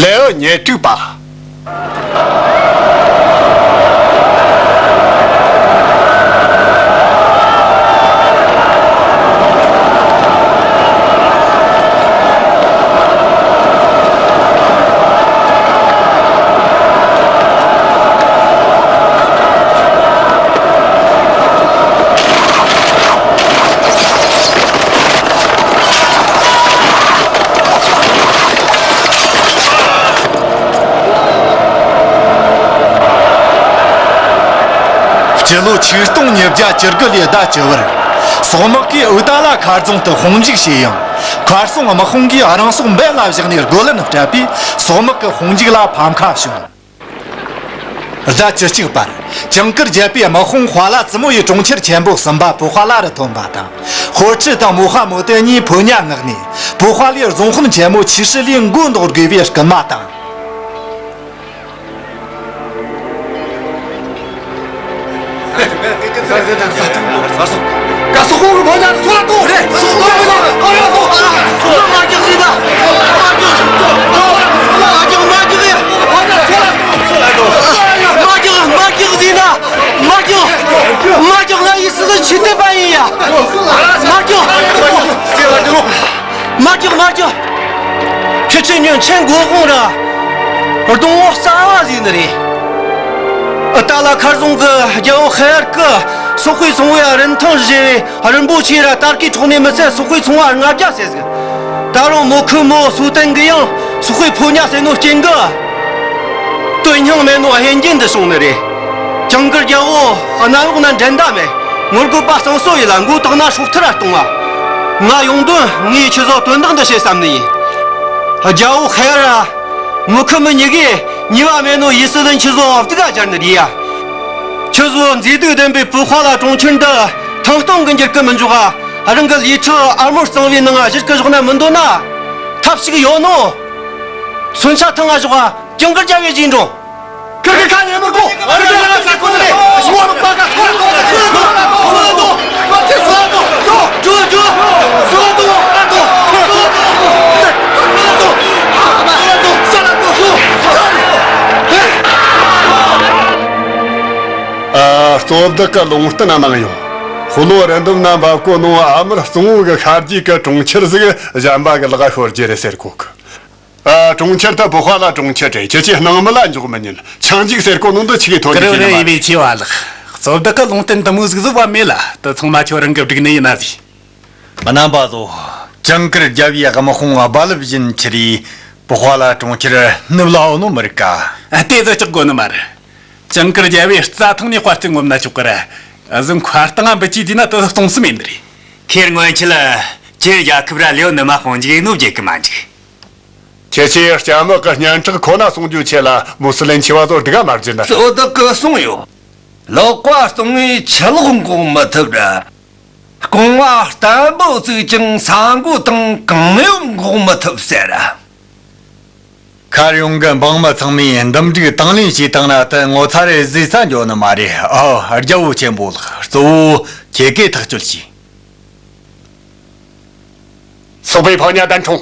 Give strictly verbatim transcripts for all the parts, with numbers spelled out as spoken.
ལེའུ་ཉེར་དྲུག་པ། སྤྱི་ལོ་ཆིག་སྟོང་ཉིས་བརྒྱ་བཅུ་དགུ་ལོའི་ཟླ་བཅུ་བར། སོག་དམག་གིས་ཨུ་ཏ་ལ་མཁར་རྫོང་དུ་དཔུང་འཇུག་བྱས་ཡང་། མཁར་སྲུང་དམག་དཔུང་གིས་རང་སྲོག་འབེན་ལ་བཞག་ནས་རྒོལ་ལན་སྤྲད་པས། སོག་དམག་གི་དཔུང་འཇུག་ལ་ཕམ་ཁ་བྱུང་། ཟླ་བཅུ་གཅིག་པར། ཇིང་གིར་རྒྱལ་པོའི་དམག་དཔུང་ཧྭ་ལ་ཙི་མོ་ཡི་གྲོང་ཁྱེར་ཆེན་པོ་གསུམ་པ་པུ་ཧྭ་ལ་རུ་ཐོན་པ་དང་། ཧོར་ཁྲི་དང་མོ་ཧ་མོ་ཏེ་གཉིས་ཕོ་ཉ་མངགས་ནས། པུ་ཧྭ་ལའི་རྫོང་དཔོན་ཆེན་མོ་ཆི་ཧྲི་ལིའི་མགོ་འདོགས་དགོས་པའི་སྐུལ་མ་བཏང་། མ་རྒྱག། མ་རྒྱག། ང་ཡི་སྲིད་དོན་ཆེ་བསྟོད་པ་ཡིན་ཡ། མ་རྒྱག། མ་རྒྱག། ཁྱེད་ཚོས་ཉོན་ཆེན་མགོ་དཔུང་ར་གདོང་བོ་རྩ་བ་ཟིག་ནི་རེད། ཨུ་ཏ་ལ་མཁར་རྫོང་གི་རྒྱལ་པོ་ཧེ་ཡར་གི་སོག་པོའི་སོང་བའི་རིན་ཐང་བཞེས་པའི་རིན་པོ་ཆེ་ར་དར་གོས་འཕྲོག་ནས་མི་ཚད་སོག་པོའི་ཚོང་བ་ལྔ་བརྒྱ་བསད་ཟིག། ད་རུང་མོ་ཁུ་མོ་སུ་ཏན་གི་ཡང་སོག་པོའི་ཕོ་ཉ་བསད་ནོ་རྐྱེན་གི། དོན་སྙིང་མེད་ནོ་ཧན་རྒྱན་འདི་བྱུང་ནི་རེད། ཇིང་གིར་རྒྱལ་པོ་གནམ་འོག་ན་འགྲན་ཟླ་མེད། ངོ་རྒོལ་པ་གཙང་བཟོ་ཡིན་ལ་མགོ་བཏགས་ན་སྲོག་ཐར་ར་གཏོང་བ། ང་ཡོང་དོན་ངས་ཁྱེད་ཚོ་དོན་དག་འདི་བྱེད་བསམ་ནི་ཡིན། རྒྱལ་པོ་ཧེ་ར་མུ་ཁུ་མི་གཉིས་ཀས་ཉེས་པ་མེད་ནོ་ཡི་སི་ལན་ཁྱེད་ཚོ་སྡུག་ག་སྦྱར་ནི་རེད་ཡ། ཁྱེད་ཚོ་མཛེས་སྡུག་ལྡན་པའི་པུ་ཧྭ་ལ་གྲོང་ཁྱེར་འདི་ཐང་སྟོང་གི་འགྱུར་གི་མི་འཇུག་ག་རང་གི་ལས་ཁྲི་ཨ་མོ་གཙང་བོའི་ནང་ང་གཞིར་གི་བཞག་ན་མི་འདོད་ན། ཐབས་ཤིག་ཡོད་ནོ། མཚོན་ཆ་ཐང་ང་བཞག་ག་ཇིང་གིར་རྒྱལ་པོའི་རྗེས་འགྲོ། ཁ་ཁ་ཁ་ཉན་མི་དགོ། ཨ་རི་ལ་ས་ཁོ་ནས་ཞུ་བ་ནོ་པ་ཀ་སོ་ལ་དོ་སོ་ལ་དོ་སོ་ལ་དོ་སོ་ལ་དོ་ཇོ་ཇོ་ཇོ་སོ་ལ་དོ་ཨ་དོ་སོ་ལ་དོ་ཨ་མ་སོ་ལ་དོ་ས་ལ་དོ་ཇོ་ཇོ། ཨ། གཙོ་བདག་གི་ལུང་བསྟན་གནང་ཡོད། ཕོ་ལོ་རི་འདབས་ན་འབབ་གོ་ནོ་ཨ་མར་གཙང་བོ་གི་ཤར་རྒྱུད་གི་གྲོང་ཁྱེར་ཟིག་གཞན་པ་གི་ལག་ཤོར་རྒྱུ་རེད་ཟེར་གོ་གི། ཨ། གྲོང་ཁྱེར་དེ་པུ་ཧྭ་ལ་གྲོང་ཁྱེར་རེད། ཁྱེད་ཀྱིས་སྣང་མེད་ལ་འཇོག་མི་ཉན། ཆང་འཇིག་ཟེར་གོ་ནོ་འདི་ཆི་གི་ཐོན་གི་ཡིན་ནི་མ་རེད། ཆེ་བ་ལགས། གཙོ་བདག་གི་ལུང་བསྟན་འདི་མོ་ཟིག་བཟོ་བ་མེད་ལ། དེ་ཚང་མ་ཁྱོད་རང་གི་སྒྲིག་ནི་ཡིན་ན་ཟིག། མི་རྣམ་པ་ཚོ། ཇིང་གིར་རྒྱལ་པོའི་དམག་དཔུང་རྦ་རླབས་བཞིན་འཕྱུར་རེ་པུ་ཧྭ་ལ་གྲོང་ཁྱེར་ནུབ་ལ་འོ་ནོ་མི་རིག་ག། ཨ། དེ་ཚོ་ལྕགས་དགོ་ནི་མ་རེད། ཇིང་གིར་རྒྱལ་པོའི་རྩྭ་ཐང་ནས་དཔའ་རྩལ་ངོམ་ན་ཆོག་གི་ར། ཨ་ཟི་མཁར་རྟ་ང་འབུད་ཀྱི་དུས་ན་དེ་ཚོ་གཏོང་སྲིད་མེད་ནི་རེད། ཁེར་སྔོན་ཆད་ལ་ཁྱེད་རྒྱལ་ཁབ་ར་ལེའུ་ནུ་མ་དཔུང་འཇུག་ནོ་བརྗེད་གི་མ་འཇུག། ཁྱེད་ཆོས་སྐྱ་མི་གི་སྙན་གྲགས་ཁོ་ན་སྲུང་རྒྱུའི་ཆེད་ལ་མུ་སི་ལིན་ཆེ་བ་ཚོ་སྡུག་ག་མ་བརྒྱུད་ན། གཙོ་བདག་གིས་གསུངས་ཡོད། ལག་པ་སྟོང་ངེ་ཆུ་ལོག་འགོག་མི་ཐུབ་ར། རྐང་བ་བརྟན་པོ་བཙུགས་ཀྱང་ས་མགོ་དང་གངས་ཡོམ་འགོག་མི་ཐུབ་ཟེར་ར། མཁར་གཡོང་གི་འབངས་མི་ཚང་མས་འདུམ་འགྲིག་དང་ལེན་བྱས་བཏང་ན་དེ་ངོ་ཚ་རེ་བཟོས་ས་འགྱོ་ནི་མ་རེད། ཨོ། རྒྱལ་པོ་ཆེན་པོ་ལགས། གཙོ་བོ་ཁྱེད་ཀས་ཐག་གཅོད་བྱོས། སོག་པོའི་ཕོ་ཉ་གདན་དྲངས།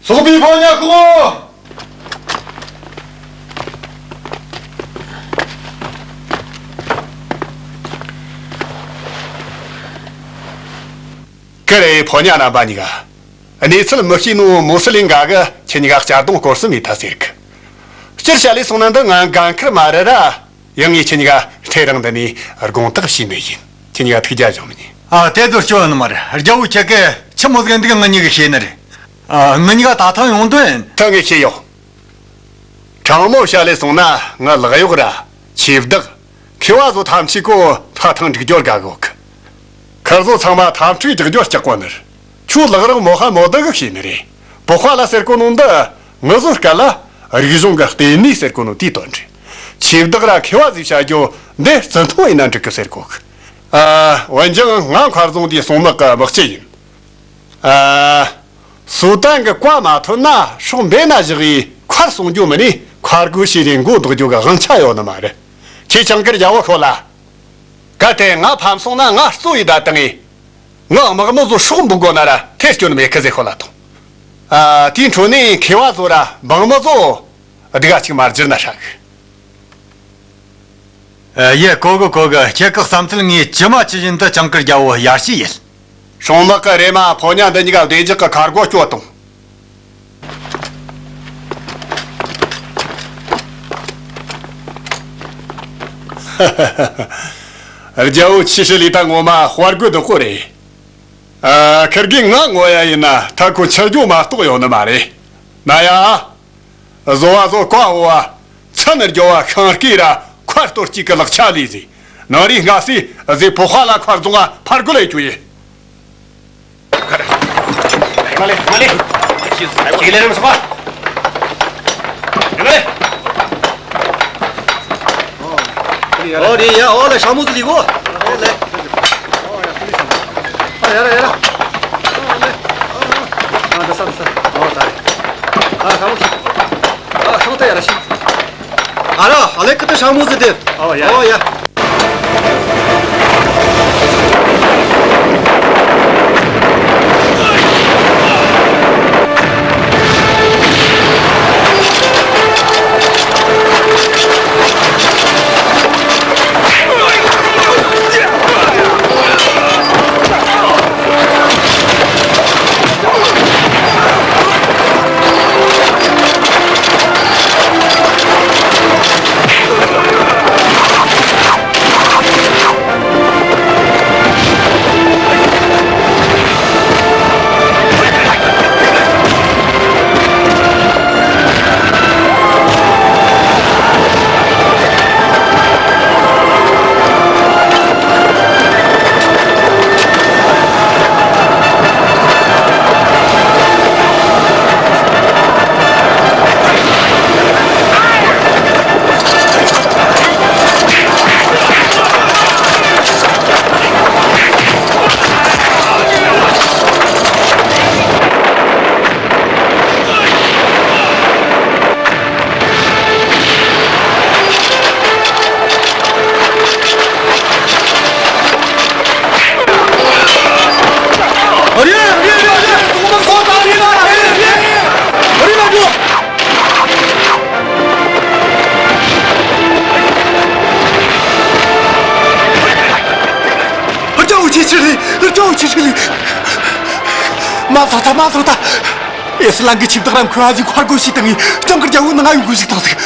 སོག་པོའི་ཕོ་ཉ་ཤོག། ཀི་རེ། ཕོ་ཉ་རྣམ་པ་གཉིས་ཀ། གནས་ཚུལ་མི་ཤེས་ནོ་མུ་སི་ལིན་ག་གིས་ཁྱེད་གཉིས་ཀ་གཅར་རྡུང་སྐོར་སེམས་མེད་ད་ཟེར་གི། སྤྱིར་བཤད་ལས་སོང་ན་འདི་ང་འགན་ཁུར་མ་རེད་ར། ཡང་ངས་ཁྱེད་གཉིས་ཀ་འཕྲལ་རང་འདི་ནས་དགོངས་དག་ཞུས་ནི་ཡིན། ཁྱེད་གཉིས་ཀ་ཐུགས་རྒྱལ་བཞེངས་མི་ཉན། ཨ། དེ་ཚོ་སྐྱོན་ནི་མ་རེད། རྒྱལ་པོ་ཁྱེད་ཀྱིས་ཆི་མོ་ཟིག་འདུག་ང་གཉིས་ཀ་ཤེས་ནི་རེད། ཨ། ང་གཉིས་ཀ་ད་ཐེངས་ཡོང་དོན། ད་ངས་ཤེས་ཡོད། དྲང་མོ་བཤད་ལས་སོང་ན་ང་ལག་གཡོག་ར་ཆེ་བདག་མཁས་པ་ཚོ་ཐམས་ཅད་ཀོ་ད་ཐེངས་འགྲིག་རྒྱུར་དགའ་གི་ཡོད་གི། ཁིར་ཚོ་ཚང་མ་ཐབས་ཁྲུས་རྒྱག་རྒྱུར་སྐྲག་གོ་ནི་རེད། ཁྱོད་ལག་རོགས་མོ་ཧ་མོ་ཏི་གིས་ཤེས་ནི་རེད། པུ་ཧྭ་ལ་ཟེར་གོ་ནོ་འདི་ངུ་བཟོ་སྐད་ལ་རིག་གཞུང་གི་ལྟེ་གནས་ཟེར་གོ་ནོ་དེའི་དོན་རེད། ཆེ་བདག་ར་མཁས་པ་ཟིག་བྱ་རྒྱུ་འདི་རྩི་མཐོང་ཡིན་ན་འགྲིག་གི་ཟེར་གོ་གི། ཨ། འོན་ཀྱང་ང་མཁར་རྫོང་འདིའི་སྲུང་དམག་གི་དམག་སྤྱི་ཡིན། ཨ། སུའུ་ཏན་གི་བཀའ་མ་ཐོན་ན་སྲོག་འབེན་ན་བཞག་གིས་མཁར་སྲུང་རྒྱུ་མིན་ནས་མཁར་སྒོ་ཕྱེ་རེ་མགོ་འདོགས་རྒྱུ་གི་དབང་ཆ་ཡོད་ནི་མ་རེད། ཁྱེད་ཅང་ཀིར་རྒྱལ་པོ་ཤོད་ལ། གལ་ཏེ་ང་ཕམ་སོང་ན་ང་གཙོ་བོའི་བརྡ་བཏང་ངས། ངའི་དམག་མི་ཚོ་སྲོག་འབུལ་དགོས་ན་ར་ཐེར་སྐྱོན་མེད་གི་ཟེར་ཤོད་ལ་ཐོངས། ཨ། དེའི་འཕྲོ་ནས་མཁས་པ་ཚོ་ར་འབངས་མི་ཚོ་སྡུག་ག་ཅིག་མ་བསྒྱུར་ན་ཧྲ་གི། ཨ། ཡེ། གོ་གི་གོ་གི། ཁྱེད་ཀྱི་བསམ་ཚུལ་ངས་ཇི་མ་ཇི་བཞིན་དུ་ཇིང་གིར་རྒྱལ་བོ་ཡར་ཞུས་ཡིན། སྲུང་དམག་གི་རེ་མ་ཕོ་ཉ་འདི་གཉིས་ཀ་བདེ་འཇགས་ཀྱི་མཁར་སྒོ་སྐྱོད་དང་། རྒྱལ་བོ་ཆི་ཧྲི་ལི་ད་ངོ་མ་དཔའ་རྒོད་དོ་ཁོ་རེད། ཨ། ཁིར་གི་ང་ངོ་ཡ་ཡིན་ན་ད་ཁོ་ཆི་རྒྱུ་མ་གཏོགས་ཡོད་ནི་མ་རེད། ན་ཡ། བཟོ་བ་བཟོ་བཀའ་འོ་བ། ཚན་རྒྱོ་བ་ཤིང་སྐེ་ར་མཁར་གཏོར་སྐྱེས་ཀྱི་ལག་ཆ་ལས་ཟིག་ནང་རིག་སྔ་སེ་ཟིག་ཕོ་ཧ་ལ་མཁར་རྫོང་ང་ཕར་རྒོལ་ལས་བཅུག་ཡིན། མ་ལེ་མ་ལེ། ཅིག་ལེ་རེམ་སོགས། མ་ལེ། ཨོ་རེད་ཡ། ཨོ་ལེ་ཤ་མོ་ཟི་ལི་གོ། ཨོ་ལེ། ཨ་ཡ་ར་ཡ་ར། ཨ་ལེ། ཨ་འདི་ས་འདི་ས། ཨོ་ད་རེད། ཨ་ཤ་མོ་ཤི། ཨ་ཤ་མོ་ད་ཡ་ར་ཤི། ཨ་ར་ཨ་ལེ་ཀི་ཏི་ཤ་མོ་ཟི་དེ། ཨོ་ཡ། ཨོ་ཡ། རྒྱལ་བོ་ཆི་ཧྲི་ལི། རྒྱལ་བོ་ཆི་ཧྲི་ལི། མ་ཚོགས་ད། མ་ཚོགས་ད། ཨེ་སི་ལན་གྱི་ཆིབས་བདག་རམ་ཁོ་ཨ་ཟི་མཁར་སྒོ་ཞིག་བཏང་ངས་ཅང་གི་རྒྱལ་བོ་ནང་ང་ཡོང་དགོས་ཞིག་བཏང་ཟིག་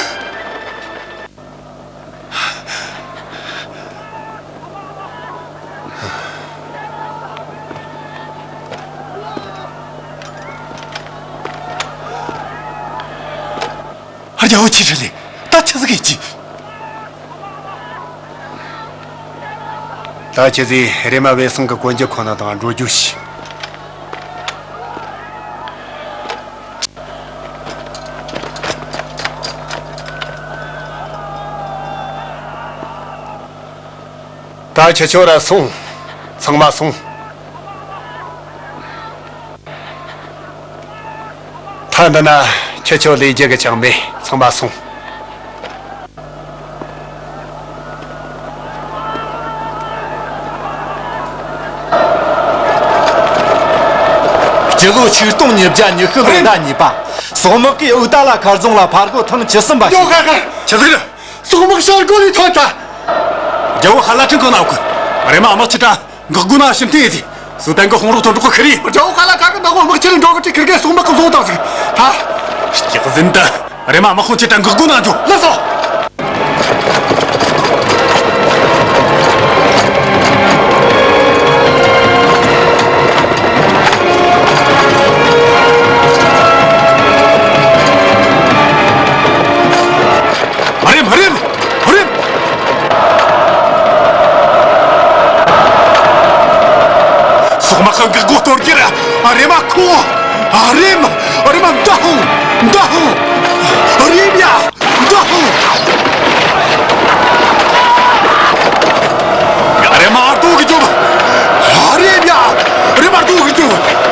རྒྱལ་བོ་ཆི་ཧྲི་ལི། ད་ཆི་ཟིག་ཡིན་གྱི། ད་ཁྱེད་ཚོས་རེ་མ་བེ་སང་གི་གོན་རྒྱུ་ཁོ་ན་དང་འགྲོ་རྒྱུ་ཞིག་ད་ཁྱེད་ཆོ་ར་སོང་། ཚང་མ་སོང་། ད་འདི་ན་ཁྱེད་ཆོ་ལས་རྒྱུ་གི་ཅང་མེད། ཚང་མ་སོང་། སྤྱི་ལོ་ཆིག་སྟོང་ཉིས་བརྒྱ་ཉི་ཤུ་ལོའི་ཟླ་གཉིས་པ། སོག་དམག་གིས་ཨུ་ཏ་ལ་མཁར་རྫོང་ལ་ཕར་རྒོལ་ཐེངས་བཅུ་གསུམ་པ་བྱས། ཡོ་ཁ་ཁ། ཆི་ཟིག་རེད། སོག་དམག་ཤར་སྒོ་ལས་ཐོན་ཐལ། རྒྱལ་བོ་ཧ་ལ་ཁྲིན་གང་ན་ཡོད་གི། རེ་མ་དམག་ཆི་ཀྲ་འགག་སྒོ་ན་ཞིམ་ཐེ་ཡེ་ཟི། སུ་ཏན་གི་ཧོང་རོག་ཐོན་འགྲོ་གི་ཁི་རི། རྒྱལ་བོ་ཧ་ལ་ཁ་གི་ནག་པོ་དམག་ཆེ་རིང་འགྲོ་གི་ཁྲི་ཁིར་གེ་སོག་དམག་གི་བཟུང་བཏང་ཟིག་ད། སྐྱག་ཟིན་ད། རེ་མ་དམག་ཁོང་ཆི་ཀྲ་འགག་སྒོ་ན་འགྲོ། ལགས་སོ། ཨ་རེམ། ཨ་རེམ། ཨ་རེམ། སོག་དམག་གི་འགག་སྒོ་གཏོར་རྒྱུ་ར། ཨ་རེམ། ཨ་ཁུ། ཨ་རེམ། ཨ་རེམ། མདའ་ཧུ། མདའ་ཧུ། ཨ་རེམ་ཡ། མདའ་ཧུ། ཨ་རེམ། ཨ་རྡོ་གི་རྒྱོབ། ཨ་རེམ་ཡ། ཨ་རེམ། ཨ་རྡོ་གི་རྒྱོབ།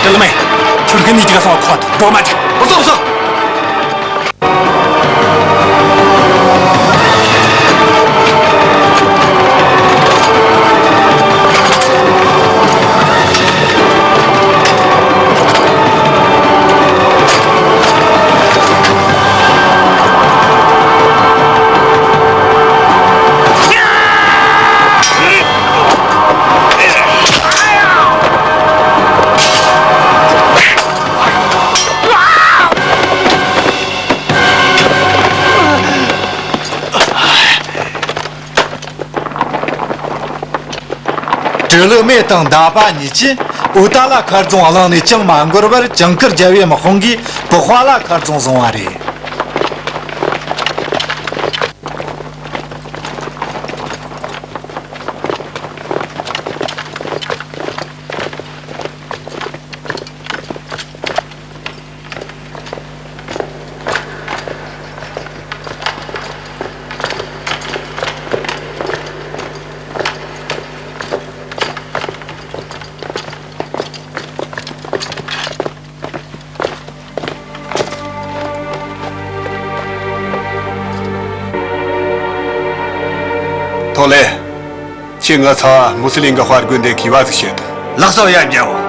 བླ་མས། ཁྱོད་ཀྱི་ནི་ཅི་ག་སོང་བ་ཁོ་ཐུག་འགྲོ་མ་ཐུབ། ཨོ་སོ་ཨོ་སོ། སྤྲེའུ་ལི་མེ་དང་མདའ་པ་གཉིས་ཀྱིས་ཨུ་ཏ་ལ་མཁར་རྫོང་བླངས་ནས་ཅང་མ་འགོར་བར་ཇིང་གིར་རྒྱལ་བོའི་དམག་དཔུང་གིས་པུ་ཧྭ་ལ་མཁར་རྫོང་བཟུང་བ་རེད། ཐོ་ལེ། ཁྱེད་ངའི་ཚ་བ་མུ་སི་ལིང་གི་དཔའ་རྒོད་འདི་གིས་བ་ཟིག་བྱེད་དང་། ལགས་སོ་ཡ་རྒྱལ་བོ།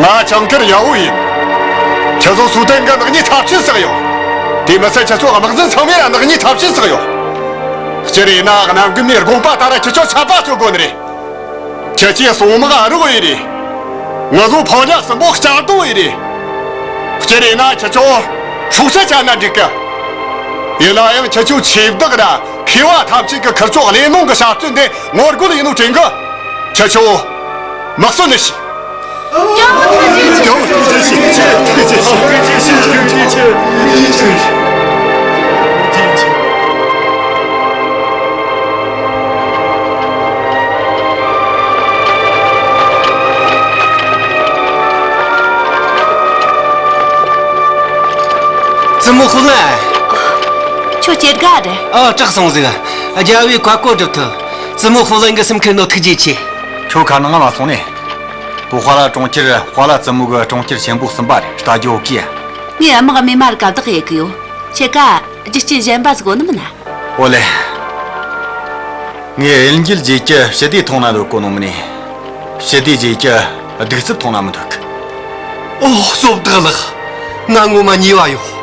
ང་ཇིང་གིར་ཡ་ཧུ་ཡིན། ཁྱེད་ཚོ་སུའུ་ཏན་གི་ནག་ཉེས་ཚབས་ཆེན་བསགས་ཡོད། དེ་མི་ཚད་ཁྱེད་ཚོ་དམག་འཛིན་ཚང་མས་ཡང་ནག་ཉེས་ཚབས་ཆེན་བསགས་ཡོད། སྤྱིར་ཡིན་ན་གནམ་རྒན་མའི་དགོངས་པ་ལྟར་ཁྱེད་ཚོ་ཆད་པ་གཅོད་དགོས་ནི་རེད། ཁྱེད་ཚོས་སྲུང་དམག་རུ་བའི་རེད། ང་ཚོ་ཕོ་ཉ་གསུམ་པོ་གཅར་རྡུང་བའི་རེད། སྤྱིར་ཡིན་ན་ཁྱེད་ཚོ་སྲོག་ཆད་བཅད་ན་འགྲིག་གི། ཡིན་ན་ཡང་ཁྱེད་ཚོའི་ཆེ་བདག་ར་མཁས་པ་ཐམས་ཅད་ཀྱི་ཁུར་ཚོ་གླེང་སློང་གི་བྱ་སྤྱོད་འདི་ངོ་རྒོལ་ཡིན་ནོ་དྲན་གི། ཁྱེད་ཚོ་མི་གསོད་ནི་ཞིག་བཙུན་མོ་ཧྥུ་ལན། ཁྱོད་སྐྱེ་རྒ་རེད། ཨ། སྐྲག་སོང་ཟིག་རྒྱལ་བོས་བཀའ་བཀོད་སྒྲུབ་ཐུབ། བཙུན་མོ་ཧྥུ་ལན་གྱི་སེམས་ཁུར་ནོ་ཐུགས་རྗེ་ཆེ། ཁྱོད་ཁ་ནང་མ་སོང་ནས། པུ་ཧྭ་ལ་གྲོང་ཁྱེར་ཧྭ་ལ་བཙུན་མོ་གི་གྲོང་ཁྱེར་ཆེན་པོ་གསུམ་པ་རེད། ལྟ་རྒྱུ་ཡོད་གི། ངས་དམག་རྨས་མ་རིག་ག་བདག་ཡེ་གི་ཡོད། ཁྱེད་ཀ་རྒྱུ་རྐྱེན་གཞན་པ་ཟིག་གོ་ནི་མིན་ན། ཨོ་ལེ། ངས་གཡུལ་འགྱེད་རྗེས་ཀྱི་ཞི་བདེ་མཐོང་ན་འདོད་གོ་ནོ་མིན་ནས། ཞི་བདེ་རྗེས་ཀྱི་གདུག་རྩུབ་མཐོང་ན་མི་འདོད་གི། ཨོ། སོབ་དག་ལགས། ང་ངོ་མ་ཉེས་པ་ཡོད།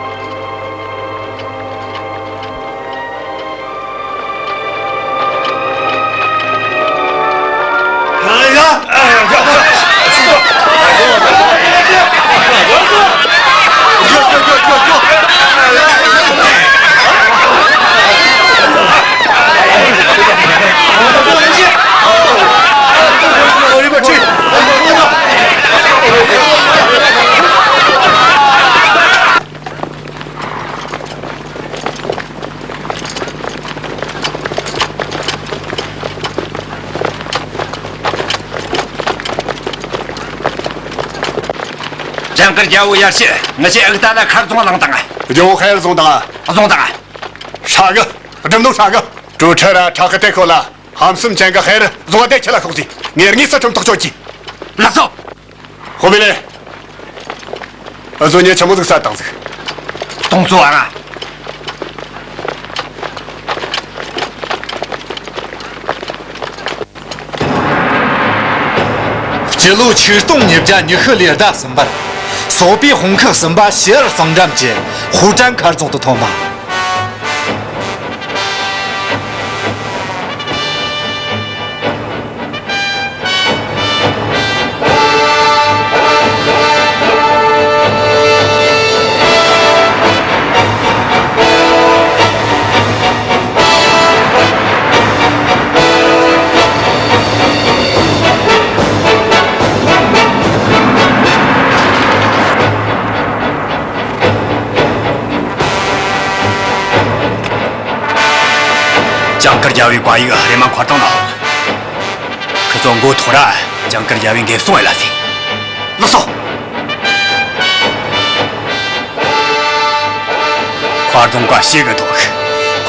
ཇིང་གིར་རྒྱལ་བོ་ཡར་ཞུ། ངེད་ཆོས་ཨུ་ཏ་ལ་མཁར་རྫོང་བླངས་དང་། རྒྱལ་བོ་ཧེ་རུ་བཟུང་དང་། བཟུང་དང་། ཧྲ་གི། སྒྲུབ་ནོ་ཧྲ་གི། གྲོ་ཁྲ་ར་ཁྲ་ཁི་ཏེ་ཁོ་ལ་ཧམ་སེམས་ཅན་གི་ཧེ་རུ་བཟུང་བ་དེ་ཁྱི་ལ་ཤོག་ཟིག་ངས་དངོས་སུ་ཁྲིམས་ཐག་གཅོད་ཀྱི། ལགས་སོ། ཧོ་བི་ལེ། ཨ་ཟོ་ཉེ་ཆི་མོ་ཟིག་ས་དང་ཟིག་སྟོང་ཚོ་ཨ་ར། སྤྱི་ལོ་ཆིག་སྟོང་ཉིས་བརྒྱ་ཉི་ཤུ་ལོའི་ཟླ་གསུམ་པར། སོག་པོའི་དཔུང་ཁག་གསུམ་པ་ཕྱི་ཡར་གཙང་འགྲམ་གྱི་ཧུའུ་ཀྲན་མཁར་རྫོང་དུ་ཐོན་པ། ཇིང་གུར་རྒྱལ་བའི་བཀའ་ཡིག་རེ་མ་འཁོར་དང་ལ། ཁི་ཚོ་མགོ་ཐོག་ར་ཇིང་གུར་རྒྱལ་བའི་འགེབས་སྲུང་ཡེ་ལ་ཟེར། ལགས་སོ། ཁ་རྡུང་བཀའ་ཤེས་གི་འདུག་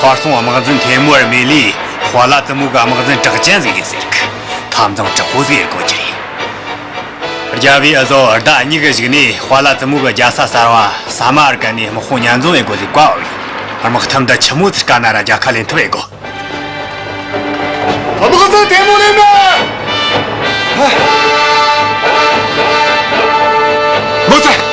ཁ་སོང་དམག་འཛིན་ཐེ་མུ་ཨར་མེ་ལི་ཧྭ་ལ་ཙི་མུ་གི་དམག་འཛིན་གྲགས་ཅན་ཟིག་ཡིན་ཟེར་གི། འཐབ་འཛིང་དྲག་པོ་ཟིག་ཡེ་དགོས་ཀྱི་རེད། རྒྱལ་བོས་འུ་ཟོ་ཟླ་གཉིས་ཀྱི་གཞུག་ནས་ཧྭ་ལ་ཙི་མུ་གི་རྒྱལ་ས་གསར་བ་ས་མར་ཀན་ནས་དམག་དཔུང་མཉམ་འཛོམས་ཡེ་དགོས་ཟེར་བཀའ་ཕབ་ཡོད། དམག་ཁྲིམས་འདི་ཆི་མོ་ཟིག་བཀལ་ན་ར་རྒྱལ་ཁ་ལེན་ཐུབ་ཡེ་དགོས། དམག་སྤྱི་ཐེ་མུ་ལེན་མེད། མོ་ཚ། ཡ།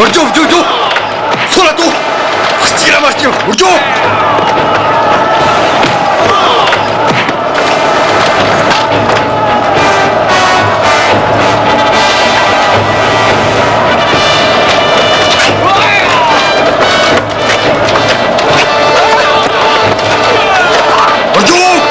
འུར་རྒྱོབ་རྒྱོབ་རྒྱོབ། སོ་ལ་ལྟོས། གཅིག་ལ་མ་སྐྱིད་འུར་རྒྱོབ། འུར་རྒྱོབ།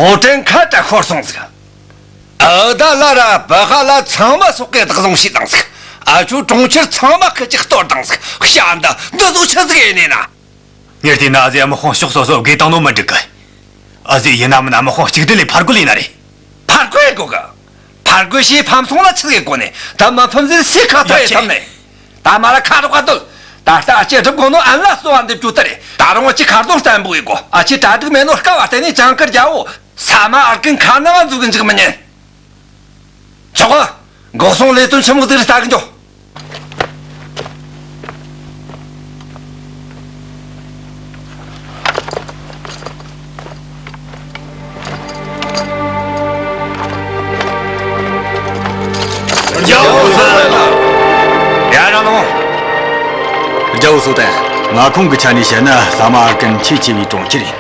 ཨོ་ཀྲེན་ཁ་བྲལ་ཤོར་སོང་ཟིག་ཨ་ད་ལ་ར་བ་ཧ་ལ་ཚང་མ་སོག་གེ་བདག་བཟུང་བྱས་དང་ཟིག་ཨ་ཆོ་གྲོང་ཁྱེར་ཚང་མ་ཁི་ཅིག་གཏོར་དང་ཟིག་ཤ་འདི་འདི་ཟོ་ཆི་ཟིག་ཡིན་ནི་ན། ངས་བལྟས་ན་ཨ་ཟེ་དམག་དཔུང་ཕྱོགས་སོ་སོ་བགོས་བཏང་ནོ་མི་འགྲིག་གི། ཨ་ཟེ་ཡིན་ན་མིན་ན་དམག་དཔུང་གཅིག་སྒྲིལ་ལས་ཕར་རྒོལ་ཡིན་ན་རེད། ཕར་རྒོལ་ཡེ་དགོ་གི། ཕར་རྒོལ་བྱས་ཕམ་སོང་ན་ཆི་ཟིག་ཡེ་དགོ་ནི། ད་མི་ཕམ་ཟེར་སའི་ཁ་ཐོར་ཡེ་ཐབས་མེད། ད་མ་ར་ཁ་རོག་ག་སྡོད། ད་ལྟ་ཨ་ཅེ་སྒྲུབ་དགོ་ནོ་ཨན་ལ་གསོ་བ་འདེབས་རྒྱུ་དེ་རེད། ད་རུང་ཨ་ཅེ་མཁར་རྫོང་བརྟན་པོ་ཡེ་དགོ། ཨ་ཅེ་གྲ་སྒྲིག་མེད་ནོ་སྐབས་བར་བརྟེན་ནས་ཇིང་གིར་རྒྱལ་པོ་ས་མ་ཨར་ཀན་མཁར་ནང་འཛུལ་གི་འཇུག་མི་ཉན། ཆོག་གི། འགོག་སྲུང་ལས་དོན་ཆི་མོ་ཟིག་རེད་ལྟ་གི་འགྱོ། རྒྱལ་པོ་སུ་ཡ་རང་ནོ། རྒྱལ་པོ་སུ་ཏན། མངའ་ཁོངས་ཀྱི་ཆ་ནས་བཤད་ན་ས་མ་ཨར་ཀན་ཆེས་ཆེ་བའི་གྲོང་ཁྱེར་ཡིན།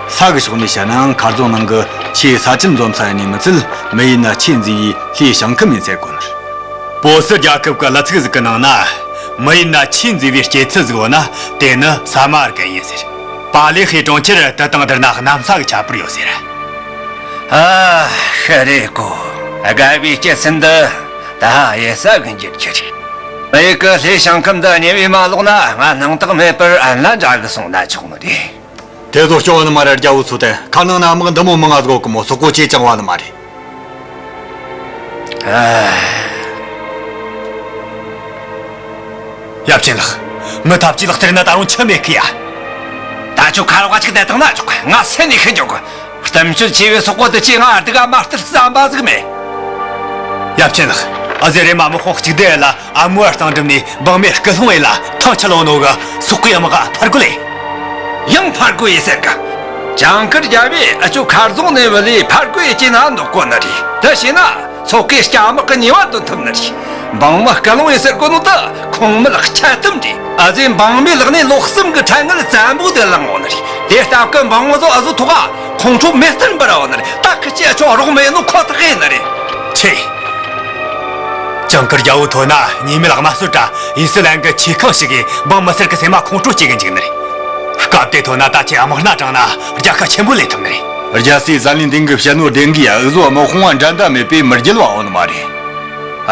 ས་གི་ཕྱོགས་ནས་བཤད་ནའང་མཁར་རྫོང་ནང་གི་ཆེས་ས་ཆེན་འཛོམས་ས་ཡིན་ནི་མི་ཚད། མི་ཡུལ་ན་ཆེས་མཛེས་པའི་ལྷའི་ཞིང་ཁམས་ཡིན་ཟེར་གོ་ནི་རེད། པོ་སི་རྒྱལ་ཁབ་ཀྱི་གླུ་ཚིག་ཟིག་གི་ནང་ན། མི་ཡུལ་ན་ཆེས་མཛེས་པའི་སྐྱེད་ཚལ་ཟིག་ཡོད་ན་དེ་ནི་ས་མ་ཨར་ཀན་ཡིན་ཟེར། པ་ལེ་ཧེ་གྲོང་ཁྱེར་དེ་དང་བསྡུར་ན་གནམ་ས་གི་ཁྱད་པར་ཡོད་ཟེར། ཨ། ཤ་རེ་ཀོ། དགའ་བའི་སྐྱེད་ཚལ་འདི་ད་ཡེ་ས་གི་འགྱུར་གྱི་རེད། མི་ཡུལ་གི་ལྷའི་ཞིང་ཁམས་འདི་ཉེ་བའི་མ་ལོག་ན་ང་སྣང་དག་མེད་པར་ཨན་ལ་འདྲ་གི་སོང་ན་ཆོག་ནི་རེད། དེ་ཚོ་སྐྱོ་བ་ནི་མ་རེད། རྒྱལ་པོ་ཚོ་དེ་ཁ་ནང་ན་དམག་འདི་མོ་མང་ང་ཟིག་གི་མོ་སོག་པོ་ཆེ་ཅང་བ་ནི་མ་རེད། ཨ། ཡབ་ཆེན་ལགས། མི་ཐབས་ཀྱིས་ལག་སྟེར་ན་ད་རུང་ཆི་མེད་གི་ཡ། ད་ཆོ་ཁ་རོག་ག་ཅིག་བསྡད་བཏང་ན་ཆོག་གི། ང་སེམས་ནས་ཤི་འཇོག་གི། གཏམ་སྤྱོད་ཆེ་བའི་སོག་པོ་དེ་ཅི་ང་སྡུག་ག་མ་སྟེར་བསམ་པ་ཟིག་མེད། ཡབ་ཆེན་ལགས། ཨ་ཟེ་རེ་མ་དམག་དཔུང་གཅིག་སྡུད་ཡེ་ལ་ཨ་མོ་བ་གཙང་འགྲམ་ནས་འབངས་མི་སྐུལ་སློང་ཡེ་ལ་ཐང་ཆད་ལོ་ནོ་གི་སོག་པོའི་དམག་ག་ཕར་རྒོལ་ལེ། ཡང་ཕར་རྒོལ་ཡེ་ཟེར་གི། ཇིང་གིར་རྒྱལ་པོས་ཨ་ཆོ་མཁར་རྫོང་ནས་བུད་ལས་ཕར་རྒོལ་ཡེ་ཅི་ན་འདུག་གོ་ནི་རེད། དེ་བྱས་ན་སོག་པོའི་སྐྱ་དམག་གི་ཉེས་པ་འདོན་ཐུབ་ནི་རེད། འབངས་མི་སྐུལ་སློང་ཡེ་ཟེར་གོ་ནོ་ད་ཁུངས་མེད་ལག་ཆད་ཐུབ་འདྲི། ཨ་ཟེ་འབངས་མིའི་ལག་ནས་ལོ་གསུམ་གི་ཁྲལ་དངུལ་བཙན་པོ་དེ་བླངས་འོང་ནི་རེད། དེ་སྟབས་ཀྱིས་འབངས་མི་ཚོ་ཨ་ཟོ་ཐོག་ག་ཁོང་ཁྲོ་མེ་ལྟར་འབར་འོང་ནི་རེད། ད་ཁི་ཆོས་ཨ་ཆོ་རོགས་མེད་ནོ་ཁོ་ཐག་ཡིན་ནི་རེད། ཆེ། ཇིང་གིར་རྒྱལ་པོ་ཐོན་ན་ཉེས་མེད་དམར་གསོད་དྲ་ཡི་སི་ལན་གི་ཆེ་ཁང་ཞིག་གིས་འབངས་མི་སེར་གི་སེམས་མ་ཁོང་ཁྲོ་སྐྱེ་གི་འཇུག་ནི་རེད། སྐབས་དེ་ཐོན་ན་ད་ཆེ་དམག་སྣ་དྲངས་ན་རྒྱལ་ཁ་ཆེན་པོ་ལེན་ཐུབ་ནི་རེད། རྒྱལ་སྲས་ཟན་ལིན་ཏིང་གི་བཤད་ནོ་བདེན་གི་ཡ། འུ་ཟོ་དམག་དཔུང་བ་འགྲན་ཟླ་མེད་པས་མི་རྒྱལ་བ་འོང་ནི་མ་རེད།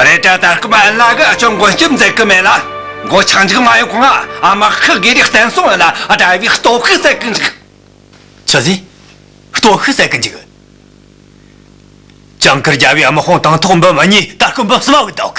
རེད་དྲ་ད་སྐབས་ཨན་ལ་གི་ཨ་ཆོ་མགོན་སྐྱབས་མཛད་གི་མེད་ལ། མགོ་ཆག་འཇིག་མ་ཡོང་གོང་ང་ཨ་མ་ཁི་དགེ་རིགས་བསྟན་སྲུང་ལ་ཨ་དྲ་བའི་སྟོབས་ཤུགས་ཟད་གི་འཇུག་ཆི་ཟིག་སྟོབས་ཤུགས་ཟད་གི་འཇུག་ཇིང་གིར་རྒྱལ་པོའི་དམག་དཔུང་དང་ཐོག་འབུམ་གཉིས་ད་སྐབས་འབུམ་གསུམ་བུད་འདུག་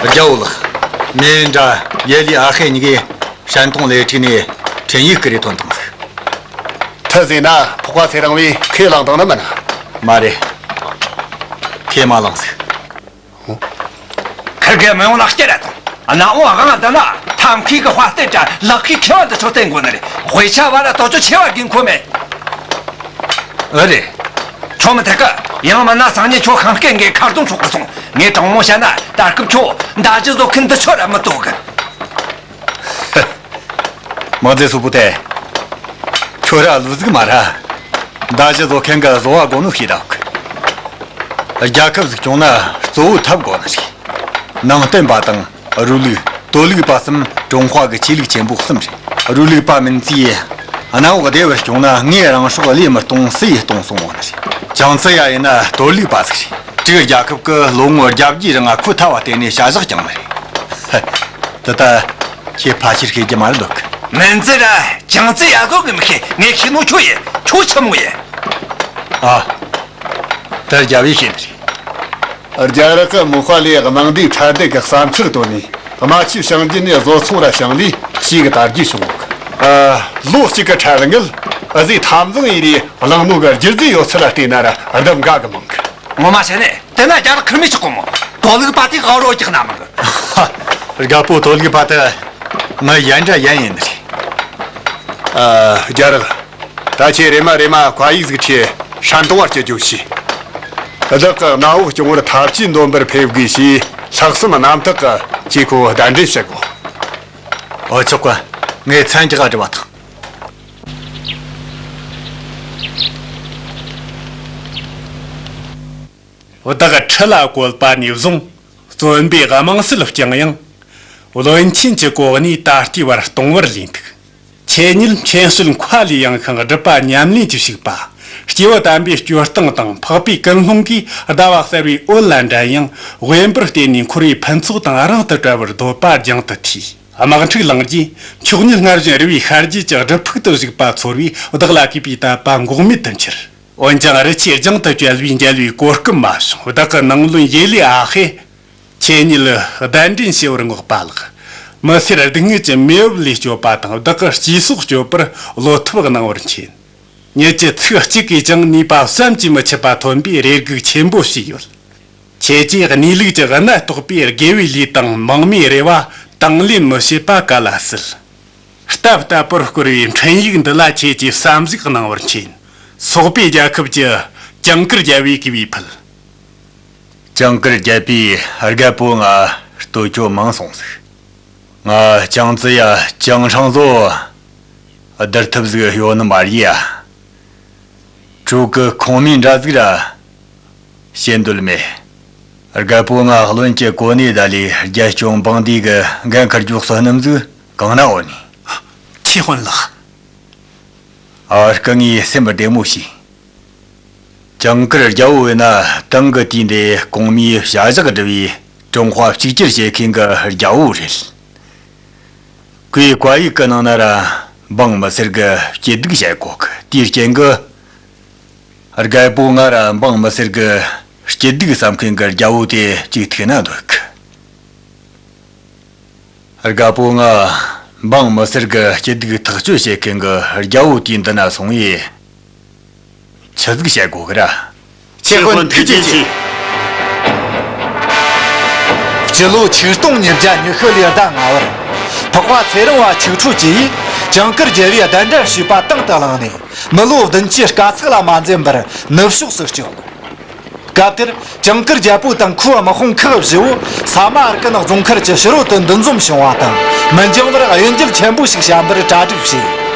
རྒྱལ་པོ་ལགས། མེ་འདྲ་ཡེ་ལི་ཨ་ཧེ་གཉིས་ཀས་ཧྲན་ཏུང་ལས་འཁྲུག་ནས་འཕྲིན་ཡིག་སྐུར་རེ་ཐོན་བཏང་ཟིག་ཐི་ཟེར་ན་ཕོག་པ་ཚེ་རིང་བས་ཁས་བླངས་བཏང་ནི་མིན་ན། མ་རེད། ཁས་མ་བླངས་ཟིག་ཁིར་གེ་མི་ཡོང་ལག་སྐྱེལ་ར་དང་། གནམ་འོག་དབང་དུ་ན་ཐབས་མཁས་ཀྱི་དཔའ་རྟེན་དྲ་ལག་ཁའི་མཁས་པ་འདི་ཚོ་བསྟེན་དགོས་ནི་རེད། དཔེ་ཆ་བ་ལ་དོ་ཅོ་ཆེ་བ་རྒན་ཁོ་མེད། ཨེ་རེད། ཁྱོད་མི་ཐད་ཀི། ཡང་མིན་ན་སང་ཉིན་ཁྱོད་ཤིང་སྐེ་འགའི་མཁར་རྫོང་ཕྱོགས་ཀྱི་སོང་། ངས་དྲང་མོ་བཤད་ན་ད་སྐབས་ཁྱོད་མདའ་རྒྱུ་བཟོ་མཁན་འདི་ཆོ་ར་མི་ལྟོ་གི། མ་ཟེ་སུ་པོ་ཏེ། ཁྱོད་ར་ལུ་ཟིག་མ་ར། མདའ་རྒྱུ་བཟོ་མཁན་གི་བཟོ་བ་དགོས་ནོ་ཤེས་དང་གི། རྒྱལ་ཁབ་ཟིག་སྐྱོང་ན་གཙོ་བོ་ཐབས་དགོས་ནི་རེད། ནང་བསྟན་པ་དང་། རུ་ལུགས། གཏོར་ལུགས་པ་གསུམ་ཀྲུང་ཧྭ་གི་ཆོས་ལུགས་ཆེན་པོ་གསུམ་རེད། རུ་ལུགས་པ་མིན་ཙིས། གནམ་འོག་བདེ་བར་སྐྱོང་ན་ངས་རང་སྲོག་བློས་མི་གཏོང་སུ་ཡིས་གཏོང་གསུང་བ་ནི་རེད། ཅང་ཙེ་ཡ་ཡིན་ན་གཏོར་ལུགས་པ་ཟིག་རེད། སྤྲུལ་རྒྱལ་ཁབ་ཀྱི་ལོ་ངོ་བརྒྱད་ཅུའི་རིང་ཁོའི་ཐབས་བ་བརྟེན་ནས་བྱ་བཞག་བསྐྱངས་ནི་རེད། དེ་ལྟ་ཁྱེད་ཕལ་ཆེར་ཤེས་རྒྱུ་མ་རེད་འདུག་མིན་ཙི་ར་ཅང་ཙེ་ཡ་ཟོ་གི་མི་ཤེས། ངས་ཤེས་ནོ་ཁྱོད་ཡིན། ཁྱོད་ཆི་མོ་ཡིན། ཨ། ད་རྒྱལ་བས་ཤེས་ནི་རེད། རྒྱ་རིགས་ཀྱི་མུ་ཧ་ལས་དམངས་སྡེའི་ཐ་དད་ཀྱི་བསམ་ཚུལ་བཏོན་ནས་རྨ་ཆུའི་བྱང་རྒྱུད་ནས་བཟོ་ཚོང་ར་བྱུང་ལས་ཞེ་གི་དར་རྒྱས་བྱུང་ཡོད་གི། ཨ། ལོ་གཅིག་གི་ཁྲལ་དངུལ་ཨ་ཟེ་འཐབ་འཛིང་ཡིན་རེ་བླངས་ནོ་གི་རྒྱུ་རྫས་ཡོད་ཚད་ལ་བལྟས་ན་ར་ལྡབ་འགའ་གི་མང་གི། ངོ་མ་བཤད་ནས་དེ་ན་རྒྱ་རིགས་ཁུར་མི་ཆོག་གོ་མོ། གཏོར་ལུགས་པ་དེ་ཨ་རོ་རྒྱག་ན་མང་གི། རྒད་པོ། གཏོར་ལུགས་པ་དེ་ང་ཡན་འདྲ་ཡན་ཡིན་ནི་རེད། ཨ། རྒྱ་རིགས། ད་ཁྱེད་རེ་མ་རེ་མ་ཁ་ཡིག་ཟིག་ཁྲིད་ཧྲན་ཏུང་བར་སྐྱེལ་རྒྱུ་བྱོས། བདག་གི་གནམ་འོག་སྐྱོང་བར་ཐབས་ཇུས་འདོན་པར་ཕེབས་དགོས་ཞེས་ལྷག་བསམ་རྣམ་དག་གིས་ཁྱེད་ཁོ་གདན་འདྲེན་ཞུ་དགོས། ཨོ་ཆོག་གི། ངས་མཚན་རྒྱག་འགྲོ་བ་དང་། བདག་ཁྲི་ལ་བཀོད་པ་ནས་བཟུང་བརྩོན་པས་དམངས་སྲོལ་བསྐྱངས་ཡང་། བློན་ཆེན་གྱི་གོ་གནས་ད་ལྟའི་བར་སྟོང་བར་ལུས་འདུག། ཁྱེད་ཉིད་མཁྱེན་དཔྱོད་མཁའ་ལས་ཡངས་ཤིང་སྒྲུབ་པ་ཉམས་ལེན་གྱིས་ཕྱུག་པ། སྐྱེས་བུ་དམ་པའི་སྤྱོད་སྟངས་དང་འཕགས་པའི་ཀུན་སློང་གིས་ཟླ་བ་གསར་བའི་འོད་ལ་འགྲན་ཡང་དབེན་པར་བརྟེན་ནས་འཁོར་བའི་ཕུན་ཚོགས་དང་རིང་དུ་བྲལ་བར་འདོད་པ་རྒྱང་དུ་མཐོས། དམག་འཁྲུག་ལངས་རྗེས་མཆོག་ཉིད་སྔར་བཞིན་རི་བོའི་ཤར་རྒྱུད་ཀྱི་སྒྲུབ་ཕུག་ཏུ་བཞུགས་པ་ཚོར་བས། བདག་ལ་གུས་པའི་དད་པ་འགོག་མེད་དུ་འཆར། འོན་ཀྱང་རི་ཆུའི་རྒྱང་དུ་བསྐྱལ་བའི་འགྱེལ་བའི་གོ་སྐབས་མ་བྱུང་། བདག་གི་ནང་བློན་ཡེ་ལི་ཨ་ཧེ། ཁྱེད་ཉིད་གདན་འདྲེན་ཞུ་བར་བསྔགས་པ་ལགས། མི་སེར་སྡུག་བསྔལ་གྱི་མེ་འོབས་ལས་སྐྱོབ་པ་དང་བདག་གི་སྤྱི་སྲོག་སྐྱོབ་པར་བློ་ཐབས་གནང་བར་མཁྱེན། ཉིད་ཀྱི་ཚིག་གཅིག་གིས་ཀྱང་ནུས་པ་བསམ་གྱིས་མི་ཁྱབ་པ་ཐོན་པའི་རེ་སྒུག་ཆེན་པོ་ཞིག་ཡོད། ཁྱེད་ཀྱིས་གནས་ལུགས་ཀྱི་གནད་རྟོགས་པའི་དགེ་བའི་ལས་དང་མང་མོས་རེ་བ་དང་ལེན་མི་བྱེད་པ་ག་ལ་སྲིད། རྟབ་རྟབ་པོར་བསྐོར་བའི་འཕྲིན་ཡིག་འདི་ལ་ཁྱེད་ཀྱིས་བསམ་གཞིག་གནང་བར་མཁྱེན། སོག་པོའི་རྒྱལ་ཁབ་ཀྱི་ཇིང་གུར་རྒྱལ་བོས་གུས་པས་ཕུལ། ཇིང་གུར་རྒྱལ་པོས་རྒད་པོ་ང་བསྟོད་ཅོ་མང་སོང་ཟིག། ང་ཅང་ཙི་ཡ་ཅང་ཧྲང་བཟོ་བསྡུར་ཐུབ་ཟིག་ཡོད་ནི་མ་རེད་ཡ། ཁྲུ་གུ་ཁོང་མིན་འདྲ་ཟིག་ར་བཤད་འདོད་མེད། རྒད་པོ་ང་བློན་གྱི་གོ་གནས་ད་ལས་རྒྱལ་སྐྱོང་འབངས་འདིའི་གི་འགན་ཁུར་རྒྱུགས་སོ་སྣུམ་ཟིག་གང་ན་འོ་ནི། ཁྱེད་དཔོན་ལགས། ཨ་སྐུ་ངའི་སེམས་བདེ་མོ་བྱོས། ཇིང་གུར་རྒྱལ་བོ་བས་ན་དེང་གི་དུས་འདི་གོང་མའི་བྱ་གཞག་སྒྲུབ་པའི་ཀྲུང་ཧྭ་གཅིག་གྱུར་བྱེད་མཁན་གྱི་རྒྱལ་བོ་རེད། ཁོའི་བཀའ་ཡིག་གི་ནང་ན་ར་འབངས་མི་སེར་གྱི་སྐྱིད་སྡུག་བཤད་གོ་གི། དེའི་རྐྱེན་གྱིས་རྒད་པོ་ང་ར་འབངས་མི་སེར་གྱི་སྐྱིད་སྡུག་བསམ་མཁན་གྱི་རྒྱལ་བོ་དེ་གཅིག་ཐུག་ན་འདོད་གི། རྒད་པོ་ང་འབངས་མི་སེར་གྱི་སྐྱིད་སྡུག་ཐག་གཅོད་བྱེད་མཁན་གྱི་རྒྱལ་བོ་དེའི་མདུན་ན་སོང་ངས་ཆི་ཟིག་བཤད་དགོས་གི་ར། ཁྱེད་དཔོན་ཐུགས་རྗེ་ཆེ། སྤྱི་ལོ་ཆིག་སྟོང་ཉིས་བརྒྱ་ཉི་ཤུ་ལོའི་ཟླ་ལྔ་བར། འཕགས་པ་ཚེ་རིང་བ་ཆིག་ཁྲོ་བཅས་ཀྱིས་ཇིང་གུར་རྒྱལ་བོའི་གདན་འདྲེན་ཞུས་པ་དང་དུ་བླངས་ནས་མི་ལོ་བདུན་ཅུའི་དཀའ་ཚེགས་ལ་མ་འཛེམས་པར་ནུབ་ཕྱོགས་སུ་བསྐྱོད། སྐབས་དེར་ཇིང་གུར་རྒྱལ་པོ་དང་ཁོའི་དམག་དཔུང་ཁག་བཞི་བོ་ས་མ་ཨར་ཀན་རྫོང་མཁར་གྱི་ཕྱི་རོལ་དུ་འདུ་འཛོམས་བྱུང་བ་དང་། མི་འགྱང་བར་གཡུལ་འགྱེད་ཆེན་པོ་ཞིག་བྱེད་པར་གྲ་སྒྲིག་བྱས།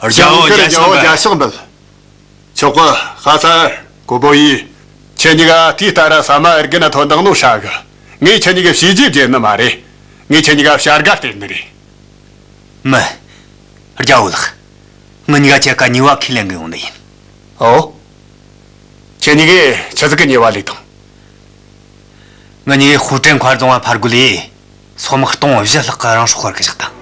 རྒྱལ་བོ་རྒྱལ་ཕྱག་འབུལ། ཆོག་གི། ཧ་སར་གོ་བོ་ཡིས། ཁྱེད་གཉིས་ཀ་དུས་ལྟར་ས་མ་ཨར་ཀན་ན་ཐོན་བཏང་ནོ་ཧྲ་གི། ངས་ཁྱེད་གཉིས་ཀ་བྱས་རྗེས་བརྗེད་ནི་མ་རེད། ངས་ཁྱེད་གཉིས་ཀ་བྱ་དགའ་སྟེར་ནི་རེད། མིན། རྒྱལ་བོ་ལགས། ང་གཉིས་ཀ་ཁྱེད་ཀ་ཉེས་པ་ཁས་ལེན་གི་ཡོང་ནི་ཡིན། ཨོ། ཁྱེད་གཉིས་ཀས་ཆི་ཟིག་གི་ཉེས་པ་ལས་དང་། ང་གཉིས་ཀས་ཧུའུ་ཀྲན་མཁར་རྫོང་བ་ཕར་རྒོལ་ལས། སོག་དམག་སྟོང་བཞི་ལྷག་གི་རང་སྲོག་ཤོར་གི་བཞག་དང་།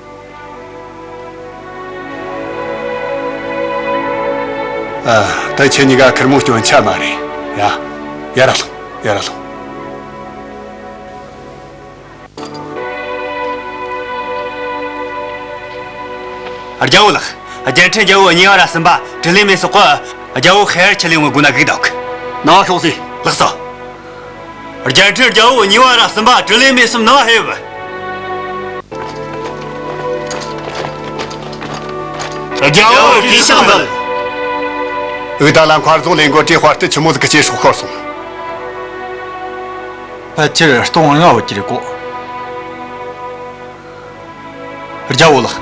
ཨ། ད་ཁྱེད་གཉིས་ཀ་ཁེར་མོ་སྐྱོན་ཆ་མ་རེད། ཡ། ཡར་ལོངས། ཡར་ལོངས། རྒྱལ་བོ་ལགས། རྒྱལ་ཕྲན་རྒྱལ་བོ་གཉིས་པ་ར་གསུམ་པ་དྲི་ལན་མེད་སོགས་ཀྱིས་རྒྱལ་བོ་ཤེར་ཁྲི་ལས་ངོ་དགོས་ན་གིག་འདུག། ནང་ཤོག་ཟེར། ལགས་སོ། རྒྱལ་ཕྲན་རྒྱལ་བོ་གཉིས་པ་ར་གསུམ་པ་དྲི་ལན་མེད་གསུམ་ནང་ཕེབས། རྒྱལ་བོ་གུས་ཕྱག་འབུལ། འུ་ད་ལ་མཁར་རྫོང་ལས་འགོ་ཁྲིད་དཔའ་རྟུལ་ཆི་མོ་ཟིག་གི་སྐྱེས་སྲོག་ཤོར་སོང་། ཕལ་ཆེར་སྟོང་ལྔ་བོ་ཅི་རེད་གོ། རྒྱལ་བོ་ལགས།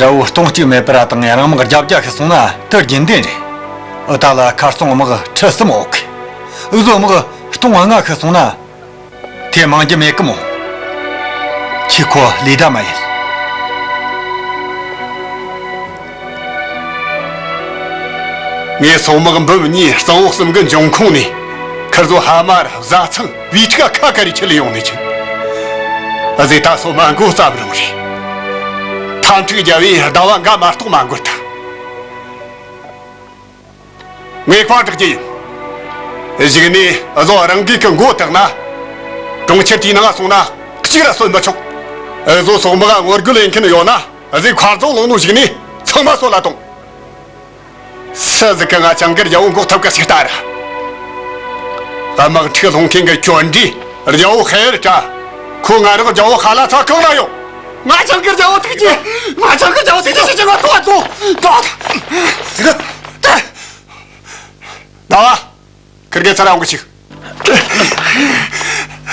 དགྲ་བོ་སྟོང་གཅིག་མེད་པར་བཏང་ཡང་རང་དམག་བརྒྱ་བརྒྱ་ཤི་སོང་ན་དེ་རྒྱུན་ལྡན་རེད། འུ་ད་ལ་ཁ་སྟོང་དམག་ཁྲི་གསུམ་འོག་གི། འུ་ཟོ་དམག་སྟོང་ལྔ་ཤི་སོང་ན་དེ་མང་རྒྱུ་མེད་གི་མོ། ཁྱེད་ཁོ་ལས་ད་མ་ཡིན། ངས་སོག་དམག་འབུམ་གཉིས་གཙང་བོ་གསུམ་གི་འབྱུང་ཁུངས་ནས་ཁིར་ཟོ་ཧ་མ་ར་བཟའ་ཚང་བུའི་ཕྲུ་གུ་ཁ་ཁ་རེ་ཁྲིད་ལས་ཡོང་ནས་ཁྱེར། ཨ་ཟེ་ད་སོ་མ་མགོ་བརྩམས་རུང་རེད། ཐམ་ཕྲུག་རྒྱལ་བས་ཟླ་བ་འགའ་མ་གཏོགས་མ་འགོར་ཐལ། ངས་ཁ་གྲག་གི་ཡིན། གཞུག་ནས་ཨ་ཟོ་རང་གིས་ཁི་མགོ་བཏགས་ན། གྲོང་ཁྱེར་དེའི་ནང་སོང་ན་གཅིག་ར་གསོན་མི་ཆོག། ཨ་ཟོ་སོག་དམག་ངོ་རྒོལ་ལས་མཁན་ཡོད་ན་ཨ་ཟེ་མཁར་རྫོང་ལོག་ནོ་གཞུག་ནས་ཚང་མ་སོད་ལ་གཏོང་། སུ་ཟིག་གི་ང་ཅང་གིར་རྒྱལ་བོ་འགོག་ཐབས་གི་ཞིག་ལྟ་ར། དམག་འཁྲུག་སློང་མཁན་གི་གྱོད་འདྲེ་རྒྱལ་བོ་ཧེ་ར་ཀྲ། ཁོ་ང་རང་རྒྱལ་བོ་ཧ་ལ་ཚ་གང་ན་ཡོད། ང་ཆང་ཁེར་རྒྱལ་བོ་ཐུག་ཅི། ང་ཆང་ཁེར་རྒྱལ་བོ་ཐུག་ཅི་ཟེར་གྱི་ང་ཐུག་ཐུག་ཐུག་ད་བ། ཁིར་གེ་ཚར་འོང་གི་ཞིག་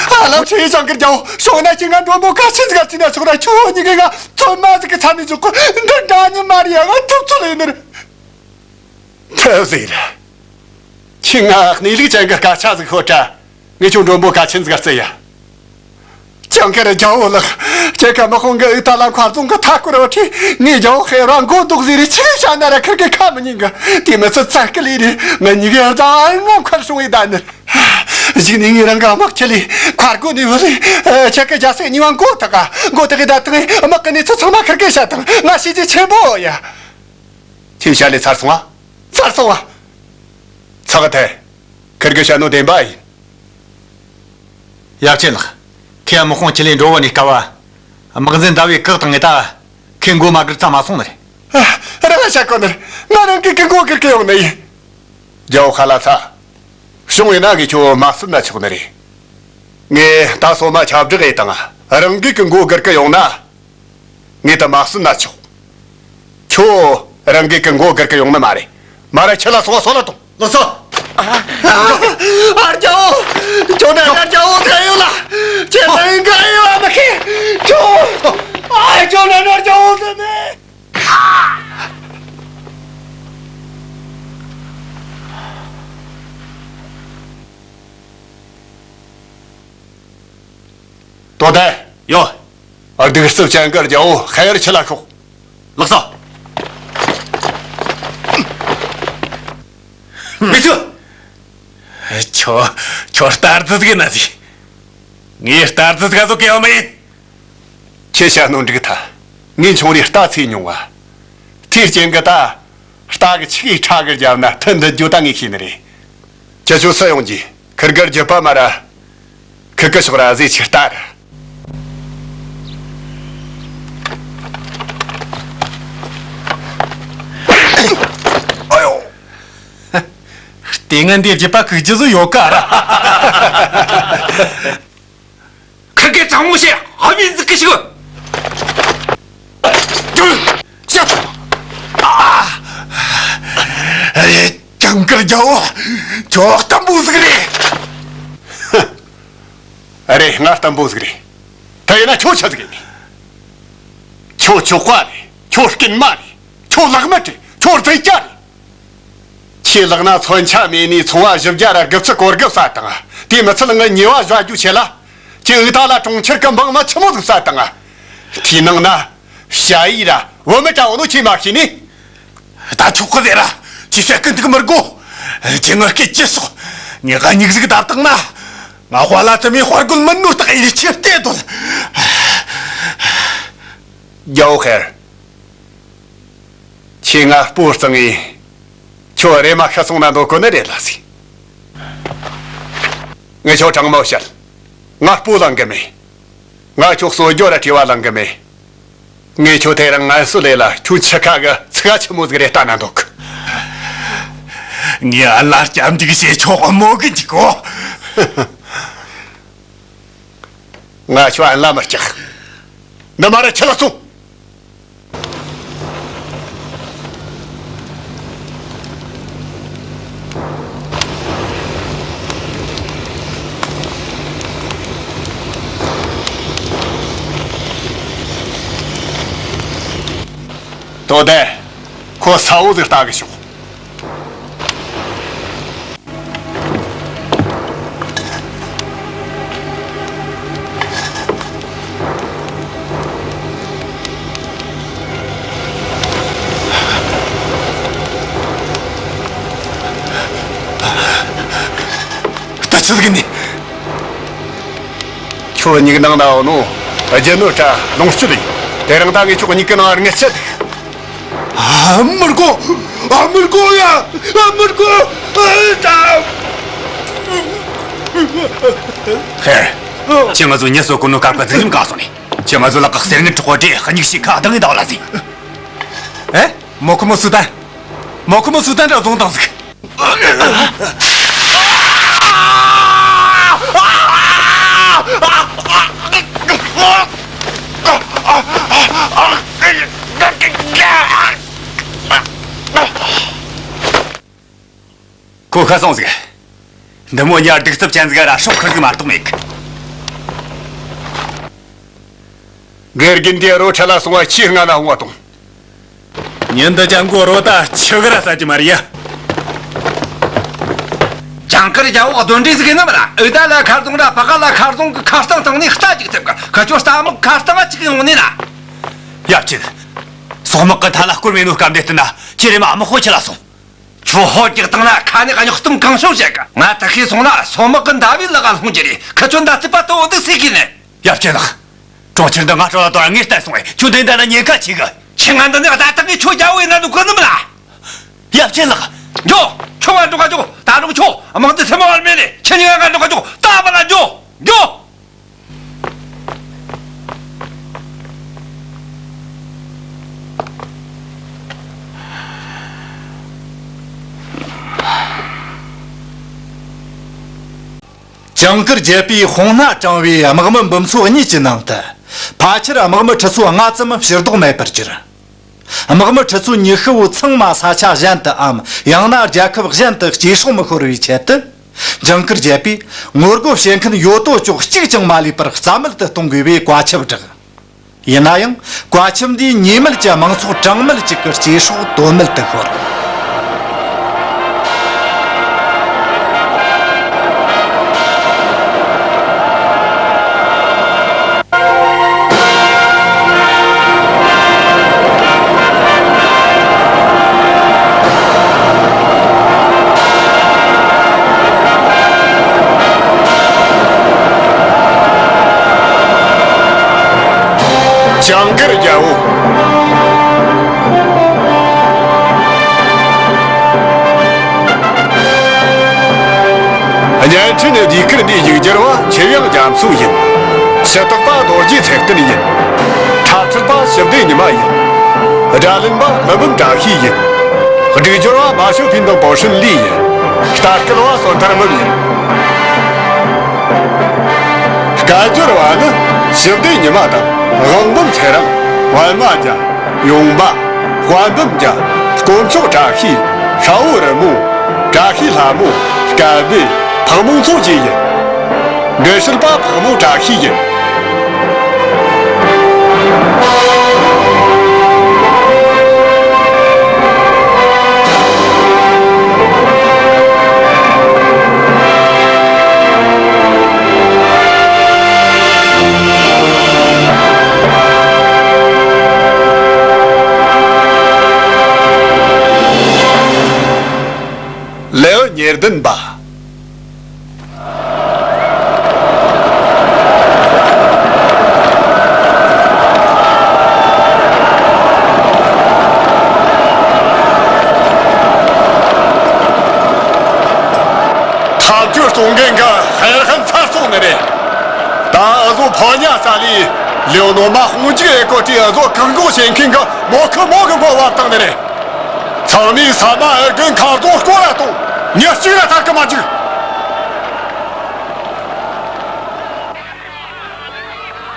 ཨ་ལ་ཆེ་ཆང་ཁེར་རྒྱལ་བོ་ཤོག་ན་ཁྱི་ང་མགྲོན་པོ་ཁ་ཆེ་ཟིག་ཅི་ན་ཆོག་ན་ཁྱོད་གཉིས་ཀྱི་ང་ཚོད་མ་ཟིག་གི་ཚ་མི་འཇུག་གོ། འདི་འདྲ་ཉི་མ་རེད་ཡ། ང་ཐུག་ཚོད་ལས་ནི་རེད། ཐབས་ཟིག་རེད། ཁྱི་ང་གནས་ལུགས་ཅན་གྱི་སྐད་ཆ་ཟིག་ཤོད་དྲ། ངས་ཁྱོད་མགྲོན་པོ་གལ་ཆེན་ཟིག་བརྩི་ཡ། ཁྱང་ཁར་རྒྱལ་བོ་ལགས། ཁྱེད་ཀ་དམག་དཔུང་གི་ཨུ་ཏ་ལ་མཁར་རྫོང་གི་མཐའ་སྐོར་བ་ཁྲིད། ངས་རྒྱལ་བོ་ཧེ་ར་མགོ་འདོགས་ཟེར་རེ་ཆི་ཟིག་བྱ་ན་ར་ཁིར་གི་ཁ་མི་ཉན་གི། དེ་མི་ཚད་ཚ་སྐུ་ལས་རེ་ང་གཉིས་གི་ཡར་ད་ཨ་ང་མཁར་སྲུང་བའི་ད་ནི། གཞུག་ནས་ངས་རང་གི་དམག་ཁྲིད་ལས་མཁར་སྒོ་ནས་བུད་ལས། ཁྱེད་ཀྱི་རྒྱལ་སྲས་གཉིས་བ་མགོ་བཏགས་ག་མགོ་བཏགས་གི་ད་དང་དམག་གི་གནས་ཚུལ་ཚང་མ་ཁིར་གི་བཤད་དང་ང་བྱས་རྗེས་ཆེན་པོ་ཡ། ཁྱེད་བཤད་ལས་ཚར་སོང་ཨ། ཚར་སོང་ཨ། ཚག་ཐལ། ཁིར་གི་བཤད་ནོ་བདེན་པ་ཡིན། ཡབ་ཆེན་ལགས། ཁྱེད་དམག་དཔུང་ཁྲིད་ལས་འགྲོ་བ་ནས་སྐབས་བ། དམག་འཛིན་ཟླ་བའི་བཀག་བཏང་ངས་ད། ཁྱེད་མགོ་མ་སྒུར་ཙམ་མ་སོང་ནི་རེད། ཨ། རང་བཤད་གོ་ནི་རེད། ང་རང་གི་གི་མགོ་སྒུར་གི་ཡོང་ནི་ཡིན། རྒྱལ་བོ་ཁ་ལ་ཚ། བྱུང་བས་ན་གི་ཁྱོད་མ་བསད་ན་ཆོག་ནི་རེད། ངས་ད་སོ་མ་ཁྱབ་བསྒྲགས་ཡས་དང་རང་གི་གི་མགོ་སྒུར་གི་ཡོང་ན། ངས་ད་མ་བསད་ན་ཆོག་ཁྱོད་རང་གི་གི་མགོ་སྒུར་གི་ཡོང་ནི་མ་རེད། མ་ར་ཁྱེད་ལ་སོང་བ་སོང་ལ་ཐོངས། ལགས་སོ། ཨ་རྒྱལ་བོ། ཁྱོད་ནི་ཨ་རྒྱལ་བོ་ཟེར་ཡོད་ལ། ཁྱེད་ལ་ཡིན་ག་ཡོད་མི་ཤེས། ཁྱོད། ཨ་ཁྱོད་ནི་ཨ་རྒྱལ་བོ་ཟེར་ནས། དོ་དེ། ཡོ། ཨ་གདུག་རྩུབ་ཅན་གི་རྒྱལ་བོ་ཧེ་ཡར་ཁྲིད་ལ་ཤོག་ལགས་སོ། མི་ཚུ། ཁྱོད། ཁྱོད་རྟ་རྫི་ཟིག་ཡིན་ན་ཟིག་ངས་རྟ་རྫི་ཟིག་བཟོ་གི་ཡོད་མ་ཡིན། ཁྱེད་བཤད་ནོ་འགྲིག་ཐལ། ངས་ཆུང་རིས་རྟ་འཚོས་མྱོང་བ། དེའི་རྐྱེན་གྱིས་ད། རྟ་གི་ཆི་གི་ཁྲ་གི་རྒྱབ་ན་མཐུ་འདི་རྒྱུ་ད་ངས་ཤེས་ནི་རེད། ཁྱེད་ཆོ་སུ་ཡོང་རྒྱུ། ཁིར་གི་རྒྱུད་པ་མ་ར། ཁི་ཁི་ཤོག་ར་ཟེ་ཆི་རྟ་ར། ཨ་ཡོ། ལྟས་ངན་འདི་རྒྱུད་པ་ཁུག་རྒྱུ་བཟོ་ཡོད་ཀ་ར། ཁི་གེ་གཙང་མོ་བྱས་ཨ་མི་འཛུགས་ཀི་ཞིག་ཅང་ཀར་རྒྱལ་བོ། ཁྱོད་གཏམ་པོ་ཟིག་རེད། རེད། ང་གཏམ་པོ་ཟིག་རེད། ད་ཡིན་ན་ཁྱོད་ཆ་ཟིག་ཡིན། ཁྱོད་ཆོག་པ་རེད། ཁྱོད་རྐུན་མ་རེད། ཁྱོད་ལག་མི་རེད། ཁྱོད་རྫུན་རྐྱལ་རེད། ཁྱེད་ལག་ན་མཚོན་ཆ་མེད་ནས་ཚོང་བ་བཞི་བརྒྱ་ར་དགུ་བཅུ་གོ་དགུ་བསད་བཏང་། དེ་མི་ཚད་ངའི་ཉེས་པ་གཞོག་རྒྱུ་ཆེད་ལ། ཁྱེད་འུ་ད་ལ་གྲོང་ཁྱེར་གི་འབངས་མི་ཆི་མོ་ཟིག་བསད་བཏང་། དེའི་ནང་ན། ཞ་ཡི་ར་བུད་མེད་འདྲ་བོ་ནོ་ཁྱེད་མ་ཤེས་ནི། ད་ཆོག་གི་ཟེར་ར། ཁྱེད་བཤད་ཀི་འདུག་མི་དགོ། ཁྱེད་ངར་སྐད་ཅི་སོག་ངས་ག་ཉིག་ཟིག་བཏབ་བཏང་ན། ང་དཔའ་ལ་ཙི་མའི་དཔའ་རྒོད་མིན་ནོ་རྟགས་ཡིན་ཁྱེད་བལྟས་དོ། རྒྱལ་བོ་ཧེར། ཁྱེད་ང་སྤོ་གཙང་ངས། ཁྱོད་རེ་མ་ཤི་སོང་ན་འདོད་གོ་ནི་རེད་ལ་ཟིག་ངས་ཁྱོད་དྲང་མོ་བཤད། ང་སྤོ་ལང་གི་མེད། ང་ཁྱོད་གསོད་རྒྱུ་ར་བྲེལ་བ་ལང་གི་མེད། ངས་ཁྱོད་དེ་རིང་ངལ་གསོ་ལས་ལ་ཁྱོད་ཆི་ཁ་གི་ཚིག་ཆི་མོ་ཟིག་རེད་ལྟ་ན་འདོད་གི་ངས་ཨ་ལ་སྐྱབས་འཇུག་བྱེད་ཆོག་མོ་གི་འཇིག་གོ་ང་ཁྱོད་ཨན་ལ་མི་སྐྲག་འདི་མ་ར་ཁྱི་ལ་སོང་། དོ་དེ། ཁོ་ས་འོག་ཟིག་ལྟ་གི་ཤོག་ད་ཆི་ཟིག་ནི། ཁྱོད་མྱིག་ནང་ན་འོ་ནོ། རྒྱུ་ནོར་གྲྭ་ལོངས་སྤྱོད་ཡིན། དེ་རིང་ད་ངས་ཁྱོད་མྱིག་གི་ནང་ངར་ངེས་ཆད། ཨ་མི་དགོ་ཨ་མི་དགོ་ཡ། ཨ་མི་དགོ་ཨ་ད། ཧེ། ཁྱེད་ང་ཚོ་མྱི་གསོད་གོ་ནོ་སྐབས་ཀ་འཛིན་རིམ་ག་སོང་ནས། ཁྱེད་ང་ཚོ་ལག་ག་གསེར་དངུལ་དྲག་པོ་སྤྲད་སྙིགས་ཤིག་ཁ་གདང་ངེ་འདའ་བ་ལ་ཟིན། ཨེ། མོ་ཁོ་མོ་སུ་ད། མོ་ཁོ་མོ་སུ་ད་འདྲ་བཟུང་བཏང་ཟིག་ག་སོང་ཟིག་འདི་མོ་ཉར་གདུག་རྩུབ་ཅན་ཟིག་ར་ཤོག་ཁུར་ཟིག་མ་གཏོགས་མེད་གི། དགེ་རྒན་དེ་རོ་ཁྲ་ལ་སོང་བ་ཁྱིའི་སྔ་ན་འོང་བ་དང་། ཉིན་འདི་ཅང་གོ་རོ་ད་ཆི་གི་ར་ས་ཀྱི་མ་རེད་ཡ། ཇང་ཀར་རྒྱལ་བོ་གདོན་འདྲེ་ཟིག་ཡིན་ནམ་ལ། ཨུ་ད་ལ་མཁར་རྫོང་ར་པ་ག་ལ་མཁར་རྫོང་གི་མཁར་སྟེང་སྟེང་ནས་རྟ་ཅིག་ཐེབས་གི། ཁ་ཆོ་རྟ་དམག་མཁར་སྟེང་ང་ཅིག་ཡོང་ནི་ན། ཡབ་ཆེན། སོག་དམག་གི་མཐའ་ལ་སྐོར་མེད་ནོ་སྐབས་འདི་བསྟུན་ན་ཁྱེད་རེ་མ་དམག་ཧོ་ཁྱི་ལ་སོང་། ཁྱོད་ཧོ་རྒྱག་བཏང་ན་ཁ་ནས་སྙོག་གཏམ་གང་བྱུང་བཤད་གི། ང་ད་ཤི་སོང་ན་སོག་དམག་གི་མདའ་བའི་ལག་ག་ལྷུང་རྒྱུ་རེད། ཁ་ཆོ་མདའ་རྩེད་པ་དོ་འདུག་སེ་གི་ནས། ཡབ་ཆེན་ལགས། གྲོང་ཁྱེར་འདི་ང་སྤྲོ་ལ་དོར་ངས་བལྟས་སོང་བས་ཁྱོད་འདི་འདྲ་ན་ཉེན་ཁ་ཆེ་གི། ཁྱེད་ང་འདི་ནས་བརྡ་བཏང་གི་ཁྱོད་རྒྱལ་བོ་ཡིན་ན་འདུག་གི་ནི་མིན་ལ། ཡབ་ཆེན་ལགས། འགྱོ། ཁྱོད་ང་འགྲོ་ག་འགྱོ། ད་འགྲོ་ཁྱོད་དམག་འདི་ཐེ་མ་བར་མེད་ལས་ཁྱེད་ཉིད་ང་འགྲོ་ག་འགྱོ། ད་བ་ལ་འགྱོ། འགྱོ། ཇིང་གུར་རྒྱལ་པོས་དཔུང་སྣ་དྲངས་པའི་དམག་མི་འབུམ་ཚོ་གཉིས་ཀྱི་ནང་དུ་ཕལ་ཆེར་དམག་མི་ཁྲི་ཚོ་ལྔ་ཙམ་ཕྱིར་ལྡོག་མེད་པར་གྱུར། དམག་མི་ཁྲི་ཚོ་ཉི་ཤུ་བོ་ཚང་མ་ས་ཆ་གཞན་དུའམ་ཡང་ན་རྒྱལ་ཁབ་གཞན་དུ་སྐྱེ་སྲོག་མི་ཤོར་བའི་ཆེད་དུ། ཇིང་གུར་རྒྱལ་པོས་ངོ་རྒོལ་བྱེད་མཁན་ཡོད་དོ་ཅོག་གཅིག་ཀྱང་མ་ལུས་པར་རྩ་མེད་དུ་གཏོང་དགོས་པའི་བཀའ་ཁྱབ་བསྒྲགས། ཡིན་ན་ཡང་བཀའ་ཁྱབ་འདིས་ཉེས་མེད་ཀྱི་དམངས་ཚོགས་གྲངས་མེད་ཅིག་གི་སྐྱེ་སྲོག་དོན་མེད་དུ་ཤོར། ཇིང་གུར་རྒྱལ་བོ། བརྙན་འཕྲིན་ནི་ཟློས་གར་འདིའི་ཡིག་སྒྱུར་བ་ཆོས་དབྱངས་རྒྱ་མཚོ་ཡིན། ཞུ་དག་པ་རྡོ་རྗེ་ཚེ་བརྟན་ཡིན། འཁྲབ་ཁྲིད་པ་ཞི་བདེ་ཉི་མ་ཡིན། སྒྲ་ལེན་པ་ཀླུ་འབུམ་བཀྲ་ཤིས་ཡིན། སྒྲིག་སྦྱོར་བ་མ་ཞོ་ཕིན་དང་པོ་ཧྲིན་ལི་ཡིན། ལྟ་སྐུལ་བ་བསོད་ཐར་དམུ་ཡིན། སྐད་སྦྱོར་བ་ནི་ཞི་བདེ་ཉི་མ་དང་དབང་འབུམ་ཚེ་རིང་། པད་མ་རྒྱལ། ཡུང་པ། དཔལ་འབུམ་རྒྱལ། དཀོན་མཆོག་བཀྲ་ཤིས། ཤ་བོ་རི་མོ། བཀྲ་ཤིས་ལྷ་མོ། སྐལ་བྷེ། ཕག་མོ་མཚོ་བཅས་ཡིན། འགྲེལ་བཤད་པ་ཕག་མོ་བཀྲ་ཤིས་ཡིན། ལེའུ་ཉེར་བདུན་པ། ཐབས་ཇུས་གཙོ་འགན་གྱི་ཧེ་ཧན་ཚར་སོང་ནི་རེད། ད་འུ་ཟོ་ཕོ་ཉ་ས་ལི་ལེའུ་ནོ་མ་དཔུང་འཇུག་ཨེ་ཀོ་ཏི་འུ་ཟོ་བཀག་འགོག་བྱེད་མཁན་གྱི་མོ་ཁི་མོ་གི་མགོ་བབས་བཏང་ནི་རེད། ཚང་མས་ས་མ་ཨར་གན་མཁར་རྫོང་སྐོར་ར་གཏོང་། མྱི་གཅིག་ར་ཐར་གི་མ་འཇུག་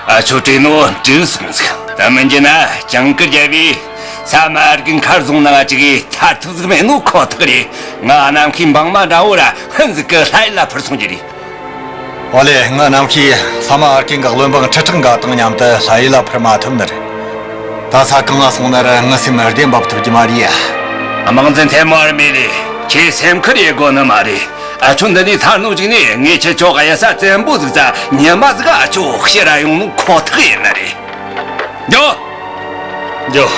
ཨ་ཆོ་བྲེ་ནོ་དྲིན་སོང་ཟིག་ད་མི་འཇི་ན་ཇིང་གུར་རྒྱལ་པོས་ས་མ་ཨར་གན་མཁར་རྫོང་ནང་ཅིག་གིས་ཐར་ཐུབ་ཟིག་མེད་ནོ་ཁོ་ཐག་རེད། ང་ནམ་མཁའི་འབངས་མ་འདྲ་བོ་ར་ཧན་ཟིག་གི་ལྷ་ཡུལ་ལ་འཕུར་སོང་རྒྱུ་རེད། ཨོ་ལེ། ང་ནམ་ཤི་ས་མ་ཨར་ཀིན་གྱི་བློན་འབངས་ཁྲི་ཕྲག་འགའ་དང་མཉམ་དུ་ལྷ་ཡུལ་ལ་འཕུར་མ་ཐུབ་ནི་རེད། ད་ས་གང་ང་སོང་ན་ར་ངའི་སེམས་བདེ་འབབ་ཐུབ་ཀྱི་མ་རེད་ཡ། དམག་འཛིན་ཐེ་མོ་ཨར་མེ་ལེ། ཁྱེད་སེམས་ཁུར་ཡེ་དགོས་ནི་མ་རེད། ཨ་ཆོ་འདི་ནས་ཐར་ནོ་ཅིག་ནས་ངས་ཁྱེད་ཆོ་ག་ཡ་ས་བཙན་པོ་ཟིག་ཙ་ཉི་མ་ཟིག་ཨ་ཆོ་ཕྱིར་ར་ཡོང་ནོ་ཁོ་ཐག་ཡིན་ནི་རེད། འགྱོ། འགྱོ།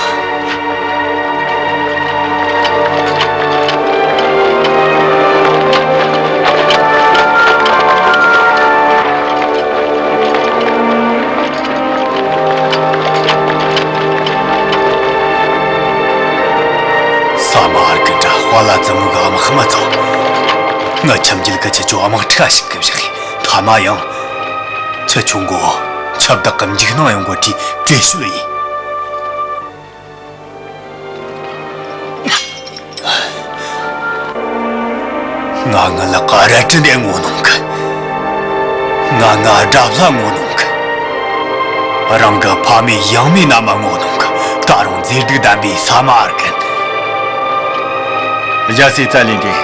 ས་མ་ཨར་གི་འདྲ་དཔའ་ལ་བཙུན་མོ་གི་དམག་མི་ཚོ། ང་ཁྱིམ་རྒྱུད་ཀྱི་ཁྱེད་ཆོ་དམག་ཁྲི་ཞིག་གི་བཞག་ཐ་མ་ཡང་། ཁྱེད་ཆོ་མགོ་ཁྱབ་བདག་གི་འཇིགས་སྣང་ཡོང་དགོས་དུས་བྲེལ་ཤོས་ཡིན། ང་ངི་ལག་ག་རལ་གྲི་འདི་ངོ་གནོང་གི། ང་ང་དགྲ་ལྷ་ངོ་གནོང་གི། རང་གི་ཕ་མེས་ཡང་མེས་རྣམས་ངོ་གནོང་གི། ད་རུང་མཛེས་སྡུག་ལྡན་པའི་ས་མ་ཨར་གན། རྒྱལ་སྲས་ཙ་ལན་གྱིས།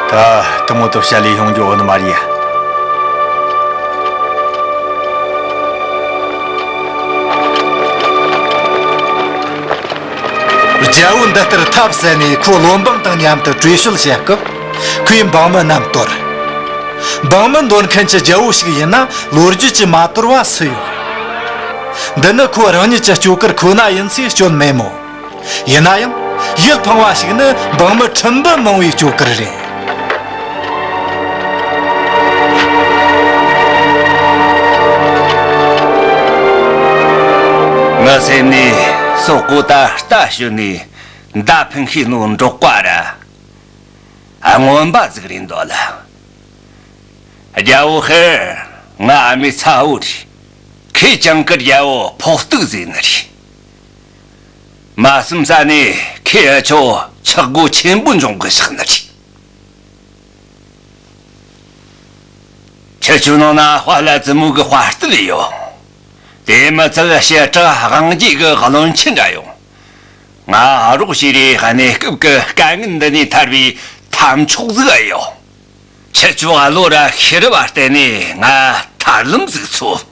ད་དེ་མོ་དུ་བཤད་ལས་ཡོང་རྒྱུ་ཡོད་ནི་མ་རེད་ཡ། རྒྱལ་བོ་འདི་ལྟར་ཐབས་ཟད་ནས་ཁོ་བློ་འབངས་དང་མཉམ་དུ་བྲོས་བྱོལ་བྱེད་སྐབས། ཁོས་འབངས་མི་རྣམས་དོར། འབངས་མི་འདོར་མཁན་གྱི་རྒྱལ་བོ་ཞིག་ཡིན་ན་ལོ་རྒྱུས་ཀྱིས་མ་དོར་བ་སུ་ཡོད། འདི་ནི་ཁོ་རང་ཉིད་ཀྱི་སྐྱོ་གར་ཁོ་ན་ཡིན་ཚེ་སྐྱོན་མེད་མོད། ཡིན་ན་ཡང་ཡིད་ཕངས་པ་ཞིག་ནི་འབངས་མི་ཁྲིམས་འབུལ་མང་བའི་སྐྱོ་གར་རེད། ངའི་སེམས་ནས་སོག་པོ་ད་ལྟ་ཞོན་ནས་མདའ་འཕེན་ཤེས་ནོ་འབྲོག་པ་ར་རྔོན་པ་ཟིག་རེད་འདོད་ལ། རྒྱལ་བོ་ཧེར། ང་ཨ་མའི་ཚ་བོ་རེད། ཁོས་ཇིང་གིར་རྒྱལ་བོ་ཕོག་ཐུག་ཟེར་ནི་རེད། མ་བསམ་ས་ནས་ཁོས་ཨ་ཆོ་ཆག་སྒོ་ཆེན་པོ་འབྱུང་གི་བཞག་ནི་རེད། ཁྱེད་ཚོའི་ནང་ན་དཔའ་ལ་བཙུན་མོ་གི་དཔའ་རྟུལ་ཡོད། དེ་མི་ཚད་བྱེ་བྲག་དབང་རྒྱལ་གི་བློན་ཆེན་འདྲ་ཡོད། ང་རོགས་བྱས་རེ་གནས་སྐབས་ཀྱི་དཀའ་ངལ་འདི་ནས་ཐར་བའི་ཐབས་མཆོག་ཟིག་ཨེ་ཡོད། ཁྱེད་ཚོ་ཨ་ལོ་ར་ཤི་རི་བ་བརྟེན་ནས་ང་ཐར་ལམ་ཟིག་འཚོལ། ཨ།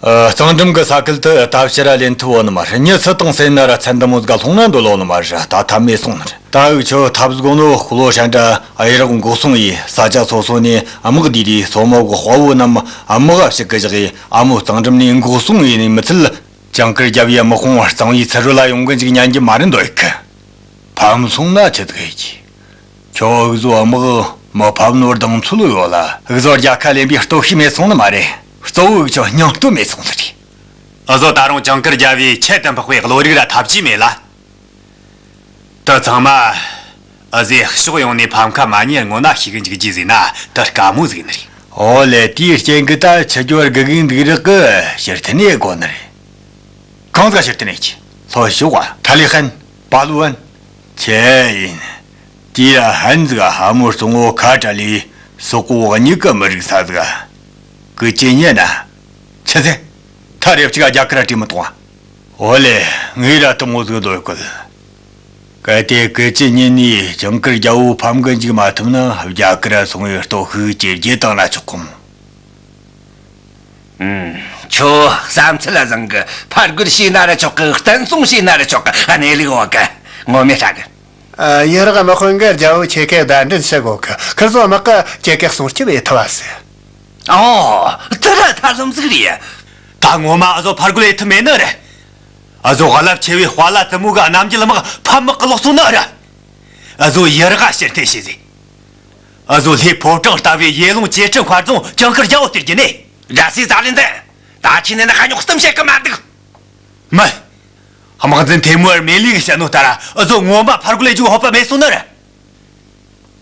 གཙང་འགྲམ་གི་ས་ཁུལ་དུ་ད་ཕྱིར་ར་ལེན་ཐུབ་བོ་ནི་མ་རེད། མྱི་སུ་དང་བསད་ན་ར་ཚན་འདི་མོ་ཟིག་ལྷུང་ན་འདོད་ལོ་ནི་མ་རེད། ད་ཐབས་མེད་སོང་ནི་རེད། ད་འུ་ཆོ་ཐབས་དགོས་ནོ་ཤོ་ལོ་ཧྲན་དྲ་ཨ་ཡེ་རག་འགོག་སྲུང་ཡིས་ས་ཆ་སོ་སོ་ནས་དམག་བསྡུས་ཏེ་སོ་མོ་གི་དཔའ་བོ་རྣམས་དམག་ཕྱི་གི་བཞག་གིས་ཨ་མོ་གཙང་འགྲམ་ནས་འགོག་སྲུང་ཡིན་ནི་མི་ཚད། ཇིང་གིར་རྒྱལ་བའི་དམག་དཔུང་གཙང་བོའི་ཚུར་རོལ་ལ་ཡོང་གི་འཇུག་ཉན་གྱི་མ་རེད་འདོད་གི། ཕམ་སོང་ན་ཆི་ཟིག་ཡེད་གི། ཁྱོད་འུ་ཟོ་དམག་མི་ཕམ་ནོར་གདེང་ཚོད་ཡོད་ལ། འུ་ཟོ་རྒྱལ་ཁ་ལེན་པའི་སྟོབས་ཤུགས་མེད་སོང་ནི་མ་རེད། གཙོ་བོ་འུ་ཆོ་སྙིང་སྟོབས་མེད་སོང་ནི་རེད། འུ་ཟོ་ད་རུང་ཇིང་གིར་རྒྱལ་བའི་ཁྱད་དུ་འཕགས་པའི་བློ་རིག་ར་ཐབས་ཇུས་མེད་ལ། དེ་ཚང་མ་འུ་ཟོས་ཕྱོགས་ཡོངས་ནས་ཕམ་ཁ་མ་ཉེས་སྔོན་ན་ཤེས་གི་འཇུག་རྒྱུ་ཟེར་ན་དེ་དཀའ་མོ་ཟིག་ནི་རེད། ཨོ་ལེ། དེའི་རྐྱེན་གྱིས་ད་ཆི་འགྱོ་དགོས་གི་འདུག་རག་གི། ཕྱིར་འཐེན་ཡེད་དགོ་ནི་རེད། གང་ཟིག་ཕྱིར་འཐེན་ཡེད་གི། ལྷོ་ཕྱོགས་ཨ། ཐ་ལི་ཧན། པ་ལུ་ཨན། ཆི་ཡིན། དེ་ཡ་ཧན་ཟིག་ཨ། ཧ་མོ་སྲུང་བོ་ཁ་བྲལ་ལས་སོག་པོ་གཉིས་ཀ་མི་རིག་ས་ཟིག་ཨ། ཀི་ཅི་ཉན་ན། ཆི་ཟེར། ཐ་རེབ་ཅིག་ཨ་རྒྱ་གར་ར་བྲིས་མི་གཏོང་ཨ། འོ་ལེ། ངས་ར་དེ་མོ་ཟིག་འདོད་གི། གལ་ཏེ་ཀི་ཅི་ཉན་ནས་ཇིང་གིར་རྒྱལ་བོ་ཕམ་གི་འཇུག་མ་ཐུབ་ན་རྒྱ་གར་ར་སོང་བའི་སྟོབས་ཤུགས་ཇེ་རྒྱས་བཏང་ན་ཆོག་གམ། ཨུམ། ཁྱོད་བསམ་ཚུལ་ལ་བཟང་གི། ཕར་རྒོལ་བྱས་ན་ར་ཆོག་གི། བརྟན་སྲུང་བྱས་ན་ར་ཆོག་གི། གནས་ལུགས་འོག་གི་ངོ་མས་ཧྲ་གི། ཨ། ཡུ་རོག་དམག་དཔོན་གྱིས་རྒྱལ་བོ་ཁྱེད་ཀ་གདན་འདྲེན་བྱེད་དགོས་གི། ཁིར་ཚོ་དམག་གིས་ཁྱེད་ཀ་སྲུང་སྐྱོབ་ཡེད་ཐུབ་བ་ཟེར། ཨོ། དེ་ར་ཐབས་ལམ་ཟིག་རེད། ད་ངོ་མ་འུ་ཟོ་ཕར་རྒོལ་ཡེད་ཐུབ་མེད་ནི་རེད། འུ་ཟོ་རླབས་ཆེ་བའི་དཔའ་ལ་བཙུན་མོ་གི་རྣམ་རྒྱལ་དམག་ཕམ་དམག་གི་ལོག་སོང་ནི་རེད། འུ་ཟོ་ཡུ་རོག་ཕྱིར་འཐེན་བྱོས་ཟེར། འུ་ཟོ་ལྷའི་ཕོ་བྲང་ལྟ་བུའི་ཡེ་ལུང་ཅེ་ཁྲི་མཁར་རྫོང་ཇིང་གིར་རྒྱལ་བོ་སྟེར་རྒྱུ་ནི། ར་སའི་ཛ་ལན་འདི། ད་ཁྱེད་ནི་ནི་ཁ་ཉོག་གཏམ་བཤད་གི་མ་འདུག། མིན། དམག་འཛིན་ཐེ་མུ་ཨར་མེ་ལི་གིས་བཤད་ནོ་ལྟར་འུ་ཟོ་ངོ་མ་ཕར་རྒོལ་ལས་འཇུག་ཧོབ་པ་མེད་སོང་ནི་རེད།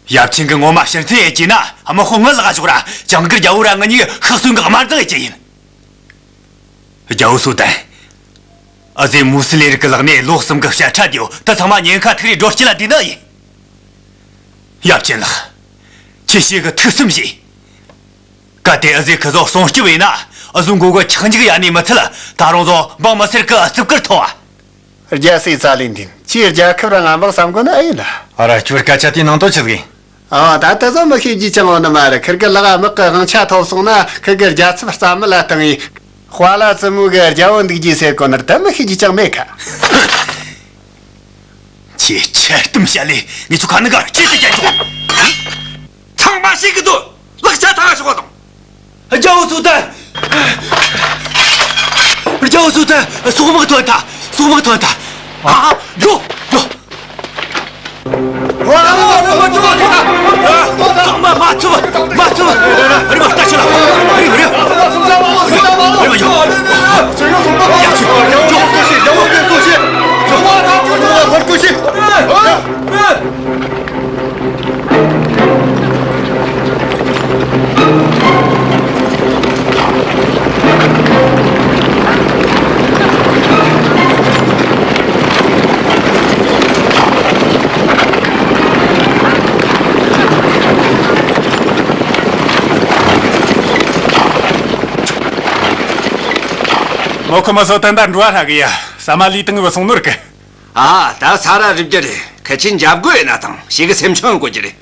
ཡབ་ཆེན་གྱིས་ངོ་མ་ཕྱིར་འཐེན་ཡེད་ཀྱི་ན་དམག་དཔུང་ངའི་ལག་ག་ཞོག་ར་ཇིང་གིར་རྒྱལ་བོ་ར་ང་གཉིས་ཤི་གསོན་གྱི་དམར་འཛིང་ཡེད་ཀྱི་ཡིན། རྒྱལ་བོ་སུ་ཏན། འུ་ཟོས་མུ་སི་ལིང་རིགས་ཀྱི་ལག་ནས་ལོ་གསུམ་གྱི་དཔྱ་ཁྲལ་དེའོ་དེ་ཚང་མ་ཉེན་ཁ་ཐུག་རེ་སྒྲོལ་སྐྱིད་ལ་བསྡུས་ནི་ཡིན། ཡབ་ཆེན་ལགས། ཁྱེད་ཤེས་གི་ཐུགས་བསམ་བཞེས། གལ་ཏེ་འུ་ཟོས་ཁི་ཚོ་སྲུང་སྐྱོབ་ཡེད་ན་འུ་ཟོའི་མགོ་གི་ཆག་འཇིག་ཡལ་ནི་མི་ཚད་ད་རུང་ཟོ་འབངས་མི་སེར་གི་རྩིབས་ཀར་ཐོབ་བ། རྒྱལ་སྲས་ཙ་ལི་འདིན། ཁྱེད་རྒྱལ་ཁབ་ར་ང་དམག་བསམ་གོ་ནི་ཨེ་ཡིན་ན། ཨ་ར། ཁྱོད་སྐད་ཆ་དེའི་ནང་དོན་ཆི་ཟིག་ཡིན། ཨ། ད་དེ་ཚོ་མི་ཤེས་རྒྱུ་ཅང་ཡོད་ནི་མ་རེད། ཁིར་གི་ལག་དམག་གི་དབང་ཆ་ཐོབ་སོང་ན་ཁིར་གི་རྒྱལ་ཚབ་རྩ་མེད་ལ་བཏང་ངས། དཔའ་ལ་བཙུན་མོ་གི་རྒྱལ་བོ་འདུག་རྒྱུ་ཟེར་གོ་ནི་རེད། དེ་མི་ཤེས་རྒྱུ་ཅང་མེད་ཁ། ཁྱེད་ཆེ་གཏམ་བཤད་ལས་ངེད་ཚོ་ཁ་ནི་ག་ཅི་ཏི་ཅན་ཆོག། ཚང་མ་ཤེས་གི་འདུག། ལག་ཆ་ཐང་ཤོག་དང་། རྒྱལ་བོ་སུ་ཏན། རྒྱལ་བོ་སུ་ཏན། སོག་དམག་ཐོན་ཐལ། སོག་དམག་ཐོན་ཐལ། ཨ། འགྲོ། འགྲོ། ཚང་མ་མ་ཚུབ། མ་ཚུབ། རི་མ་ལྟ་ཆུ་ལ། རི་མ་རི། རི་མ་འགྲོ། ཡ་ཆུ། འགྲོ། མོ་ཁོ་མ་སོ་ཏན་ད་འགྲོ་བ་ཧྲ་གི་ཡ། ས་མ་ལི་ཏང་བ་སོང་ནོར་གི། ཨ། ད་ས་ར་རི་བརྒྱ་རེད། ཁི་ཆོས་འཇབ་རྒོལ་ཡེད་ན་ཐང་། ཞེ་གི་སེམས་ཆུང་དགོས་ཀྱི་རེད།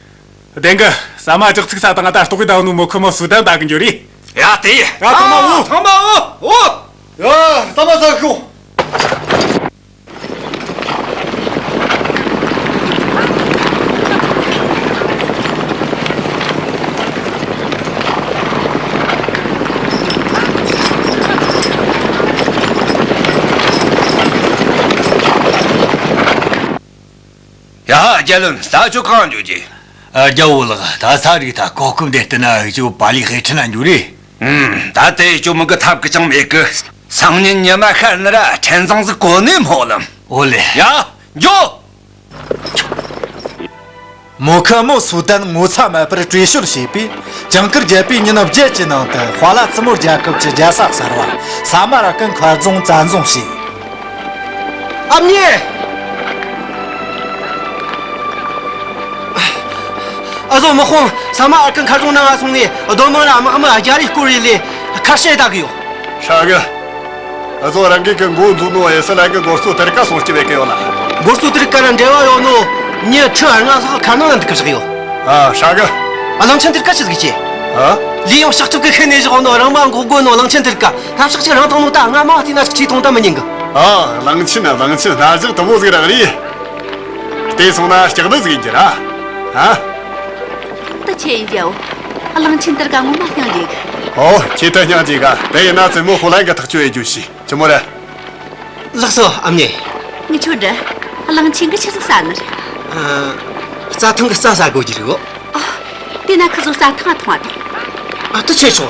བདེན་གི། ཟ་མ་ཇག་ཚིག་ས་དང་ད་ལྟོགས་གི་ད་ནུ་མོ་ཁི་མོ་སུ་དན་ད་གི་འགྱོ་རེད། ཡ་དེ་ཡ། ཡ་ཐང་མ་འོ། ཐང་མ་འོ། འོ། ཡ་ཟ་མ་ཟ་ཤོག། ཡ། རྒྱལ་བློན། ད་ཁྱོད་གང་འགྱོ་རྒྱུ། ཨ། རྒྱལ་བོ་ལགས། ད་ས་རིག་ད་གོ་སྐབས་འདི་བསྟུན་ན་ཨུ་ཅོ་པ་ལི་ཧེ་ཁྲི་ན་འགྱོ་རེད། ཨུམ། ད་དེ་ཨུ་ཅོ་མི་གི་ཐབས་གི་ཅང་མེད་གི། སང་ཉིན་ཉི་མ་ཤར་ན་ར་ཁྲེན་ཚང་ཟིག་གོ་ནས་མོ་ལམ། ཨོ་ལེ། ཡ། འགྱོ། མོ་ཁི་མོ་སུ་དན་ངོ་ཚ་མེད་པར་བྲོས་བྱོལ་བྱས་པས། ཇིང་གུར་བརྒྱད་པའི་ཉིན་བརྒྱད་ཀྱི་ནང་དུ་ཧྭ་ལ་ཙི་མོ་རྒྱལ་ཁབ་ཀྱི་རྒྱལ་ས་གསར་བ་ས་མ་ར་ཀན་མཁར་རྫོང་བཙན་བཟུང་བྱས། ཨ་མྱེས། ཨ་ཟོ་དམག་དཔུང་ས་མ་ཨར་ཀན་མཁར་རྫོང་ནང་ང་སོང་ནས་རྡོ་མང་ར་དམག་མི་བརྒྱ་རེ་སྐོར་རེ་ལས་ཁ་བཤད་ལྟ་གི་ཡོད། ཧྲ་གི། ཨ་ཟོ་རང་གི་གི་འགོ་འཛུགས་ནོ་ཨེ་སི་ལན་གི་འགོ་གཙོ་དེར་ཀ་སོང་སྐྱི་བས་གི་ཡོད་ལ། འགོ་གཙོ་དེར་ཀ་ར་འབྲེལ་བ་ཡོད་ནོ་མྱི་ཁྲི་ལྔ་ལྷག་ཁ་ནང་ལ་འདུག་གི་བཞག་ཡོད། ཨ་ཧྲ་གི། གླང་ཆེན་དེར་ཀ་ཆི་ཟིག་བྱེད། ཨ། ལི་ཡང་ལྕགས་ཐུབ་གི་ཁེ་ནས་བཞག་ནོ་རང་མ་འགོག་དགོས་ནོ་གླང་ཆེན་དེར་ཀ་སྣ་ཕྱག་ཆེ་རང་དང་ནོ་ད་ང་མ་བ་དེ་ན་ཅིག་ཁྲིད་ཐོང་ད་མི་ཉན་གི། ཨ། གླང་ཆེན་ན་གླང་ཆེན་སྣ་ཞག་དུ་མོ་ཟིག་རག་རེད། བལྟས་སོང་ན་ལྕགས་སྣ་ཟིག་ཡིན་རྒྱུ་ར། ཨ། ད་ཆེ་ཡིན་རྒྱའོ། གླང་ཆེན་དེར་ཀ་ངོ་མ་སྙིང་རྗེ་གི། ཨོ། ཁྱེད་ད་སྙིང་རྗེ་ག། དེ་ཡིན་ན་བཙུན་མོ་ཧྥུ་ལན་གི་ཐག་གཅོད་ཡེད་རྒྱུ་ཞིག་ཅི་མོ་ར། ལགས་སོ་ཨ་མྱེས། ངི་ཆོ་འདྲ། གླང་ཆེན་གི་ཆི་ཟིག་ཟ་ནི་རེད། ཨ། རྩྭ་ཐང་གི་རྩྭ་ཟ་དགོས་ཀྱི་རེད་གོ། ཨ། དེ་ན་ཁི་ཟོ་རྩྭ་ཐང་ང་ཐོང་ང་ཐོང་། ཨ་ཏི་ཆེ་ཆོ།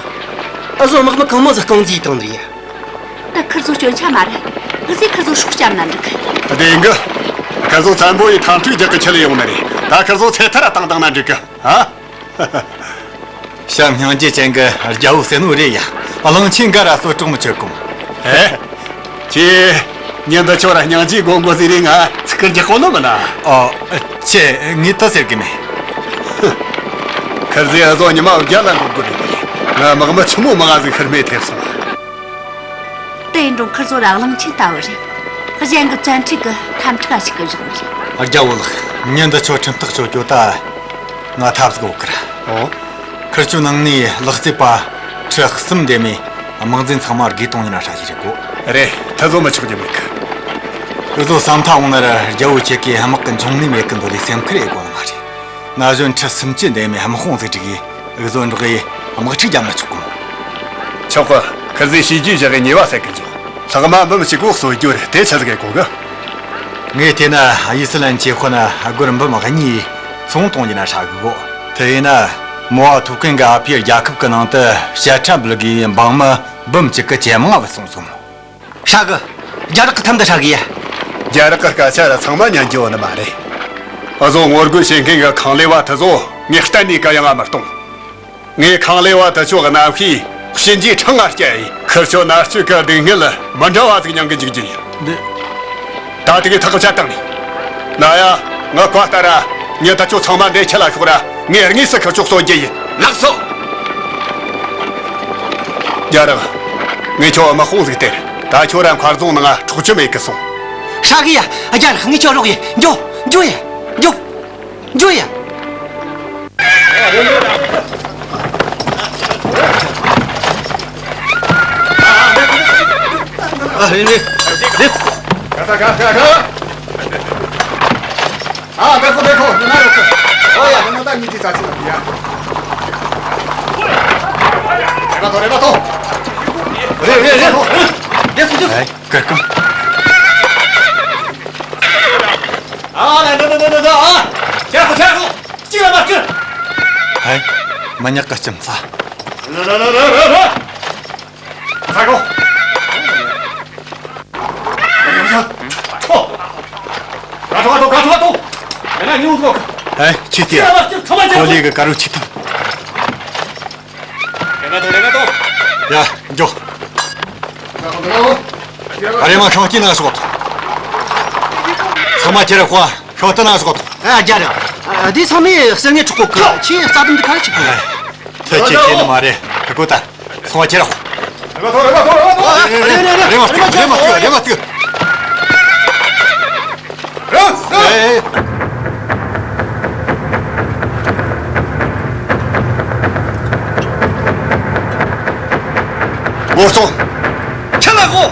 ཨ་ཟོ་དམག་མི་གང་མོ་ཟིག་རྐང་རྩིས་བཏང་ནི་རེད། ད་ཁི་ཟོ་སྐྱོན་ཆ་མ་རེད། ཨ་ཟེ་ཁི་ཟོ་སྲོག་སྐྱབས་ན་འགྲིག་གི། བདེན་གི། ཁི་ཟོ་བཙན་པོ་ཡི་ཐང་ཕྲུག་རྒྱག་གི་ཆི་ལ་ཡོང་ནི་རེད། ད་ཁི་ཟོ་ཚེ་ཐར་བཏང་བཏང་ན་འགྲིག་གི། ཨ། བྱམས་སྙིང་རྗེ་ཅན་གྱི་རྒྱལ་པོ་ཟེར་ནོ་རེད་ཡ། གླང་ཆེན་འགའ་ར་གསོད་གྲོགས་མི་བྱེད་གོ། ཨེ། ཁྱེད། ཉིན་འདི་ཆོ་ར་སྙིང་རྗེ་དགོངས་དགོས་ཟེར་རེད། ང་ཚིག་སྐུར་རྒྱག་གོ་ནོ་མིན་ན། ཨོ། ཁྱེད་ངས་དེ་ཟེར་གི་མེད། ཁིར་ཟེ་ཨ་ཟོ་ཉི་མ་བརྒྱ་ལ་འགོག་དགོས་རེད། ང་དམག་མི་ཆི་མོ་མང་ང་ཟིག་ཤི་རྨས་ཐེབས་སོང་། དེ་ཡིན་རུང་ཁིར་ཟོ་ར་གླང་ཆེན་ལྟ་བུ་རེད། གཞན་གྱི་བཙན་ཁྲིད་གི་འཐབ་འཁྲུག་ཞིག་གི་བཞག་ནི་རེད། རྒྱལ་པོ་ལགས། ཉིན་འདི་ཆོ་ཁྲིམས་ཐག་གཅོད་རྒྱུ་ད་ང་ཐབས་ཟིག་ཡོད་གི་ར། ཨོ། ཁིར་ཆོའི་ནང་ནས་ལག་རྩེད་པ་ཁྲི་གསུམ་འདས་མའི་དམག་འཛིན་ཚང་མ་རྒས་གཏོང་ཉིན་ཧྲ་ཞིག་རེད་གོ། རེད། ཐི་ཟོ་མི་ཆོག་རྒྱུ་མེད་གི། འུ་ཟོ་ས་མཐའ་འོང་ན་ར་རྒྱལ་པོ་ཁྱེད་ཀྱིས་དམག་གི་འབྱུང་གནས་མེད་གི་འདོད་ལས་སེམས་ཁུར་ཡེད་དགོས་ནི་མ་རེད། ན་གཞོན་ཁྲི་སུམ་ཅུ་འདས་མའི་དམག་དཔུང་ཟིག་བསྒྲིགས་ཡེ་འུ་ཟོ་འགྲོགས་ཡེ་དམག་འཁྲུག་རྒྱབ་ན་ཆོག་གོ། ཆོག་གི། ཁིར་ཟོས་བྱས་རྗེས་བཞག་གི་ཉེས་པ་སེལ་གི་འཇུག། ལྷག་མ་འབུམ་གཅིག་གོ་གསོད་རྒྱུ་རེད། དེ་ཆི་ཟིག་གི་གོ་གི། ངས་བལྟས་ན་ཨི་སི་ལན་ཆེ་ཁོ་ན་སྒོར་འབུམ་གཉིས་ཚོང་གཏོང་རྒྱུ་ན་ཧྲ་གི་གོ། དེ་ཡིན་ན་མོ་བ་ཐུའུ་ཀན་གི་ཨ་ཕའི་རྒྱལ་ཁབ་གི་ནང་དུ་བཤད་ཁྲ་འབུལ་དགོས་པའི་འབངས་མི་འབུམ་གཅིག་གི་ཇེ་མང་བུད་སོང་སོང་། ཧྲ་གི། རྒྱ་རག་གི་ཐམ་དུ་ཧྲ་གི་ཡ། རྒྱ་རག་གི་སྐད་ཆ་ར་ཚང་མ་ཉན་རྒྱུ་ཡོད་ནི་མ་རེད། འུ་ཟོ་ངོ་རྒོལ་བྱེད་མཁན་གི་ཁང་ལས་བ་དེ་ཚོ་ངས་གཏན་ནས་གུ་ཡངས་མི་གཏོང་། ངས་ཁང་ལས་བ་དེ་ཚོ་གི་རྣམ་ཤེས་གཤིན་རྗེའི་འཕྲང་ང་བསྐྱལ་ཡིན། ཁིར་ཆོ་མནར་གཅོད་ཀྱི་སྡུག་བསྔལ་མི་འདྲ་བ་ཟིག་མྱང་གི་འཇུག་རྒྱུ་ཡིན། འདི། ད་དེ་གི་ཐག་བཅད་བཏང་ནས། ན་ཡ། ངའི་བཀའ་ལྟར་ར། ཉིན་དེ་ཆོ་ཚང་མ་འདི་ཁྲིད་ལ་ཤོག་ར། ངས་དངོས་སུ་ཁིར་ཆོ་གསོད་རྒྱུ་ཡིན། ལགས་སོ། རྒྱ་རག། ངས་ཁྱོད་དམག་དཔུང་ཟིག་སྟེར། ད་ཁྱོད་ར་མཁར་རྫོང་ནང་ང་འཕྲོག་རྒྱུ་མེད་གི་སོང་། ཧྲ་གི་ཡ། རྒྱ་རག། ངས་ཁྱོད་རོགས་ཡིན། འགྱོ། འགྱོ་ཡ། འགྱོ། འགྱོ་ཡ། ཨ། རེད་རེད་རེད། ཨ། ད་ཁོ་ད་ཁོ་ཉི་མ་རོགས། ཨོ་ཡ། ད་ང་ད་མི་དེ་ཚ་ཆེ་ལ་ཡ། རེད་པ་ཐོ། རེད་པ་ཐོ། རེད་རེད་རེད། རེད་སུ་རེད། ཨེ། ཀར་ཀམ། ཨ། ད་ད་ད་ད་ད། ཨ། ཆེ་ཁོ་ཆེ་ཁོ། གཅིག་ལ་མ་གཅིག། ཧའི། མི་ཉག་གི་ལྕམ་ཚ། ར་ར་ར་ར་ར་ར། ཚ་གོ། ཡ་ཡ་ཡ། ཐོ། ག་ཐོ་ག་ཐོ་ག་ཐོ་ག་ཐོ། ཡ་ན་ཉུང་གོ། ཧའི། ཁྱི་དེ། གཅིག་ལ་མ་གཅིག། ཚང་མ་ཁོ་ལི་གི་དཀར་རོ་ཁྱི་ཐང་། རེ་ག་ཐོ་རེ་ག་ཐོ། ཡ། འགྱོ། ཨ། རེ་མ་ཤང་ཅི་ན་སོག། ཚང་མ་ཁྱེར་ཁོ་ཤོ་ཏ་ན་སོག། ཨ། རྒྱ་ར། ཨ། དེ་ཚང་མས་གསེར་དངུལ་འཕྲོག་གོ་གི། ཁྱེད་རྩ་དོན་འདི་ག་རེ་བྱེད་གོ། ཐེ་ཁྱེད་ཁྱེད་ནི་མ་རེད། ཧ་གོ་ད། ཚང་མ་ཁྱེར་ཁོ། རེ་མ་ཐོ་རེ་མ་ཐོ་རེ་མ་ཐོ། རེ་མ་ཐོ་རེ་མ་ཐོ། རེ་མ་ཐོ། རེ་མ་ཐོ། རེ་མ་ཐོ། རེ། འོ་སོང་། ཁྱེད་ལ་གོ།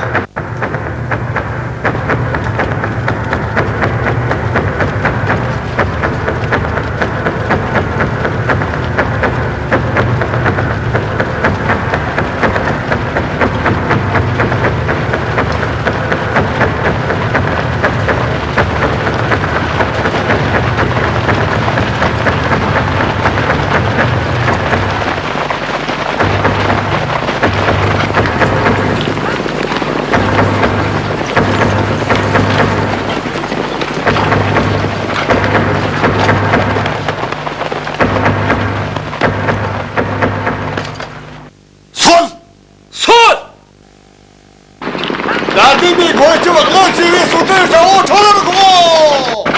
སོད། སོད། ད་ལྟའི་མི་སྒོ་ཁྱི་བག་ལ་བྱས་པའི་སོ་ཏན་དགྲ་བོ་ཁྲོ་ལར་དགོངས།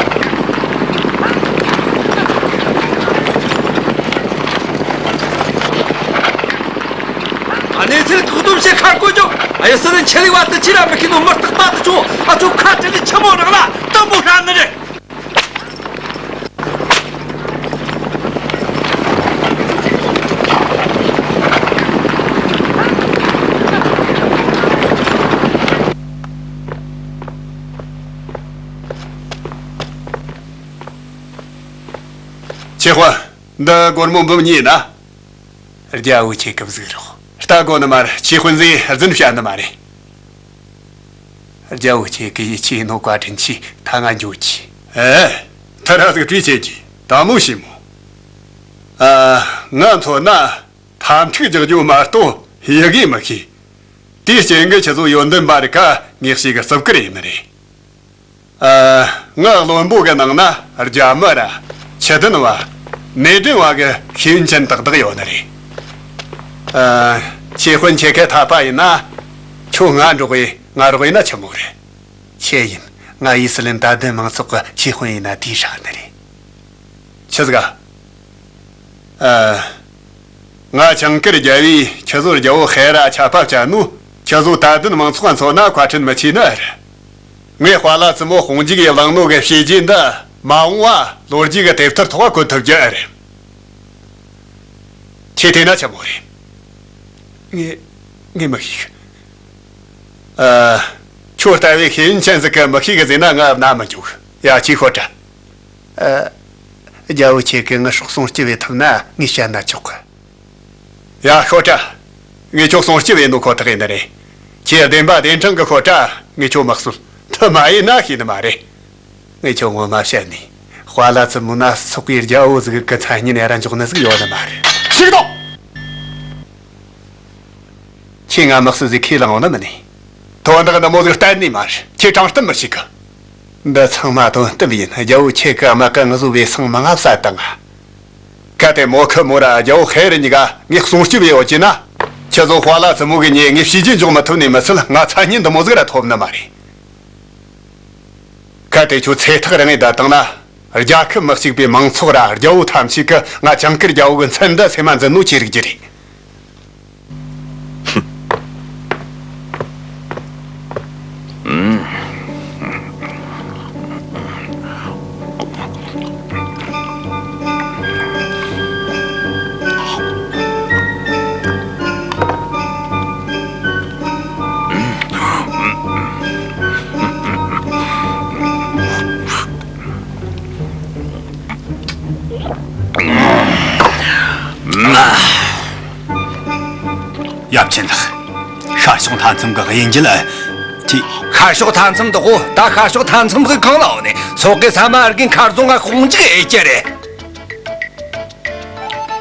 ཨ་ནེ་ཚེ་བཀག་སྡོམ་བྱེད་ཁ་བསྐོ་རྒྱུ། ཨ་ཡོ་སི་རན་ཆེ་ལི་བ་དུ་ཁྱི་ར་མི་ཁྱི་ནོ་མི་རྟག་པ་དུ་ཆུང་ཨ་ཆོ་ཁ་བྲལ་ནས་ཆི་མོ་རག་ལ་དམ་པོ་ཧྲ་ནི་རེད། ཆེ་དཔོན། འདི་སྒོར་མོ་འབུམ་གཉིས་ན། རྒྱལ་བོ་ཁྱེད་ཀྱི་གཟིགས་རོགས། ལྟ་དགོས་ནི་མ་རེད། ཆེ་དཔོན་ཟིག་རྫུན་བཤད་ནི་མ་རེད། རྒྱལ་བོ་ཁྱེད་ཀྱི་ཡིད་ཆེས་ནོ་བཀའ་དྲིན་ཆེ། ད་ང་འགྱོ་གི། ཨེ། ཐ་ར་ཟིག་བྲིས་བྱེད་ཀྱི་དང་མོ་ཞིམ་མོ། ཨ། ང་མཚོན་ན་འཐབ་འཁྲུག་རྒྱག་རྒྱུ་མ་གཏོགས་ཡི་གེ་མི་ཤེས། དེའི་རྐྱེན་གྱིས་ཁྱེད་ཚོ་ཡོན་ཏན་པ་རིགས་ཀ་ངེས་ཤེས་ཀྱི་རྩུབ་ཀི་རེད་ནི་རེད། ཨ། ང་བློན་པོ་གི་ནང་ན་རྒྱ་མི་ར། ཁྱི་ལྡན་བ། ནད་འདྲེན་བ་གི་ཤེས་ཡོན་ཅན་ཏག་ཏག་ཡོད་ནི་རེད། ཨ། ཆེ་དཔོན་ཁྱེད་ཀ་འཐད་པ་ཡིན་ན། ཁྱོད་ང་འགྲོགས་ཡིན། ང་རོགས་ཡིན་ན་ཆི་མོ་རེད། ཁྱེད་ཡིན། ང་ཡི་སི་ལིན་ད་ལྡན་མང་ཚོགས་ཀྱི་ཆེ་དཔོན་ཡིན་ན་དེའི་ཧྲ་ནི་རེད། ཆི་ཟིག་ག་ཨ། ང་ཆང་ཀིར་རྒྱལ་བོས་ཁྱེད་ཚོར་རྒྱལ་བོ་ཧེ་ར་ཆད་པ་བཅད་ནོ། ཁྱེད་ཚོ་ད་དུང་མང་ཚོགས་ཚོ་ན་བཀའ་དྲིན་མི་ཆེ་ནི་རེད། ངས་དཔའ་ལ་བཙུན་མོ་དཔུང་འཇུག་ཡིས་བླངས་ནོ་གི་བྱས་རྗེས་འདི་མ་འོངས་བ་ལོ་རྒྱུས་ཀྱི་དེབ་ཐེར་ཐོག་བཀོད་ཐུབ་རྒྱུ་རེད། ཁྱེད་བལྟས་ན་ཆི་མོ་རེད། ངས་ངས་མི་ཤེས། ཨ། ཁྱོད་ལྟ་བུའི་ཤེས་ཡོན་ཅན་ཟིག་གིས་མི་ཤེས་གི་ཟེར་ན་ང་ན་མི་འཇུག་ཡ། ཁྱོས་ཤོད་དྲ། ཨ། རྒྱལ་བོ་ཁྱེད་ཀྱིས་ངའི་སྲོག་སྲུང་སྐྱོབ་བྱེད་ཐུབ་ན་ངས་བཤད་ན་ཆོག་གི། ཡ། ཤོད་དྲ། ངས་ཁྱོད་སྲུང་སྐྱོབ་བྱེད་ནོ་ཁོ་ཐག་ཡིན་ནི་རེད། ཁྱེད་བདེན་པ་བདེན་དྲང་གི་ཤོད་དྲ། ངས་ཁྱོད་མི་གསོད། དེ་མ་ཡིན་ན་ཤེས་ནི་མ་རེད། ངས་ཁྱོད་ངོ་མ་བཤད་ནས། དཔའ་ལ་བཙུན་མོ་ན་སོག་པའི་རྒྱལ་བོ་ཟིག་གི་མཚན་སྙན་ཡར་འཇོག་ནི་ཟིག་ཡོད་ནི་མ་རེད། ཞིག་དང་། ཁྱེད་ང་དམག་སྲིད་ཟིག་ཁས་བླངས་ཡོང་ནི་མིན་ནི། དོན་དག་འདི་མོ་ཟིག་གཏན་ནས་མ་རེད། ཁྱེད་དྲང་བསྟན་མི་བྱེད་གི། འདི་ཚང་མ་དོན་གཏམ་ཡིན། རྒྱལ་བོ་ཁྱེད་ཀྱི་དམག་གི་ངུ་བཟོ་བའི་སང་མི་ང་བསད་བཏང་ང་། གལ་ཏེ་མོ་ཁི་མོ་ར་རྒྱལ་བོ་ཧེ་རི་གཉིས་ཀ་ངས་སྲུང་སྐྱོབ་ཡེ་ཡོད་ཀྱི་ན། ཁྱེད་ཚོ་དཔའ་ལ་བཙུན་མོ་གི་ཉེ་ངས་བྱས་རྗེས་འཇོག་མི་ཐུབ་ནི་མི་ཚད་ང་མཚན་སྙན་འདི་མོ་ཟིག་ར་ཐོབ་ནི་མ་རེད། གལ་ཏེ་ཁྱོད་ཚེ་ཐག་རིང་ངེ་བསྡད་བཏང་ན། རྒྱལ་ཁབ་མི་གཅིག་པའི་མང་ཚོགས་ར་རྒྱལ་བོ་ཐམས་ཅད་ཀྱིས་ང་ཇིང་གིར་རྒྱལ་བོ་གི་མཚན་འདི་སེམས་མ་འཛིན་ནོ་ཁྱེད་རིག་རྒྱུ་རེད། ཡབ་ཆེན་ལགས། ཤར་ཕྱོགས་མཐའ་མཚམས་ཀྱི་དབྱིན་ཇི་ལ་ཅི། ཤར་ཕྱོགས་མཐའ་མཚམས་དུ་གོ། ད་ཤར་ཕྱོགས་མཐའ་མཚམས་ཀྱི་གང་ལ་འོ་ནས་སོག་གི་ས་མ་རྒན་མཁར་རྫོང་ང་ཁོང་ཅིག་ཨེ་ཅི་རེད།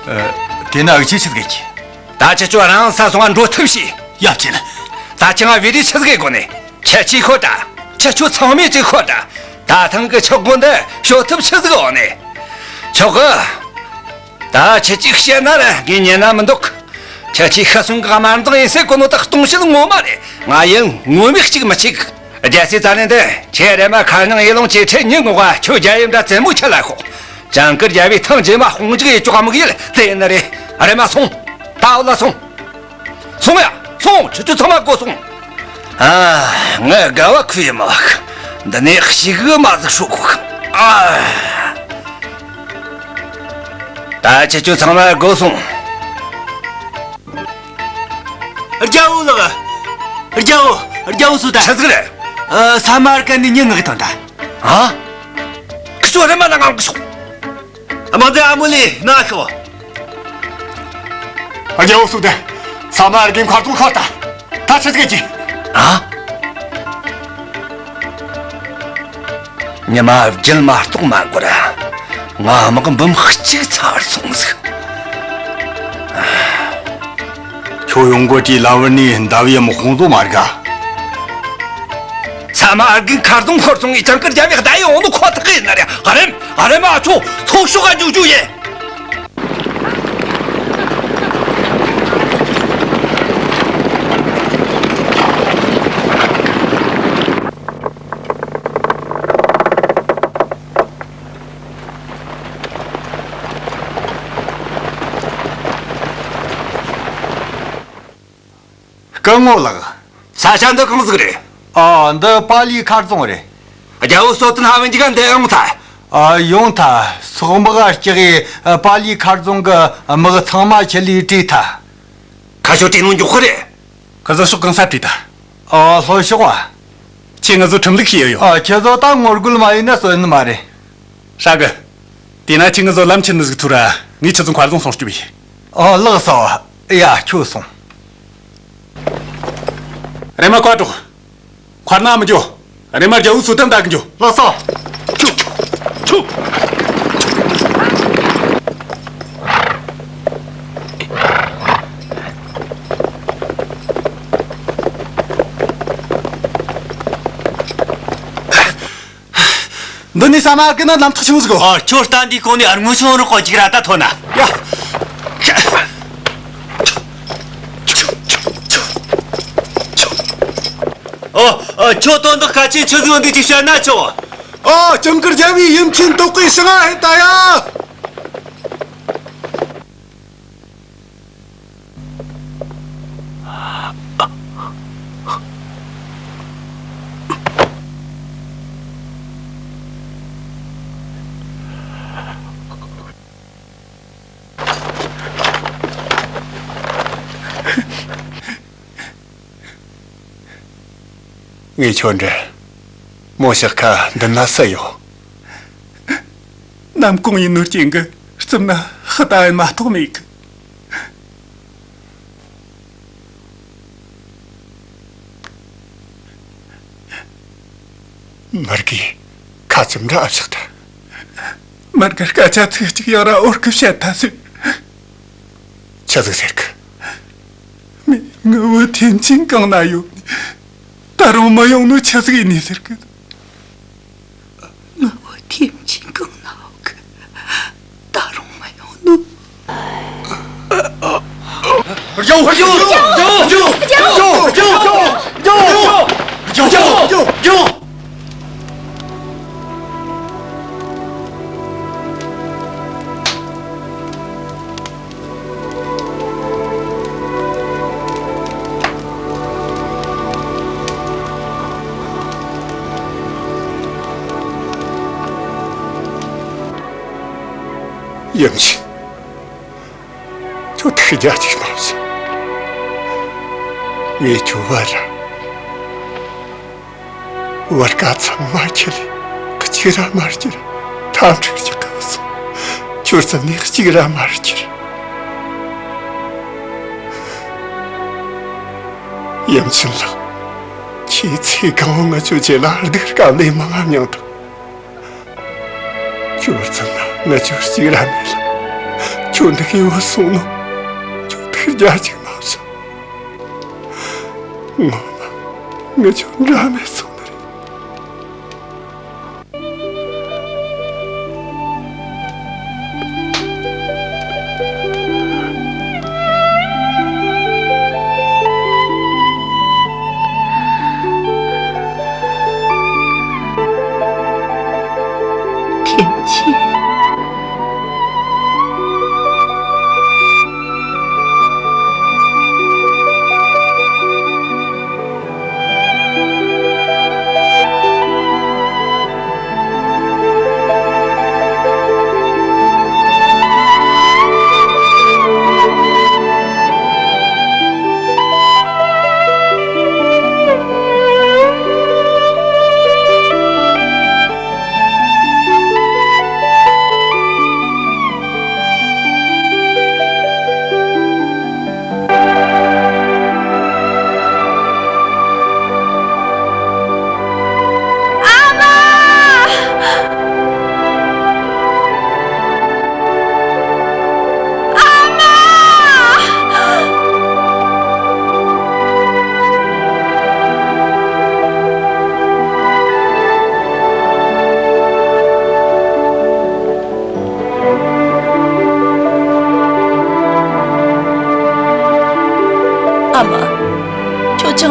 ཨ། དེ་ན་འུ་ཅི་ཆི་ཟིག་གི། ད་ཁྱེད་ཆོ་རང་ས་སོང་ང་འགྲོ་ཐུབ་ཤི། ཡབ་ཆེན། ད་ཁྱེད་ང་བེ་རི་ཆི་ཟིག་གི་གོ་ནས། ཁྱེད་ཅིག་ཤོད་དྲ། ཁྱེད་ཆོ་ཚང་མས་ཅིག་ཤོད་དྲ། ད་ཐེངས་ཀྱི་ཆོག་གོ་འདི་ཤོད་ཐུབ་ཆི་ཟིག་འོ་ནས། ཆོག་གི། ད་ཁྱེད་ཅིག་བཤད་ན་ར་ངས་ཉན་ན་མི་འདུག་ཁྱེད་ཅིག་ཤི་སོང་གི་དམར་མདངས་ཡིན་ཟེར་གོ་ནོ་དག་སྟོང་བཤད་ངོ་མ་རེད། ང་ཡིན་ངོ་མས་གཅིག་མི་གཅིག་རྒྱལ་སྲས་རྩ་ལེན་དེ་ཁྱེད་རེ་མ་ཁ་ནང་ཡེ་ལོང་ཅེ་ཁྲེ་ཉིན་ངོ་ག་ཁྱོད་རྒྱལ་ཡུམ་འདྲ་བཙན་མོ་ཁྱེད་ལ་ཤོག་ཇང་ཀིར་རྒྱལ་བའི་ཐང་རྗེས་མ་དཔུང་འཇུག་ཡེ་ཅོག་མི་ཡེལ་དེ་ནི་རེད། རེ་མ་སོང་། ད་འོ་ལ་སོང་། སོང་ཡ། སོང་། ཁྱེད་ཚོ་ཚང་མ་སྒོ་སོང་། ཨ། ངའི་དགའ་བ་ཁུ་ཡི་མི་བག་འདི་ནས་ཞིག་གི་མ་ཟིག་ཧྲུག་གོ་གི། ཨ། ད་ཁྱེད་ཚོ་ཚང་མ་སྒོ་སོང་། རྒྱལ་བོ་ལགས། རྒྱལ་བོ། རྒྱལ་བོ་སུ་ད། ཆི་ཟིག་རེད། ཨ། ས་མར་ཀན་ནས་མྱི་མངགས་བཏང་ད། ཨ། ཁི་ཚོ་རེ་མ་ན་ངང་གི་སོང་། དམག་སྡེ་ཨ་མོ་ལི་ན་ཤོག། རྒྱལ་བོ་སུ་ད། ས་མར་ཀན་མཁར་རྫོང་ཤོར་ད། ད་ཆི་ཟིག་གི། ཨ། ཉི་མ་བརྒྱད་མ་གཏོགས་མ་འགོར། ང་དམག་འབུམ་གཅིག་ཚར་སོང་ཟིག། ཁྱོད་ཡོང་གོ་དུས་ལམ་བར་ནས་མདའ་ཡི་དམག་དཔུང་ཚོ་མ་རིག་ག། ས་མར་ཀན་མཁར་རྫོང་ཤོར་སོང་ངས་ཇིང་གིར་རྒྱལ་བོས་བདའ་ཡི་ཡོང་ནོ་ཁོ་ཐག་ཡིན་ན་རེད། ཨ་རེམ། ཨ་རེམ། ཨ་ཚོ་ཚོ་ཤོག་ག་འཇུག་རྒྱུ་ཡིན། སྐུ་ངོ་ལགས། ས་ཆ་འདི་གང་ཟིག་རེད། ཨ། འདི་པ་ལིའི་མཁར་རྫོང་རེད། རྒྱལ་བོ་སོ་ཏན་ཧ་ཝན་གྱི་ག་འདི་ཡོང་ཐལ། ཨ། ཡོང་ཐལ། སོག་དམག་ག་སྐྱག་གི་པ་ལིའི་མཁར་རྫོང་གི་དམག་ཚང་མ་ཁྲིད་ལས་བྲོས་ཐལ། ཁ་ཤོ་བྲོས་ནོ་མགྱོགས་ཁོ་རེད། ཁི་ཚོ་ཕྱོགས་གང་ས་བྲོས་ཐལ། ཨ། ལྷོ་ཕྱོགས་བ། ཁྱེད་ང་ཚོ་ཁྲིམས་ལུགས་ཤེས་ཡོད་ཡོད། ཨ། ཁྱེད་ཚོ་ད་ངོ་རྒོལ་མ་ཡིན་ན་སོན་ནི་མ་རེད། ཧྲ་གི། དེས་ན་ཁྱེད་ང་ཚོ་ལམ་ཁྱེར་ནི་ཟིག་ཐུག་ར། ངས་ཁྱེད་ཚོ་མཁར་རྫོང་སྲུང་སྐྱོབ་ཡིན། ཨ། ལགས་སོ། ཡ། ཁྱོད་སོང་། རེམ་མ་བཀའ་དྲོ། མཁར་ནང་མི་འགྱོ། རེམ་མ་རྒྱལ་བོ་སུ་ཏན་བདའ་གི་འགྱོ། ལགས་སོ། ཁྱོད། ཁྱོད། འདི་ནས་ས་མར་ཀན་ན་གནམ་ཐག་ཆུང་ཟིག་གོ། ཨ། ཁྱོད་རྟ་འདིའི་གོང་ནས་ཨར་ངོ་ཆུང་རུ་ཁོ་ཅིག་ར་ད་ཐོན་ན། ཡ། ཨོ། ཨ། ཁྱོད་དོན་དག་གལ་ཆེན་ཆི་ཟིག་འདི་ཅིག་བཤད་ན་ཆོག། ཨོ། ཇིང་གིར་རྒྱལ་བོས་ཡུམ་ཆེན་དོག་གི་ཞིང་ང་ཧེ་ད་ཡ། ངས་ཁྱོད་འདྲི། མོ་ཞག་ཁ་འདི་ན་སུ་ཡོད། ནམ་གུང་ཡིན་ནོ་རྐྱེན་གི་རྩིབ་ན་ཧི་ད་ཡིན་མ་གཏོགས་མེད་གི། མར་གི་ཁ་ཙམ་འདྲ་ཨ་བཞག་ད། མར་གི་སྐད་ཆ་ཚིག་གཅིག་ཡང་ར་འོར་གི་བཤད་ད་ཟེར། ཆི་ཟིག་ཟེར་གི། མི་ངའི་བུ་ཐེན་ཅིན་གང་ན་ཡོད། ད་རུང་མི་ཡོང་ནོ་ཆི་ཟིག་ཡིན་ནི་ཟེར་གི། ངའི་བུ་ཐེན་ཅིན་གང་ན་ཡོད་གི། ད་རུང་མི་ཡོང་ནོ། རྒྱལ་བོ། རྒྱལ་བོ། རྒྱལ་བོ། ཡུམ་ཆེན། ཁྱོད་ཐུགས་རྒྱལ་ཅིག་མ་བྱུང་། ངས་ཁྱོད་བར་ར། བར་ཀ་ཚང་མ་ཁྱེར་ལས་གཅིག་ར་མ་སྐྱུར། འཐབ་འཁྲུག་ཅིག་གི་སོང་། ཁྱོད་རྩ་ནས་གཅིག་ར་མ་སྐྱུར། ཡུམ་ཆེན་ལགས། ཁྱེད་ཚེ་གང་བོ་ང་ཁྱོད་ཆེད་ལ་སྡུག་དཀའ་ལས་མང་ང་མྱངས་དང་། ཁྱོད་རྩ་ན་ང་ཁྱོད་གཅིག་ར་མེད་ལ། ཁྱོད་འདི་གའི་བུད་སོང་ནོ། ཁྱོད་ཐུགས་རྒྱལ་ཅིག་མ་བྱུང་། ངོ་མ་ངས་ཁྱོད་འདྲ་མེད་སོང་ནི་རེད། ཐེན་ཅིན།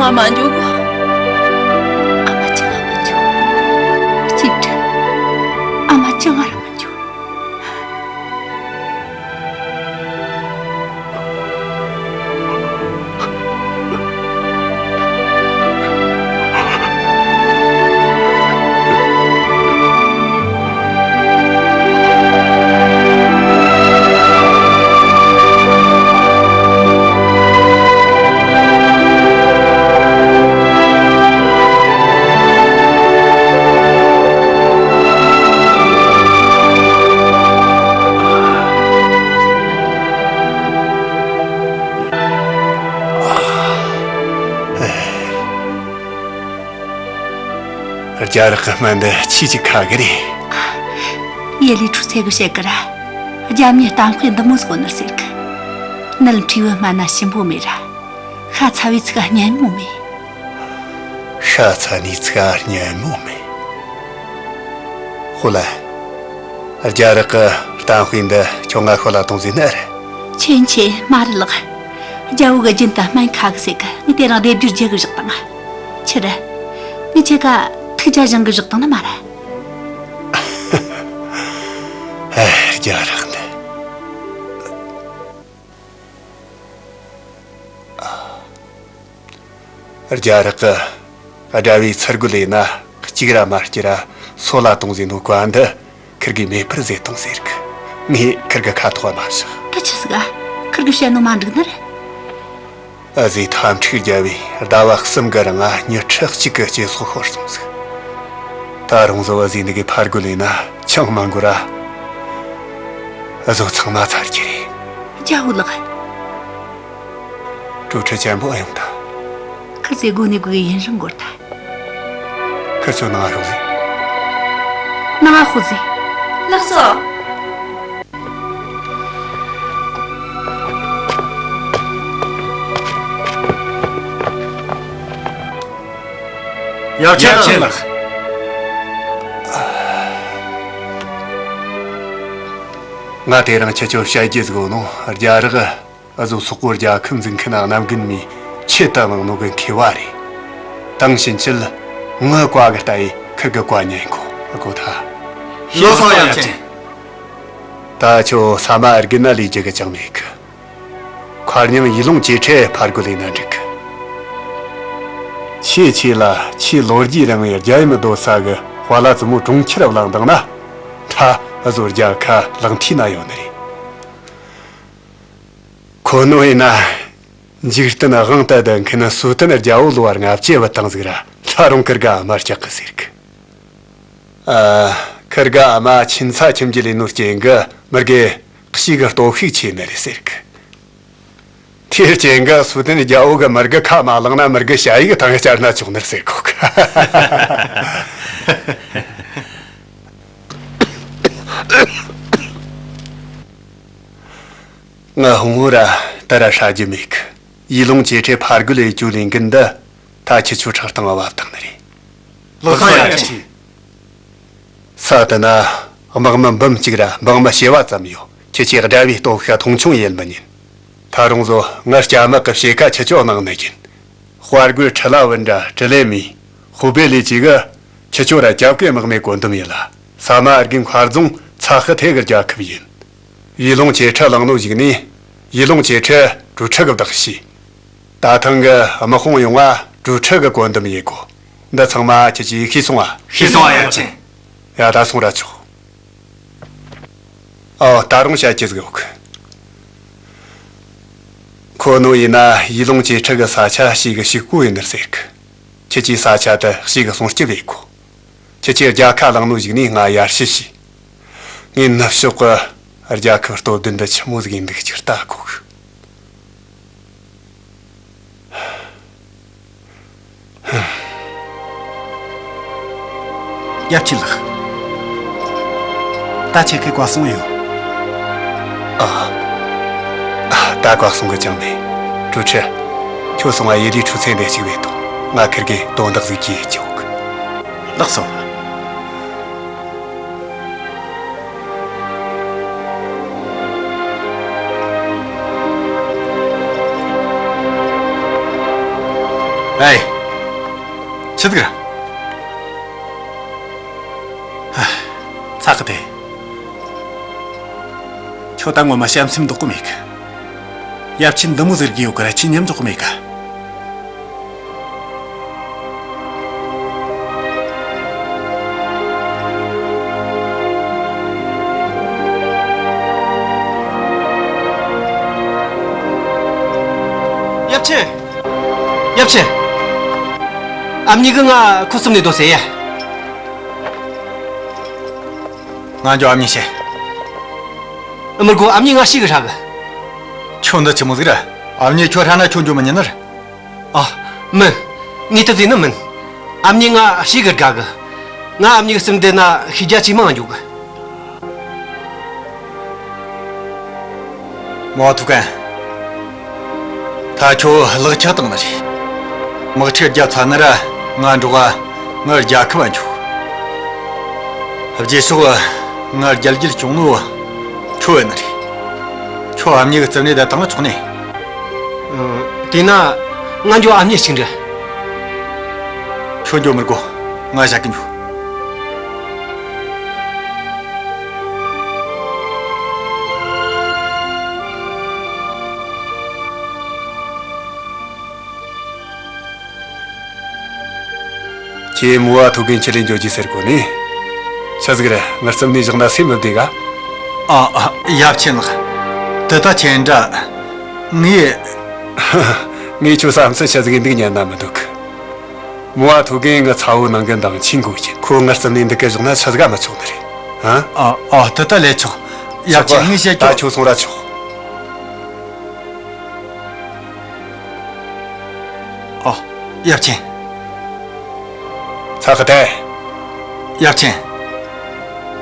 ཨ་མ་འཇུག་གོ། ཨ་མ་ཅང་ང་མི་འཇུག་གཅིག་དྲན། ཨ་མ་ཅང་ང་ར་མི་འཇུག་རྒྱ་རག་གི་སྨན་འདི་ཆེས་ཅིག་ཁ་གི་རེད། ཡེ་ལི་ཁྲུ་ཚེ་གི་བཤད་གི་ར། རྒྱ་མིའི་གཏམ་དཔེ་འདི་མོ་ཟིག་ནི་ཟེར་གི། ནད་འཁྲུས་བུ་སྨན་ན་ཞིམ་པོ་མེད་ར། ཤ་ཚ་བའི་ཚིག་སྙན་མོ་མེད། ཤ་ཚ་ནི་ཚིག་སྙན་མོ་མེད། ཧོ་ལ། རྒྱ་རག་གི་གཏམ་དཔེ་འདི་ཁྱོད་ང་ཤོད་ལ་གཏོང་ཟེར་ནི་རེད། ཆེན་ཆེ་མ་རེད་ལགས། རྒྱལ་བོ་གི་རྒྱུན་དུ་སྨན་ཁ་གི་ཟེར་གི། ངས་དེ་རིང་སྡེབ་སྦྱོར་རྒྱག་གི་བཞག་དང་། ཁྱེད་ར། ངས་ཁྱེད་ཀ་ཐུགས་རྒྱལ་བཞེངས་གི་བཞག་དང་ནི་མ་རེད། ཨེ། རྒྱ་རག་འདི། རྒྱ་རག་གི་དགྲ་བོའི་ཚུར་རྒོལ་ཡིན་ན་གཅིག་ར་མ་སྐྱེ་ར་སོད་ལ་གཏོང་ཟེར་ནོ་བཀའ་འདི་ཁིར་གིས་མེད་པར་ཟེར་གཏོང་ཟེར་གི། ངས་ཁིར་གི་ཁ་ཐོག་མ་བཞག་དེ་ཆི་ཟིག་ཨ། ཁིར་གིས་བཤད་ནོ་མ་འགྲིག་ནི་རེད། ཨ་ཟེ་འཐབ་འཁྲུག་རྒྱབ་བས་ཟླ་བ་གསུམ་གི་རིང་ང་མྱི་ཁྲི་གཅིག་གི་སྐྱེ་སྲོག་ཤོར་སོང་ཟིག་ད་རུང་ཟོ་ཨ་ཟེ་འདི་གི་ཕར་རྒོལ་ཡིན་ན་ཅང་མ་འགོར་ར། ཨ་ཟོ་ཚང་མ་ཚར་གྱི་རེད། རྒྱལ་བོ་ལགས། གྲོས་ཁྲིད་ཆེན་པོ་ཨེ་ཡོང་ད། ཁིར་ཚོའི་སྒོ་ནས་སྒོ་ཡིན་རིང་འགོར་ད། ཁིར་ཚོ་ནང་ང་ཤོག་ཟེ། ནང་ང་ཤོག་ཟེ། ལགས་སོ། ཡབ་ཆེན་ལགས། ང་དེ་རིང་ཁྱེད་ཆོ་བཤད་རྒྱུ་ཟིག་ཡོད་ནོ། རྒྱ་རག་ཨ་ཟོ་སོག་པོ་རྒྱལ་ཁབ་འཛིན་མཁན་གནམ་རྒན་མའི་ཆེད་དུ་བླངས་ནོ་གི་མཁས་པ་རེད། དེང་ཕྱིན་ཆད་ངའི་བཀའ་གི་ལྟ་ཡི་ཁིར་གི་བཀའ་ཉན་གོ། ཨ་གོ་ཐལ། ལགས་སོ་ཡབ་ཆེན། ད་ཁྱོད་ས་མ་ཨར་གིན་ན་ལས་རྒྱུ་གི་ཅང་མེད་གི། མཁར་རྙིང་ཡུལ་ལུང་ཅེ་ཁྲེ་ཕར་རྒོལ་ལས་ན་འགྲིག་གི། ཆེ་ཆེ་ལ་ཆེ་ལོ་རྒྱུས་རིང་བའི་རྒྱ་ཡི་མི་སྡོད་ས་གི་དཔའ་ལ་བཙུན་མོ་གྲོང་ཁྱེར་བླངས་བཏང་ན། ད་ཨ་ཟོ་རྒྱལ་ཁ་ལག་མཐིལ་ན་ཡོད་ནི་རེད། ཁོ་ནོ་ཡིན་ན། འཇིག་རྟེན་དབང་དུ་ལྡན་མཁན་སུ་ཏན་རྒྱལ་བོ་ལོ་བར་ལྔ་བཅུ་བུད་བཏང་ཟིག་ར། ད་རུང་ཁིར་ག་ཨ་མ་སྐྲག་གི་ཟེར་གི། ཨ། ཁིར་ག་ཨ་མ་ཁྱིམ་ཚ་ཁྱིམ་གྱི་ལས་ནོ་རྐྱེན་གི་མི་དགེ་གཤིས་གི་སྟོབས་ཤུགས་ཆེ་ནི་རེད་ཟེར་གི། དེའི་རྐྱེན་གི་སུ་ཏན་རྒྱལ་བོ་གི་མི་དགེ་ཁ་མ་བླངས་ན་མི་དགེ་ཞ་ཡི་གི་ཐང་བསྐྱར་ན་ཆོག་ནི་རེད་ཟེར་གོ་གི། ང་ཧུང་ཧུ་ར་ད་ར་ཧྲ་རྒྱུ་མེད་གི། ཡི་ལུང་ཅེ་ཁྲེ་ཕར་རྒོལ་ལས་རྒྱུ་ལས་འགན་འདི་ད་ཁྱེད་ཆོ་ཁྲག་དང་བབ་བཏང་ནི་རེད། ལགས་སོ་ཡབ་ཆེན། ས་དེ་ན་དམག་མི་འབུམ་གཅིག་ར་འབངས་མི་བྱེ་བ་ཙམ་ཡོད། ཁྱེད་ཆོས་དགྲ་བོའི་སྟོབས་ཤུགས་མཐོང་ཆུང་ཡེད་མི་ཉན། ད་རུང་ཟོ་ངའི་སྐྱ་དམག་གི་ཕྱེད་ཀ་ཁྱེད་ཆོ་གནང་ནི་ཡིན། དཔའ་རྒོད་ཁྲི་ལ་བུན་དྲ་ཀྲི་ལེ་མི། ཧུ་པེ་ལི་ཅི་གི་ཁྱེད་ཆོ་ར་རྒྱབ་ཀའི་དམག་མི་བཀོད་འདོམས་ཡིན་ལ། ས་མ་ཨར་གིན་མཁར་རྫོང་ཚ་ཧི་ཐེ་གི་རྒྱལ་ཁབ་ཡིན། ཡི་ལུང་ཅེ་ཁྲི་བླངས་ནོ་ཞིག་ནི། ཡི་ལུང་ཅེ་ཁྲི་གྲུ་ཁྲི་གི་བདག་བྱས། ད་ཐེངས་གི་དམག་དཔུང་ཡོང་ང་གྲུ་ཁྲི་གི་བཀོད་འདོམས་ཡེད་དགོ། འདི་ཚང་མ་ཁྱེད་ཀྱིས་ཤེས་སོང་ང་། ཤེས་སོང་ང་ཡབ་ཆེན། ཡ་ད་སོང་ར་ཆོག་ཨོ་ད་རུང་བཤད་རྒྱུ་ཟིག་ཡོད་གི། ཁོ་ནོ་ཡིན་ན་ཡི་ལུང་ཅེ་ཁྲི་གི་ས་ཆ་ཞིག་གི་ཞིག་གོ་ཡིན་ནི་རེད་ཟེར་གི། ཁྱེད་ཀྱིས་ས་ཆ་དེ་ཞིག་གི་སྲུང་སྐྱོབ་ཡེད་དགོ། ཁྱེད་ཀྱིས་རྒྱལ་ཁ་བླངས་ནོ་ཞིག་ནས་ང་ཡར་ཞུ་བྱོས། ངས་ནུབ་ཕྱོགས་ཀྱི་རྒྱལ་ཁབ་སྟོབས་ལྡན་འདི་ཆི་མོ་ཟིག་ཡིན་འདུག་ཅིག་ལྟ་དགོ་གི། ཡབ་ཆེན་ལགས། ད་ཁྱེད་ཀྱི་བཀའ་གསུང་ཡོད། ཨ། ཨ། ད་བཀའ་གསུང་གི་ཅང་མེད། གྲུ་ཁྲི། ཁྱོད་སོང་ང་ཡེ་ལི་ཁྲུ་ཚན་དེ་གཅིག་བས་ཐོངས། ང་ཁིར་གི་དོན་དག་ཟིག་གིས་ཅི་ཡོད་གི། ལགས་སོ། ཨེ། ཆི་ཟིག་ར། ཧ། ཚ་གི་དེ། ཁྱོད་ད་ངོ་མ་བྱམས་སེམས་འདུག་གི་མེད་གི། ཡབ་ཆེན་འདི་མོ་ཟིག་རྒྱུ་ཡོད་གི་ར་ཁྱི་མཉམ་འཇོག་གི་མེད་གི། ཡབ་ཆེན། ཡབ་ཆེན། ཨ་མྱེས་གི་ང་ཁུ་སུམ་ནས་དོ་ཟེར་ཡ། ང་འགྱོ་ཨ་མྱེས་བཤད། མི་དགོས། ཨ་མྱེས་ང་ཤི་གི་ཧྲ་གི། ཁྱོད་འདི་ཆི་མོ་ཟིག་ར། ཨ་མྱེས་ཁྱོད་ཧྲ་ན་ཁྱོད་འགྱོ་མི་ཉན་ནི་ར། ཨ། མིན། ངས་དེ་ཟེར་ནི་མིན། ཨ་མྱེས་ང་ཤི་གི་དགའ་གི། ང་ཨ་མྱེས་གི་སེམས་བདེ་ན་ཤི་རྒྱ་ཆེ་མང་འགྱོ་གི། མོ་ཐུ་ཀན། ད་ཁྱོད་ལག་ཆགས་བཏང་ནི་རེད། དམག་འཁྲུག་རྒྱབ་ཚར་ན་ར་ང་འགྲོགས་ང་རྒྱལ་ཁབ་འགྱོ། རྗེས་ཕྱོགས་ང་རྒྱལ་རྒྱལ་སྐྱོང་ནོ་ཁྱོད་ཡིན་ནི་རེད། ཁྱོད་ཨ་མྱེས་གི་རྩིབ་ནས་བསྡད་བཏང་ན་ཆོག་ནི། ཨ། དེས་ན་ང་འགྱོ་ཨ་མྱེས་གཅིག་འདྲ། ཁྱོད་འགྱོ་མི་དགོས། ང་བཞག་གི་འགྱོ། ཁྱེད་མུ་བ་ཐུག་གིན་ཁྱེད་རེ་འགྱོ་རྒྱུ་ཟེར་གོ་ནི། ཆི་ཟིག་རེད། ངའི་རྩིབ་ནས་བཞག་ན་སེམས་མི་བདེ་ག། ཨ། ཨ། ཡབ་ཆེན་ལགས། དེ་ད་ཁྱེད་འདྲ། ངས། ངས་ཁྱོད་བསམ་ཚུལ་ཆི་ཟིག་འདུག་ཉན་ན་མི་འདུག། མུ་བ་ཐུག་གིན་ངའི་ཚ་བོ་ནང་གི་མདང་ཆེན་གོ་ཡིན། ཁོ་ངའི་རྩིབ་ནས་འདུག་གི་བཞག་ན་ཆི་ཟིག་ག་མི་ཆོག་ནི་རེད། ཨ། ཨ། ཨ། དེ་ད་ལས་ཆོག། ཡབ་ཆེན། ངས་བཤད་ད་རྒྱུ། ཁྱོད་སོང་ར་ཆོག། ཨོ། ཡབ་ཆེན། ཚ་ཁ་ཏེ། ཡབ་ཆེན།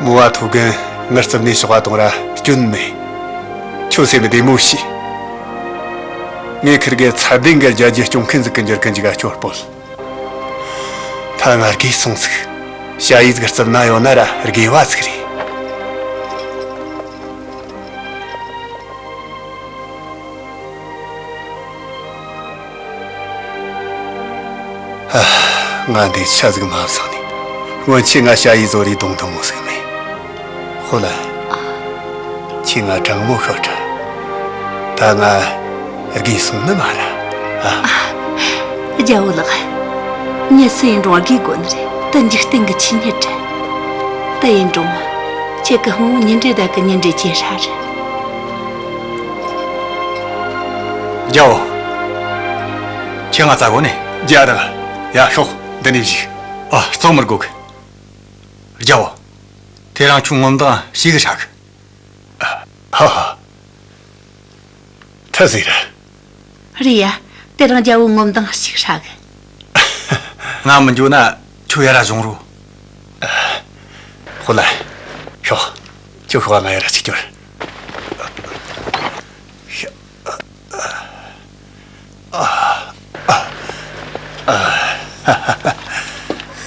མུ་བ་ཐུག་གིན་ངའི་རྩིབ་ནས་ཞོགས་པ་དང་ར་སྐྱོན་མེད། ཁྱོད་སེམས་བདེ་མོ་བྱོས། ངས་ཁིར་གེ་ཚད་ལྡན་གྱི་རྒྱལ་རྒྱུད་སྐྱོང་མཁན་ཟིག་གི་འགྱུར་གི་འཇུག་ག་སྐྱོར་སྤོལ། ད་ང་རྒས་སོང་ཟིག། ཞ་ཡིས་གི་རྩིབ་ན་ཡོད་ན་ར་རྒས་བ་ཟིག་རེད། ཨ། ང་འདི་ཆ་ཟིག་མ་བཟང་ནི། སྔོན་ཆད་ང་ཞ་ཡི་བཟོ་རིག་གདོང་ཐུང་མོ་ཟིག་མེད། ཧོ་ལ། ཁྱེད་ང་དྲང་མོ་ཤོད་དྲ། ད་ང་རྒས་སོང་ནི་མ་ར། ཨ། རྒྱལ་བོ་ལགས། མྱི་སུ་ཡིན་རུང་རྒས་དགོས་ནི་རེད། དེ་འཇིག་རྟེན་གྱི་ཆོས་ཉིད་རེད། དེ་ཡིན་རུང་། ཁྱེད་ཀྱི་ཕུང་བོ་ཉིན་རེ་ཟླ་གི་ཉིན་རེ་ཇེ་ཧྲ་རེད། རྒྱལ་བོ། ཁྱེད་ང་བཙལ་གོ་ནས། རྒྱལ་བོ། ཡ་ཤོག། འདི་ནས་བཞུགས། ཨ། བཙོང་མི་དགོས་གི། རྒྱལ་བོ། དེ་རིང་ཁྱོད་ངོ་མདངས་ཞེ་གི་ཧྲ་གི། ཧ་ཧ། ཐ་ཟེར། རེད་ཡ། དེ་རིང་རྒྱལ་བོ་ངོ་མདངས་ཞེ་གི་ཧྲ་གི། ང་མི་འགྱོ་ན་ཁྱོད་ཡར་ར་བཞུགས་རོགས། ཧོ་ལ། ཤོག། ཁྱོད་ཤོག། ང་ཡར་ར་ཅིག་སྐྱོར།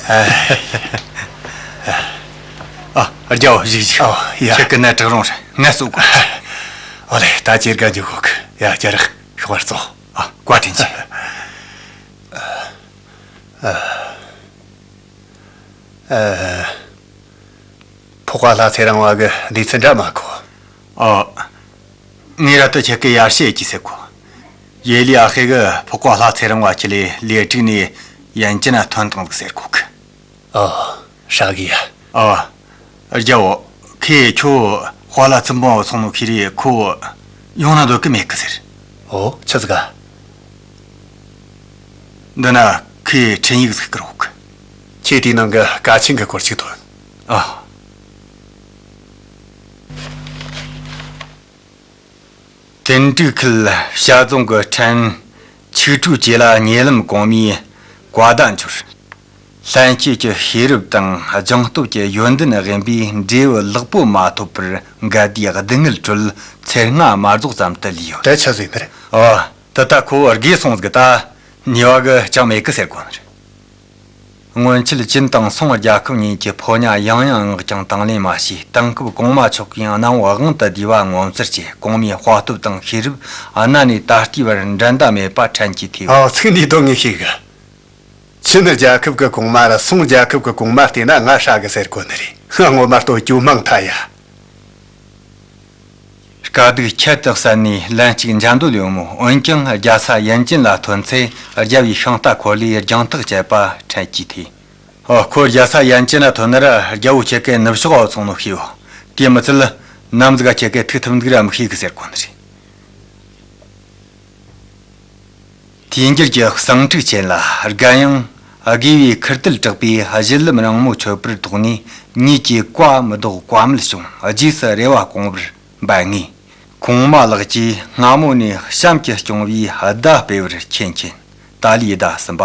ཨ། རྒྱལ་བོ་བཞུགས་བཞུགས། ཨོ་ཡ། ཁྱེད་ཀྱི་ནད་དྲག་རུང་རེད། ངལ་གསོ་དགོས། ཨོ་ལེ། ད་ཅིར་ག་འཇུག་གོ་གི། ཡ་རྒྱལ་རག་ཤོག་པར་ཙོག། ཨ། བཀའ་དྲིན་ཆེ། ཨ། ཕོག་པ་ལྷ་ཚེ་རིང་བ་གི་འདི་ཚེ་འདྲ་མ་གོ། ཨོ། ངས་ར་ཏི་ཁྱེད་ཀྱི་ཡར་བཤད་ཀྱི་ཟེར་གོ། ཡེ་ལི་ཨ་ཧེ་གི་ཕོག་པ་ལྷ་ཚེ་རིང་བ་ཁྱེད་ལས་ལས་དྲུག་ནས་ཡན་ཅི་ན་ཐོན་དང་ཟེར་གོ་གི། ཨོ། ཧྲ་གི་ཡ། ཨོ། རྒྱལ་བོ། ཁོས་ཁྱོད་དཔའ་ལ་ཚིམ་པོ་སོང་ནོ་ཁི་རེ་ཁོ་ཡོང་ན་འདོད་གི་མེད་གི་ཟེར། ཨོ། ཆི་ཟིག་ག། འདི་ན་ཁོས་འཕྲིན་ཡིག་ཟིག་བསྐུར་འོག། ཁྱེད་དེའི་ནང་གི་ཀ་ཆེན་གི་སྐོར་ཅིག་ཐོན། ཨ། དིན་ཀྲུའུ་ཁུལ་བྱ་རྫོང་གི་ཕྲན་ཆིག་ཀྲུའུ་བཅས་ལ་ཉེ་ལམ་གོང་མའི་བཀའ་བརྡ་འབྱོར། ལྷན་སྐྱེས་ཀྱི་ཤེས་རབ་དང་སྦྱངས་སྟོབས་ཀྱི་ཡོན་ཏན་ལྡན་པའི་འབྲས་བུ་ལེགས་པོ་མ་ཐོབ་པར་འགལ་ཟླའི་སྡུག་བསྔལ་ཁྲོད་ཚེ་སྔ་མ་རྫོགས་ཙམ་དུ་ལུས་ཡོད། དེ་ཆི་ཟིག་ནི་རེད། ཨོ། དེ་ད་ཁོ་བོ་རྒས་སོང་ཟིག་ད་ཉེས་པ་གི་ཅང་མེད་གི་ཟེར་གོ་ནི་རེད། སྔོན་ཆད་ཅིན་དང་སུང་རྒྱལ་ཁབ་གཉིས་ཀྱི་ཕོ་ཉ་ཡང་ཡང་མངགས་ཀྱང་དང་ལེན་མ་བྱས། དེང་སྐབས་གོང་མ་མཆོག་གིས་གནམ་འོག་དབང་དུ་བསྡུས་པ་ངོ་མཚར་ཆེ། གོང་མའི་དཔའ་སྟོབས་དང་ཤེས་རབ་གནའ་ནས་ད་ལྟའི་བར་འགྲན་ཟླ་མེད་པ་ཕྲན་གྱིས་ཐོས། ཨ། ཚིག་འདིའི་དོན་ངས་ཤེས་གི། ཆིན་རྒྱལ་ཁབ་ཀྱི་གོང་མ་ར་སུང་རྒྱལ་ཁབ་ཀྱི་གོང་མ་བལྟས་ན་ང་ཧྲ་གི་ཟེར་གོ་ནི་རེད། ངོ་མ་ལྟོས་སྐྱོ་མང་ཐལ་ཡ། དཀའ་སྡུག་ཁྱད་དུ་བསད་ནས་ལན་གཅིག་འཇམ་འདོད་ཡོང་མོད། འོན་ཀྱང་རྒྱལ་ས་ཡན་ཅིན་ལ་ཐོན་ཚེ་རྒྱལ་བོའི་ཤིང་རྟ་འཁོར་ལོས་རྒྱང་ཐག་བཅད་པ་འཕྲད་ཀྱིས་ཐོས། ཨོ། ཁོ་རྒྱལ་ས་ཡན་ཅིན་ལ་ཐོན་ན་ར་རྒྱལ་བོ་ཁྱེད་ཀའི་ནུབ་ཕྱོགས་འོ་ཚོང་ནོ་ཤེས་ཡོད། དེ་མི་ཚད་ནམ་ཟིག་ག་ཁྱེད་ཀའི་ཐུགས་ཐུབ་འདུག་ར་མི་ཤེས་གི་ཟེར་གོ་ནི་རེད། དུས་འགྱུར་གྱི་གསང་འཁྲུག་ཅན་ལ་རྒན་ཡང་དགེ་བའི་ཁུར་དལ་དྲག་པའི་གཞི་ལམ་རིང་མོ་ཆོད་པར་དོགས་ནས་ཉིད་ཀྱིས་བཀའ་མི་ལྡོག་བཀའ་མོལ་བྱུང་། རྗེས་སུ་རེ་བ་སྐོང་བར་འབད་ངེས། གོང་མ་ལགས་ཀྱིས་སྔ་མོ་ནས་གཤམ་གྱི་སྐྱོང་བའི་བརྡ་སྤེལ་བར་མཁྱེན་མཁྱེན། ཏཱ་ལའི་བརྡ་གསུམ་པ།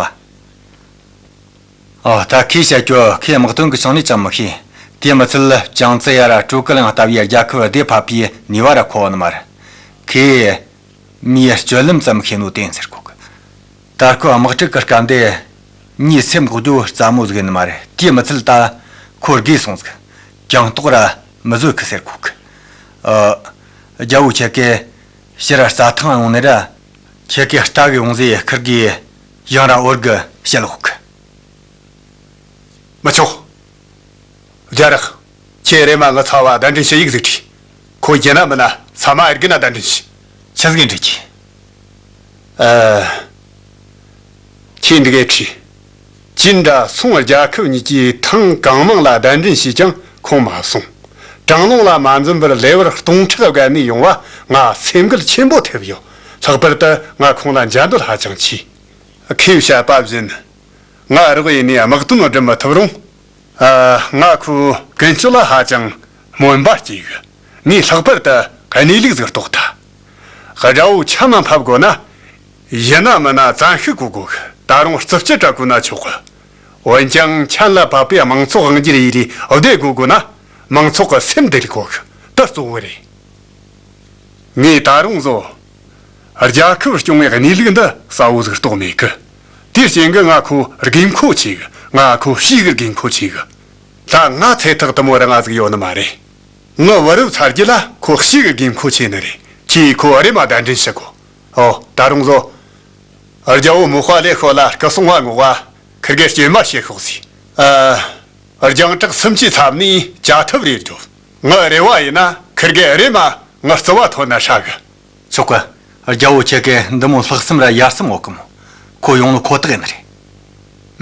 ཨ། ད་ཁོས་བཤད་རྒྱུ་ཁོའི་དམག་དོན་གྱི་ཕྱོགས་ནས་ཅང་མི་ཤེས། དེ་མི་ཚད་ཅང་ཙེ་ཡ་ར་ཀྲུའུ་ཀི་ལིང་ལྟ་བུའི་རྒྱལ་ཁབ་བདེ་ཕབ་པའི་ནུས་པ་ར་ཁོ་བ་ནི་མ་རེད། ཁོས་མིའི་སྤྱོད་ལམ་ཙམ་ཤེས་ནོ་བསྟན་ཟེར་གོ་གི། ད་ཁོ་དམག་འཁྲུག་གི་སྐབས་འདི་མིའི་སེམས་འགུག་རྒྱུ་སླ་མོ་ཟིག་ནི་མ་རེད། དེ་མི་ཚད་ད་ཁོ་རྒས་སོང་ཟིག། གྱང་ལྟོགས་ར་མི་བཟོད་གི་ཟེར་གོ་གི། ཨ། རྒྱལ་བོ་ཁྱེད་ཀྱིས་ཕྱིར་ར་རྩྭ་ཐང་ཡོང་ནས་ར་ཁྱེད་ཀྱི་རྟ་གི་ཡོང་ཟེ་ཁིར་གི་ཡང་ར་འོར་གི་བཤད་ལོག་གི། མི་ཆོག། རྒྱ་རག། ཁྱེད་རེམ་མ་ངའི་ཚབ་བ་གདན་འདྲེན་ཞུ་ཡིག་ཟིག་བྲིས། ཁོ་ཡིན་ན་མིན་ན་ས་མ་ཨེར་གི་ན་གདན་འདྲེན་ཞུ། ཆི་ཟིག་འདྲི་རྒྱུ། ཨ། ཁྱེད་འདི་གས་བྲིས། ཅིན་དྲ་སུང་རྒྱལ་ཁབ་གཉིས་ཀྱིས་ཐེངས་གང་མང་ལ་གདན་འདྲེན་བྱས་ཀྱང་ཁོང་མ་སོང་། དྲང་ལུང་ལ་མ་འཛེམ་པར་ལེ་བར་སྟོང་ཕྲག་བརྒལ་ནས་ཡོང་བ་ང་སེམས་འགུལ་ཆེན་པོ་ཐེབས་ཡོད། ལྷག་པར་དུ་ང་ཁོང་ལ་འཇལ་འདོད་ཧ་ཅང་ཆེ། ཁོས་བཤད་པ་བཞིན། ང་རོགས་ཡིན་ནས་དམག་དོན་སྒྲུབ་མི་ཐུབ་རུང་། ཨ། ང་ཁོའི་ཀུན་སྤྱོད་ལ་ཧ་ཅང་སྨོན་པ་སྐྱེས་གི། ངས་ལྷག་པར་དུ་གནས་ལུགས་ཟིག་རྟོགས་ཐལ། དགྲ་བོ་ཆམ་མ་ཕབ་དགོས་ན། ཡིན་ན་མིན་ན་བཙན་ཤུགས་བཀོལ་དགོས་གི། ད་རུང་རྩུབ་སྤྱོད་སྤྲད་དགོས་ན་ཆོག་གི། འོན་ཀྱང་ཆམ་ལ་བབས་པའི་དམངས་ཚོགས་དབང་སྒྱུར་ཡེ་རེ་བདེ་དགོས་དགོས་ན། མང་ཚོགས་ཀྱི་སེམས་བདེ་དགོས་གི། དེ་གཙོ་བོ་རེད། ངས་ད་རུང་བཟོ། རྒྱལ་ཁབ་སྐྱོང་བའི་གནས་ལུགས་འདི་གསལ་བོ་ཟིག་རྟོགས་མེད་གི། དེའི་རྐྱེན་གྱིས་ང་ཁོ་དགོས་མཁོ་ཆེ་གི། ང་ཁོ་ཤེས་གི་དགོས་མཁོ་ཆེ་གི། ད་ང་ཚེ་ཐག་དུ་མོ་རིང་ང་ཟིག་ཡོད་ནི་མ་རེད། ངའི་བུ་རབས་ཚ་རྒྱུད་ལ་ཁོ་ཤེས་གི་དགོས་མཁོ་ཆེ་ནི་རེད། ཁྱེད་ཁོ་རེམ་མ་གདན་འདྲེན་ཞུ་དགོས། ཨོ། ད་རུང་བཟོ། རྒྱལ་བོ་མོ་ཧྭ་ལེ་ཤོད་ལ་སྐུ་སྲུང་བ་བསྔོགས་པ་ཁིར་གེ་སྐྱེལ་མ་བྱེད་ཤོག་ཟེར། ཨ། རྒྱང་གྲགས་སུམ་ཅུའི་ཚབ་ནས་བཅའ་ཐབས་རེ་རྒྱོབ། ངའི་རེ་བ་ཡིན་ན་ཁིར་གེ་རེམ་མ་ངའི་རྩིབ་བ་ཐོན་ན་ཧྲ་གི། ཆོག་གི། རྒྱལ་བོ་ཁྱེད་ཀྱིས་འདི་མོ་ལྷག་བསམ་ར་ཡར་སེམས་འོག་གི་མོ། ཁོ་ཡོང་ནོ་ཁོ་ཐག་ཡིན་ནི་རེད།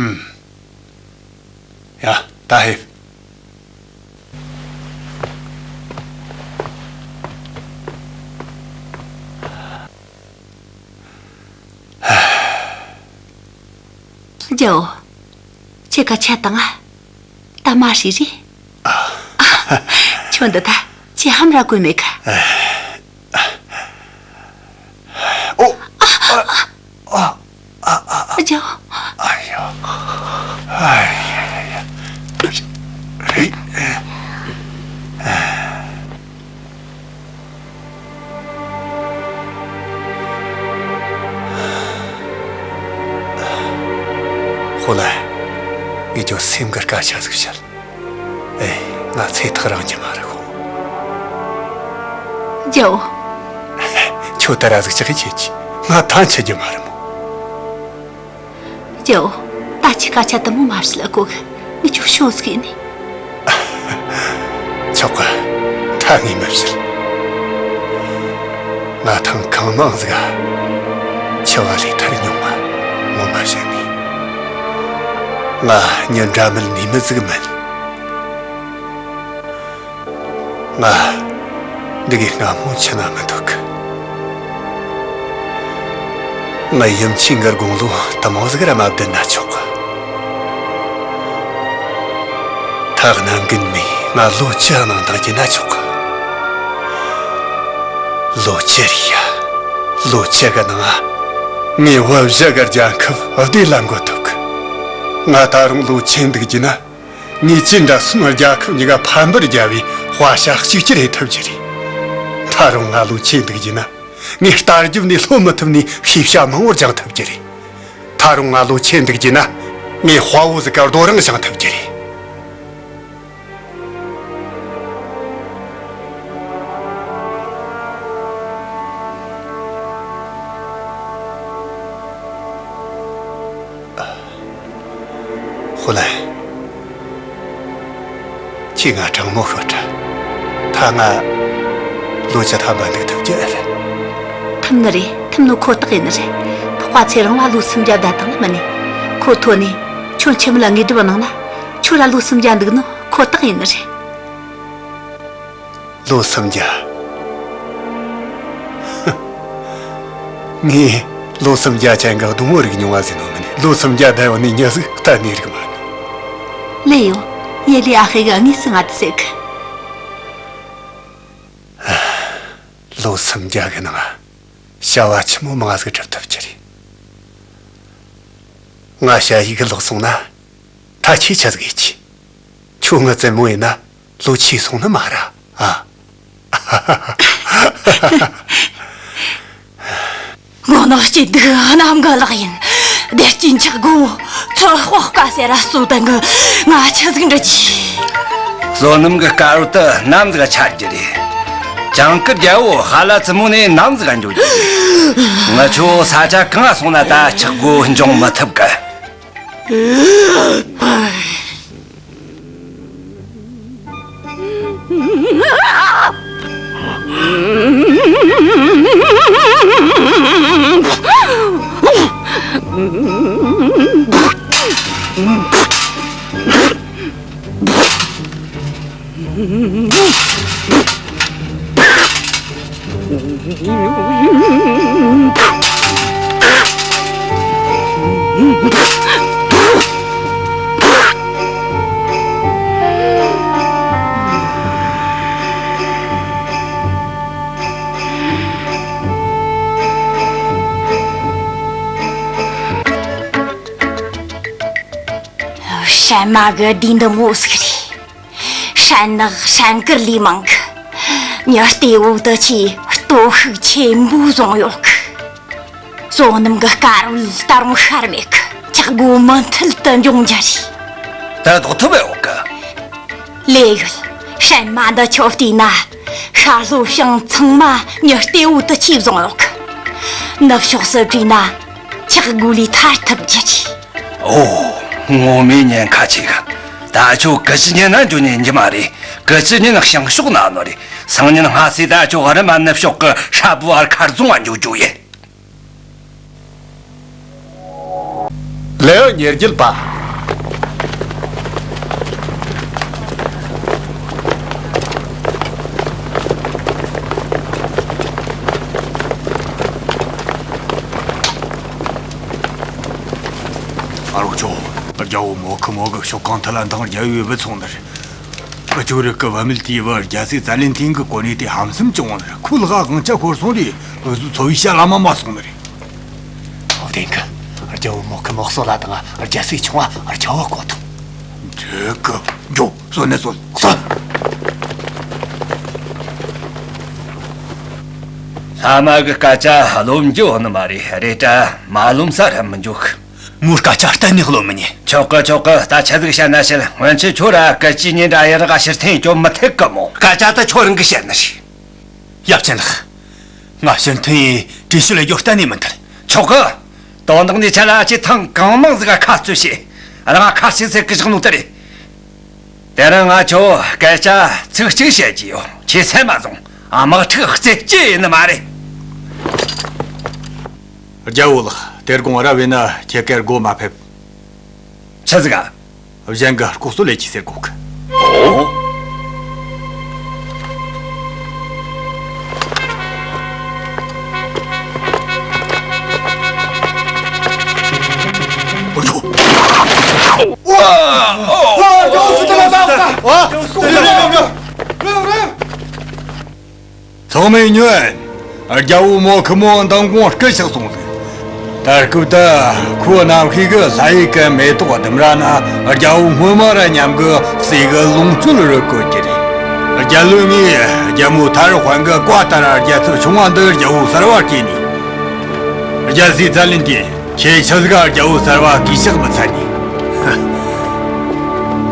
ཨུམ། ཡ། ད་ཕེབས། རྒྱལ་བོ། ཁྱེད་ཀ་ཆད་དང་ང་། ད་མ་ཧྲི་རི། ཨ། ཁྱོད་འདི་ད་ཁྱེད་ཧམ་ར་གོ་མེད་ག། ཨོ། ཨ། ཨ། ཨ། རྒྱལ་བོ། ཨ་ཡ། ཨ་ཡ་ཡ་ཡ། ཧོ་ལ། ངས་ཁྱོད་སེམས་ཀྱི་སྐད་ཆ་ཟིག་བཤད། ཨེ། ང་ཚེ་ཐག་རིང་རྒྱུ་མ་རེད་ཧོ། རྒྱལ་བོ། ཁྱོད་ད་ར་ཟིག་ཅི་གི་བྱེད་ཀྱི། ང་ཐང་ཆད་རྒྱུ་མ་རེད་མོ། རྒྱལ་བོ། ད་ཁྱེད་སྐད་ཆ་དུ་མོ་མ་བཤད་ལ་གོ་གི། ངས་ཁྱོད་ཤོད་ཟིག་ཡིན་ནི། ཆོག་གི། ད་ངས་མི་བཤད། ང་ཐང་གང་མང་ཟིག་ག་འཆི་བ་ལས་ཐར་མྱོང་བ་ངོ་མ་བཤད་ནི། ང་མྱི་འདྲ་མིན་ནུས་མེད་ཟིག་མིན། ང་འདི་གའི་སྔ་མོ་ཆི་ན་མི་འདུག་གི། ང་ཡུམ་ཆེན་གྱི་དགུང་ལོ་དུ་མོ་ཟིག་ར་མ་བསྡད་ན་ཆོག་གི། ཐག་ན་འགུལ་མེད་ང་ལོ་བཅུ་གནང་དང་རྒྱུ་ན་ཆོག་གི། ལོ་བཅུ་རེད་ཡ། ལོ་བཅུ་གི་ནང་ང་ངས་བུ་བཞི་གི་རྒྱལ་ཁབ་བདེ་ལ་འགོད་ཐུབ་གི། ང་ད་རུང་ལོ་ཆེ་འདུག་རྒྱུ་ན། ངས་ཅི་འདྲ་སོང་རྒྱལ་ཁབ་གཉིས་ཀ་ཕམ་པར་རྒྱལ་བའི་དཔའ་ཤ་གཅིག་གྱུར་ཡེད་ཐུབ་རྒྱུ་རེད། ད་རུང་ང་ལོ་ཆེ་འདུག་རྒྱུ་ན། ངས་རྟ་རྒྱབ་ནས་ལྷོད་མི་ཐུབ་ནས་ཤེས་བྱ་མང་བོར་སྦྱང་ཐུབ་རྒྱུ་རེད། ད་རུང་ང་ལོ་ཆེ་འདུག་རྒྱུ་ན། ངས་དཔའ་བོ་ཟིག་ག་རྡོ་རིང་བཞེངས་ཐུབ་རྒྱུ་རེད། ཧོ་ལན། ཁྱེད་ང་དྲང་མོ་ཤོད་དྲ། ད་ང་ལོ་བཅུ་ཐམ་པ་འདུག་ཐུབ་རྒྱུ་ཨེ་རེད། ཐུབ་ནི་རེད། ཐུབ་ནོ་ཁོ་ཐག་ཡིན་ནི་རེད། འཕགས་པ་ཚེ་རིང་ལ་ལོ་སུམ་བརྒྱ་བསྡད་བཏང་ནི་མིན་ནི། ཁོ་ཐོན་ནས་ཁྱོད་འཆི་མེད་ལ་དངོས་གྲུབ་གནང་ན། ཁྱོད་ར་ལོ་སུམ་བརྒྱ་འདུག་ནོ་ཁོ་ཐག་ཡིན་ནི་རེད། ལོ་སུམ་བརྒྱ། ངས་ལོ་སུམ་བརྒྱ་ཅན་གྱི་སྡུག་བསྔལ་རིག་མྱོང་བ་ཟིན་ནོ་མིན་ནི། ལོ་སུམ་བརྒྱ་བསྡད་ཡོད་ནི་མྱི་ཟིག་གཏན་ནས་རིག་མ་ནི། ལེ་ཡོ། ཡེ་ལི་ཨ་ཧེ་གིས་དངོས་སུ་ང་དེ་ཟེར་གི། ལོ་སུམ་བརྒྱ་གི་ནང་བྱ་བ་ཆི་མོ་མང་ཟིག་སྒྲུབ་ཐུབ་རྒྱུ་རེད། ང་ཞ་ཡི་གི་ལོག་སོང་ན། ད་ཁྱེད་ཆི་ཟིག་ཡེད་རྒྱུ། ཁྱོད་ངའི་བཙུན་མོ་ཡིན་ན་ལོ་ཆེ་སོང་ནི་མ་ར། ཨ། དགོང་ནག་སྐྱིད་སྡུག་གནམ་གི་ལག་ཡིན། བདེ་སྐྱིད་འཁྱག་སྒོ་ཚོད་དཔག་དཀའ་སེ་ར་གསོ་ལྡན་གི་ང་ཆི་ཟིག་འདྲི་གྱིས། བསོད་ནམས་གི་དཀར་རོལ་དུ་ནམ་ཟིག་ཆ་རྒྱུ་རེད། བྱང་ཀི་རྒྱལ་བོ་ཧ་ལ་ཙི་མོ་ནས་ནམ་ཟིག་འགྱོ་རྒྱུ་རེད། ང་ཆོ་ས་ཆ་གང་སོང་ན་ད་འཁྱག་སྒོ་འབྱུང་མི་ཐུབ་གི། ཧྲན་མ་གི་དུས་འདི་མོ་ཟིག་རེད། ཧྲན་ནག་ཧྲན་དཀར་ལས་མང་གི། མྱི་སྟེ་འུ་དུ་ཆེ་སྟོབས་ཤུགས་ཆེན་པོ་བཟུང་ཡོད་གི། བསོད་ནམས་གི་དཀར་རོལ་ད་རུང་ཤར་མེད་གི། འཁྱག་སྒོ་མུ་མཐུད་དུ་འབྱུང་རྒྱུ་རེད། ད་ལྡོག་ཐུབ་ཡོད་གི། ལས་ཡོད། ཧྲན་མ་འདི་ཁྱོད་བལྟས་ན། ཤར་ལྷོ་བྱང་ཚང་མ་མྱི་སྟེ་འུ་དུ་ཆེ་བཟུང་ཡོད་གི། ནུབ་ཕྱོགས་སུ་བྲོས་ན། འཁྱག་སྒོ་ལས་ཐར་ཐུབ་རྒྱུ་རེད། ཨོ། ངོ་མའི་ཉེན་ཁ་ཆེ་གི། ད་ཁྱོད་སྐུ་ཕྱི་ཉིན་ན་འགྱོ་ཉན་རྒྱུ་མ་རེད། སྐུ་ཕྱི་ཉིན་བྱང་ཕྱོགས་ན་ནོ་རེད། སང་ཉིན་སྔ་སེ་ད་ཁྱོད་རི་མ་ནུབ་ཕྱོགས་གི་ཧྲ་བུ་བར་མཁར་རྫོང་ང་འགྱོ་རྒྱུ་ཡིན། ལེའུ་ཉེར་བརྒྱད་པ། ཨ་རོགས་ཅོ། རྒྱལ་བོ་མོ་ཁི་མོ་གི་ཤོག་ཁང་ཐི་ལ་འདང་རྒྱལ་བོའི་བུ་ཚོང་ནི་རེད། ཨ་ཅོ་རི་ཀི་བ་མིལ་ཏི་བ་རྒྱལ་སྲས་ཙ་ལན་ཐིང་གི་གོ་གནས་དེ་ཧམ་སེམས་བྱུང་བ་ནི་རེད། ཁོའི་ལག་དབང་ཆ་ཤོར་སོང་རེད། འུ་ཚོའི་འཚོ་བའི་ཞྭ་ལ་མ་མ་སོང་ནི་རེད། ཨོ་དེང་གི། རྒྱལ་བོ་མོ་ཁི་མོ་གསོད་ལ་དང་རྒྱལ་སྲས་ཆུང་བ་རྒྱལ་བོ་གོ་དང་། འགྲིག་གི། འགྱོ། གསོད་ནི་གསོད། གསོད། ལྷ་མ་གི་སྐད་ཆ་རློམ་རྒྱུ་ནི་མ་རེད། རེད་དྲ་མ་རློམ་ས་ར་མི་འཇུག་མོའི་སྐད་ཆ་གཏན་ནས་རློམ་མི་ཉན། ཆོག་གི། ཆོག་གི། ད་ཆི་ཟིག་བཤད་ན་བཤད། སྔོན་ཆད་ཁྱོད་ར་སྐུ་སྐྱེ་ཉིན་དྲ་ཡི་རག་ཕྱིར་འཐེན་འགྱོ་མི་ཐུབ་གི་མོ། སྐད་ཆ་ད་ཁྱོད་རང་གིས་བཤད་ནི་རེད། ཡབ་ཆེན་ལགས། ང་ཕྱིར་འཐེན་ཡི་བྲོས་བྱོལ་ལ་འགྱོ་གཏན་ནས་མི་འཐད། ཆོག་གི། དོན་དག་འདི་ཆ་ལ་ཁྱེད་ཐེངས་གང་མང་ཟིག་ག་ཁ་རྩོད་བྱས། རང་ཁ་ཤས་ཟིག་གི་བཞག་ནོ་དེ་རེད། དེ་རིང་ང་ཁྱོད་སྐད་ཆ་ཚིག་གཅིག་བཤད་ཀྱི་ཡོད། ཁྱེད་སེམས་མ་བཟུང་། དམག་འཁྲུག་རྩེད་སྤྱད་ཡིན་ནི་མ་རེད། རྒྱལ་བོ་ལགས། དེ་དགོང་རབ་ཡིན་ན་ཁྱེད་ཀར་སྒོ་མ་ཕེབས། ཆི་ཟིག་ག་གཞན་གྱི་ལྐོག་གསོད་ལས་ཀྱི་ཟེར་གོ་གི། ཨོ། ཚང་མས་ཉོན། རྒྱལ་བོ་མོ་ཁི་མོ་མདང་དགོང་སྐུ་གཤེགས་སོང་ཟིག་ད་སྐབས་དུ་ཁོའི་རྣམ་ཤེས་ཀྱིས་ལྷ་ཡུལ་གྱི་མེ་ཏོག་ལྡུམ་ར་ན་རྒྱལ་བོ་སྔོན་མ་ར་མཉམ་གྱི་སྲས་ཀྱི་ལོངས་སྤྱོད་རུ་བཀོད་ཀྱི་རེད། རྒྱལ་བློན་ངས་རྒྱལ་མོ་ཐ་རི་ཧོན་གྱི་བཀའ་ལྟར་རྒྱལ་ཚབ་ཆུང་བ་འདི་རྒྱལ་བོ་གསར་བ་བསྐོས་ནས། རྒྱལ་སྲས་ཙ་ལན་ཏེ། ཁྱེད་ཆི་ཟིག་ག་རྒྱལ་བོ་གསར་བ་གུས་ཕྱག་མི་འཚལ་ནི།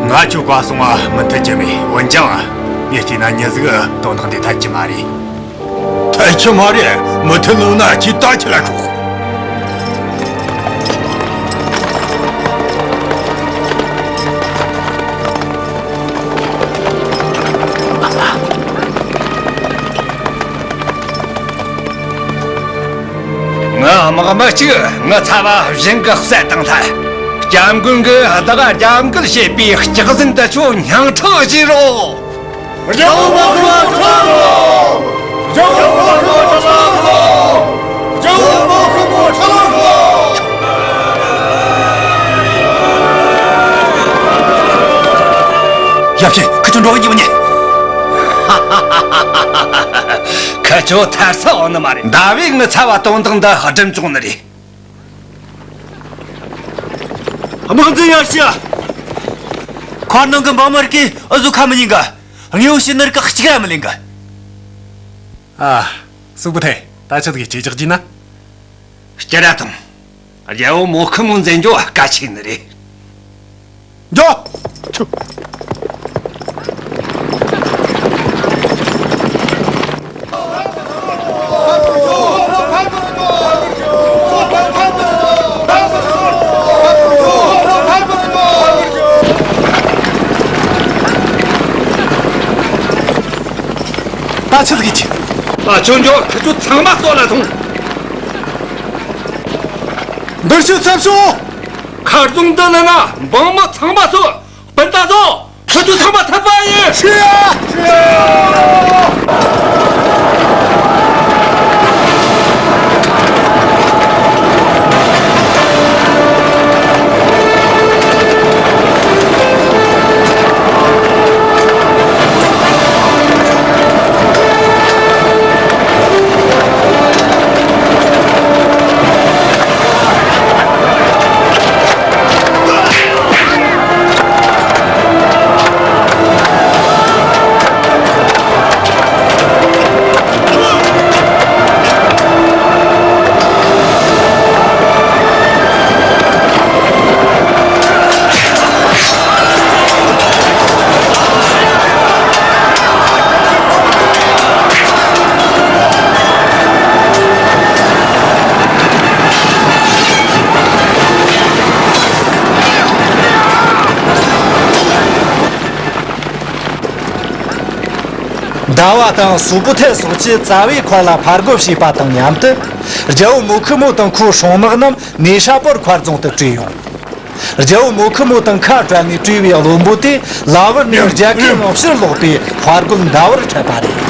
ང་ཁྱོད་བཀའ་གསུང་བ་མི་མཐུན་གྱི་མེད། འོན་ཀྱང་ངས་བལྟས་ན་མྱི་ཟིག་དོན་དག་འདི་འཐད་ཀྱི་མ་རེད། འཐད་ཀྱི་མ་རེད། མི་མཐུན་ལོ་ན་ཁྱེད་ལྟ་ཁྱི་ལ་ཤོག་མི་གཅིག་ངའི་ཚ་བ་བཞིན་གྱིས་བསད་བཏང་ཐལ། སྐྱབས་མགོན་གྱིས་བདག་རྒྱབ་འགལ་བྱས་པའི་སྐྱག་རྫུན་དེ་ཚོ་སྙིང་ཁྲག་བཞེས་རོགས། རྒྱལ་པོ་མོ་ཁི་མོ་ཁྲི་ལོ་ཧྲིལ་བོ། རྒྱལ་པོ་མོ་ཁི་མོ་ཁྲི་ལོ་ཧྲིལ་བོ། རྒྱལ་པོ་མོ་ཁི་མོ་ཁྲི་ལོ་ཧྲིལ་བོ། ཡབ་ཆེན། ཁི་ཆོ་འགྲོ་གི་ཡོད་ནི། ཁི་ཆོ་ཐར་ས་འོང་ནི་མ་རེད། ཟླ་བས་ངའི་ཚ་བ་གཏོང་སྟངས་འདི་སྒྲུབ་བཅུག་ནི་རེད། དམག་འཛིན་ཡར་ཞུ། མཁར་ནང་གི་འབངས་མི་རིགས་ཀྱིས་འུ་ཟོ་ཁ་མི་ཉན་གི། དངོས་པོ་བྱིན་ནི་རིགས་གཅིག་ར་མི་ལེན་གི། ཨ། སུག་པོ་ཐེ། ད་ཆི་ཟིག་གི་ཅི་ཅག་གྱིས་ན། སྐྱུར་ར་དང་། རྒྱལ་པོ་མོ་ཁི་མོ་འཛིན་རྒྱུ་གལ་ཆེ་ནི་རེད། འགྱོ། ད་ཆི་ཟིག་གི། ཨ། ཁྱོད་འགྱོ། ཁི་ཆོ་ཚང་མ་གསོད་ལ་ཐོངས། འདིར་ཤོག་ཚབ་ཤོག་མཁར་རྫོང་འདི་ནང་ན་འབངས་མི་ཚང་མ་གསོད། སྤུན་ཟླ་ཚོ། ཁྱོད་ཚོ་ཚང་མ་ཐར་པ་ཡིན། ཤི་ཡ། ཤི་ཡ། ཟླ་བ་དང་སུ་པུ་ཐེ་སོགས་ཀྱིས་རྩ་བའི་མཁར་ལ་ཕར་རྒོལ་བྱས་པ་དང་མཉམ་དུ། རྒྱལ་པོ་མོ་ཁི་མོ་དང་ཁོའི་སྲུང་དམག་རྣམས་ནེ་ཤ་པོར་མཁར་རྫོང་དུ་བྲོས་ཡོང་། རྒྱལ་པོ་མོ་ཁི་མོ་དང་ཁ་བྲལ་ནས་བྲོས་པའི་བློན་པོ་དེ་ལ་བུར་ནས་རྒྱལ་ཁའི་ངང་ཕྱིར་ལོག་པའི་དཔའ་རྒོད་འདྲ་བར་འཕྲད་པ་རེད།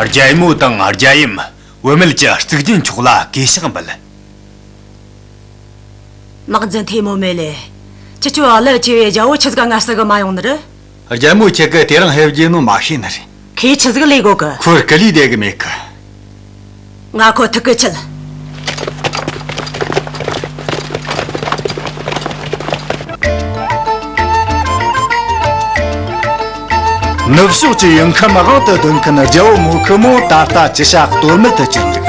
རྒྱལ་མོ་དང་རྒྱལ་ཡུམ། བུད་མེད་ཀྱི་གཙུག་རྒྱན་མཆོག་ལ་གུས་ཕྱག་འབུལ། དམག་འཛིན་ཐེ་མོ་མེ་ལེ། ཁྱེད་ཚོའི་རླབས་ཆེ་བའི་རྒྱལ་པོ་ཆི་ཟིག་ག་ངར་ས་གི་མ་ཡོང་ནི་རེད། རྒྱལ་མོ་ཁྱེད་ཀྱིས་དེ་རིང་ཕེབས་རྒྱུ་ནོ་མ་ཤེས་ནི་རེད། ཁོས་ཆི་ཟིག་ལས་དགོས་གི། ཁོས་སྐུ་ལུས་བསྡད་གི་མེད་གི། ང་ཁོ་ཐུག་གི་ཆེད། ནུབ་ཕྱོགས་ཀྱི་ཡུལ་ཁམས་དབང་དུ་བསྡུ་མཁན་རྒྱལ་པོ་མོ་ཁི་མོ་ད་ལྟ་ཅི་བྱ་གཏོལ་མེད་དུ་གྱུར་འདུག་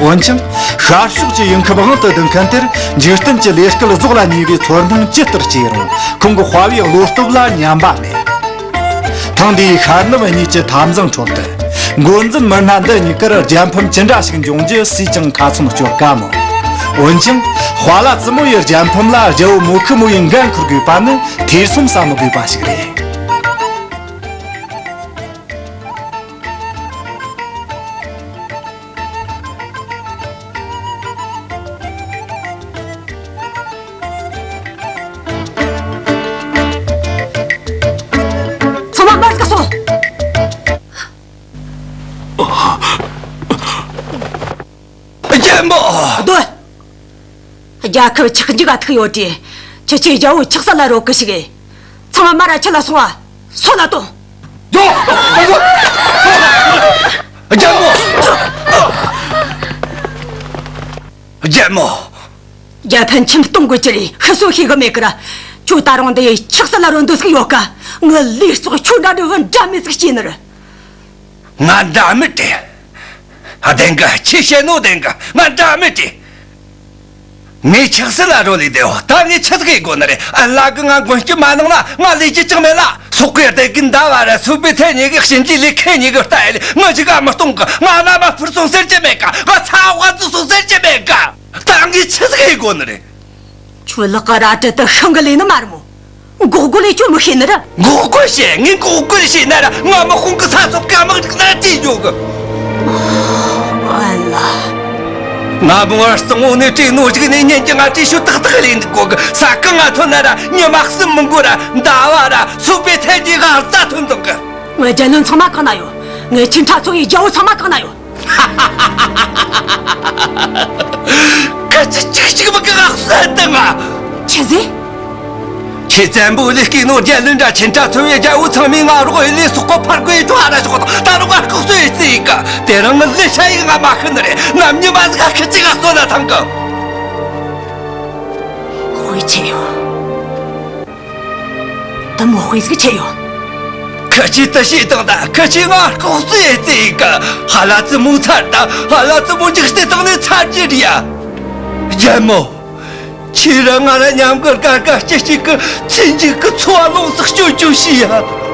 འོན་ཀྱང་། ཤར་ཕྱོགས་ཀྱི་ཡུལ་ཁམས་དབང་དུ་བསྡུ་མཁན་དེར་འཇིག་རྟེན་གྱི་ལས་སྐལ་རྫོགས་ལ་ཉེ་བའི་ཚོར་སྣང་ཇི་ལྟར་སྐྱེས་རུང་། ཁོང་གི་དཔའ་བའི་བློ་སྟོབས་ལ་ཉམས་པ་མེད། ཐེངས་འདིའི་ཤར་ནུབ་གཉིས་ཀྱི་འཐབ་འཛིང་ཁྲོད་དུ། འགོ་འཛིན་མི་སྣ་འདི་གཉིས་ཀར་རྒྱལ་ཕམ་ཅི་འདྲ་ཞིག་འབྱུང་རྒྱུ་སུས་ཀྱང་ཁ་ཚོན་གཅོད་དཀའ་མོད། འོན་ཀྱང་། དཔའ་ལ་བཙུན་མོ་ཡི་རྒྱལ་ཕམ་ལ་རྒྱལ་པོ་མོ་ཁི་མོ་ཡི་འགན་འཁུར་དགོས་པ་ནི་ཐེ་ཚོམ་ཟ་མི་དགོས་པ་ཞིག་རེད། ཚང་མ་མར་ཟིག་སོང་། རྒྱལ་པོ། སྡོད། རྒྱལ་ཁབ་ཆགས་འཇིག་ག་ཐུག་ཡོད་དུས། ཁྱེད་ཀྱིས་རྒྱལ་པོ་ཆགས་ས་ལ་རོགས་གི་ཞིག་གི། ཚང་མ་མར་ར་ཁྲིད་ལ་སོང་བ། སོད་ལ་གཏོང་། རྒྱལ་པོ། རྒྱལ་པོ། རྒྱལ་ཕམ་ཁྱིམ་སྟོང་དགོས་ཀྱི་རེད། ཤི་གསོན་ཤེས་གི་མེད་ཀི་ར། ཁྱོད་ད་རུང་འདི་ཆགས་ས་ལ་རོ་འདོད་ཟིག་ཡོད་ཀ། ངའི་ལུས་སྲོག་ཁྱོད་འདྲ་འདྲ་བོ་འདྲ་མི་ཟིག་སྐྱེས་ནི་རེད། ང་འདྲ་མི་དེ། བདེན་གི། ཁྱེད་བཤད་ནོ་བདེན་གི། ང་འདྲ་མི་བྲེ། ངས་ཆགས་སྲེད་ལ་རོ་ལས་བདེའོ། ད་ངས་ཆི་ཟིག་ཡེད་དགོ་ནི་རེད། ཨན་ལགས་ཀྱིས་ང་མགོན་སྐྱབས་མ་གནང་ན་ང་ལས་རྒྱུ་ཅང་མེད་ལ། སོག་པོའི་སྡེ་དགེ་ཟླ་བ་ར་སུ་པའི་ཐེ་གཉིས་ཀྱི་གཤིན་རྗེའི་ལས་ཁེ་གཉིས་ཀྱི་ལྟ་ཡེ་ལས་ང་ཞིག་ག་མི་གཏོང་གི། ང་ན་མ་ཕུར་སོང་ཟེར་གྱི་མེད་ག། ང་ཚ་བ་འཛུལ་སོང་ཟེར་གྱི་མེད་ག། ད་ངས་ཆི་ཟིག་ཡེད་དགོ་ནི་རེད། ཁྱོད་ལག་ག་རལ་གྲི་དེ་ཤིང་གི་ལས་ནི་མ་རེད་མོ། འགོག་རྒོལ་ལས་ཁྱོད་མི་ཤེས་ནི་ར། འགོག་རྒོལ་བྱེད། ངས་འགོག་རྒོལ་བྱས་ན་ར་ང་མི་ཁོང་གི་ས་སོག་ག་དམག་རིགས་ན་བྲིས་ཡོད་གི། ཨ་ལ། ང་མོ་བར་གཙང་བོ་ནས་བྲིས་ནོ་ཞིག་ནས་ཉན་གྱི། ང་བྲིས་ཤོད་ཏག་ཏག་ལས་འདུག་གོ་གི། ས་གི་ང་ཐོན་ན་ར་ཉི་མ་གསུམ་མི་འགོར་ར་ཟླ་བ་ར་སུ་པའི་ཐེ་གཉིས་ཀྱི་རྩ་ཐོན་འདུག་གི། ངའི་རྒྱལ་བློན་ཚང་མ་གང་ན་ཡོད། ངའི་ཁྱིམ་ཚང་ཚོ་ཡི་རྒྱལ་བོ་ཚང་མ་གང་ན་ཡོད། ཁ་ཅིག་ཅིག་ཅིག་མི་གི་ང་གསོད་དང་ང་། ཆི་ཟེར། ཁྱེད་བཙན་པོ་ལས་སྐྱེས་ནོ་རྒྱལ་བློན་འདྲ་ཆེན་དྲ་ཚོ་བའི་རྒྱལ་བོ་ཚང་མས་ང་རོགས་ཡེ་ལས་སོག་པོ་ཕར་རྒོལ་ཡེ་ཅོ་ཧ་ར་ཤོག་དང་། ད་རུང་ང་ལྐོག་གསོད་ཡེ་རྩིས་ཡིན་ག། དེ་རིང་ངི་ལས་ཤ་ཡི་ང་མ་ཤི་ནི་རེད། ནམ་ཉི་མ་ཟིག་ཁ་ཁི་ཅིག་ང་གསོད་ན་ཐང་གི། དཔེ་ཆེ་ཡོད། དེ་མོ་དཔེ་ཟིག་ཆེ་ཡོད། ཁི་ཆོས་དེ་བྱས་དང་ད་ཁི་ཆོས་ང་ལྐོག་གསོད་ཡེ་རྩིས་ཡིན་ག། ཧ་ལ་ཙི་མོ་ཚར་ད་ཧ་ལ་ཙི་མོ་འཇིག་རྟེན་སྟེང་ནས་ཚར་རྒྱུ་རེད་ཡ། རྒྱལ་མོ། ཁྱེད་རང་ང་ར་མཉམ་གི་དགའ་དགའ་སྐྱིད་སྐྱིད་གི་ཚེ་མཇུག་གི་འཚོ་བ་ལོངས་སུ་སྤྱོད་རྒྱུ་བྱོས་ཡ།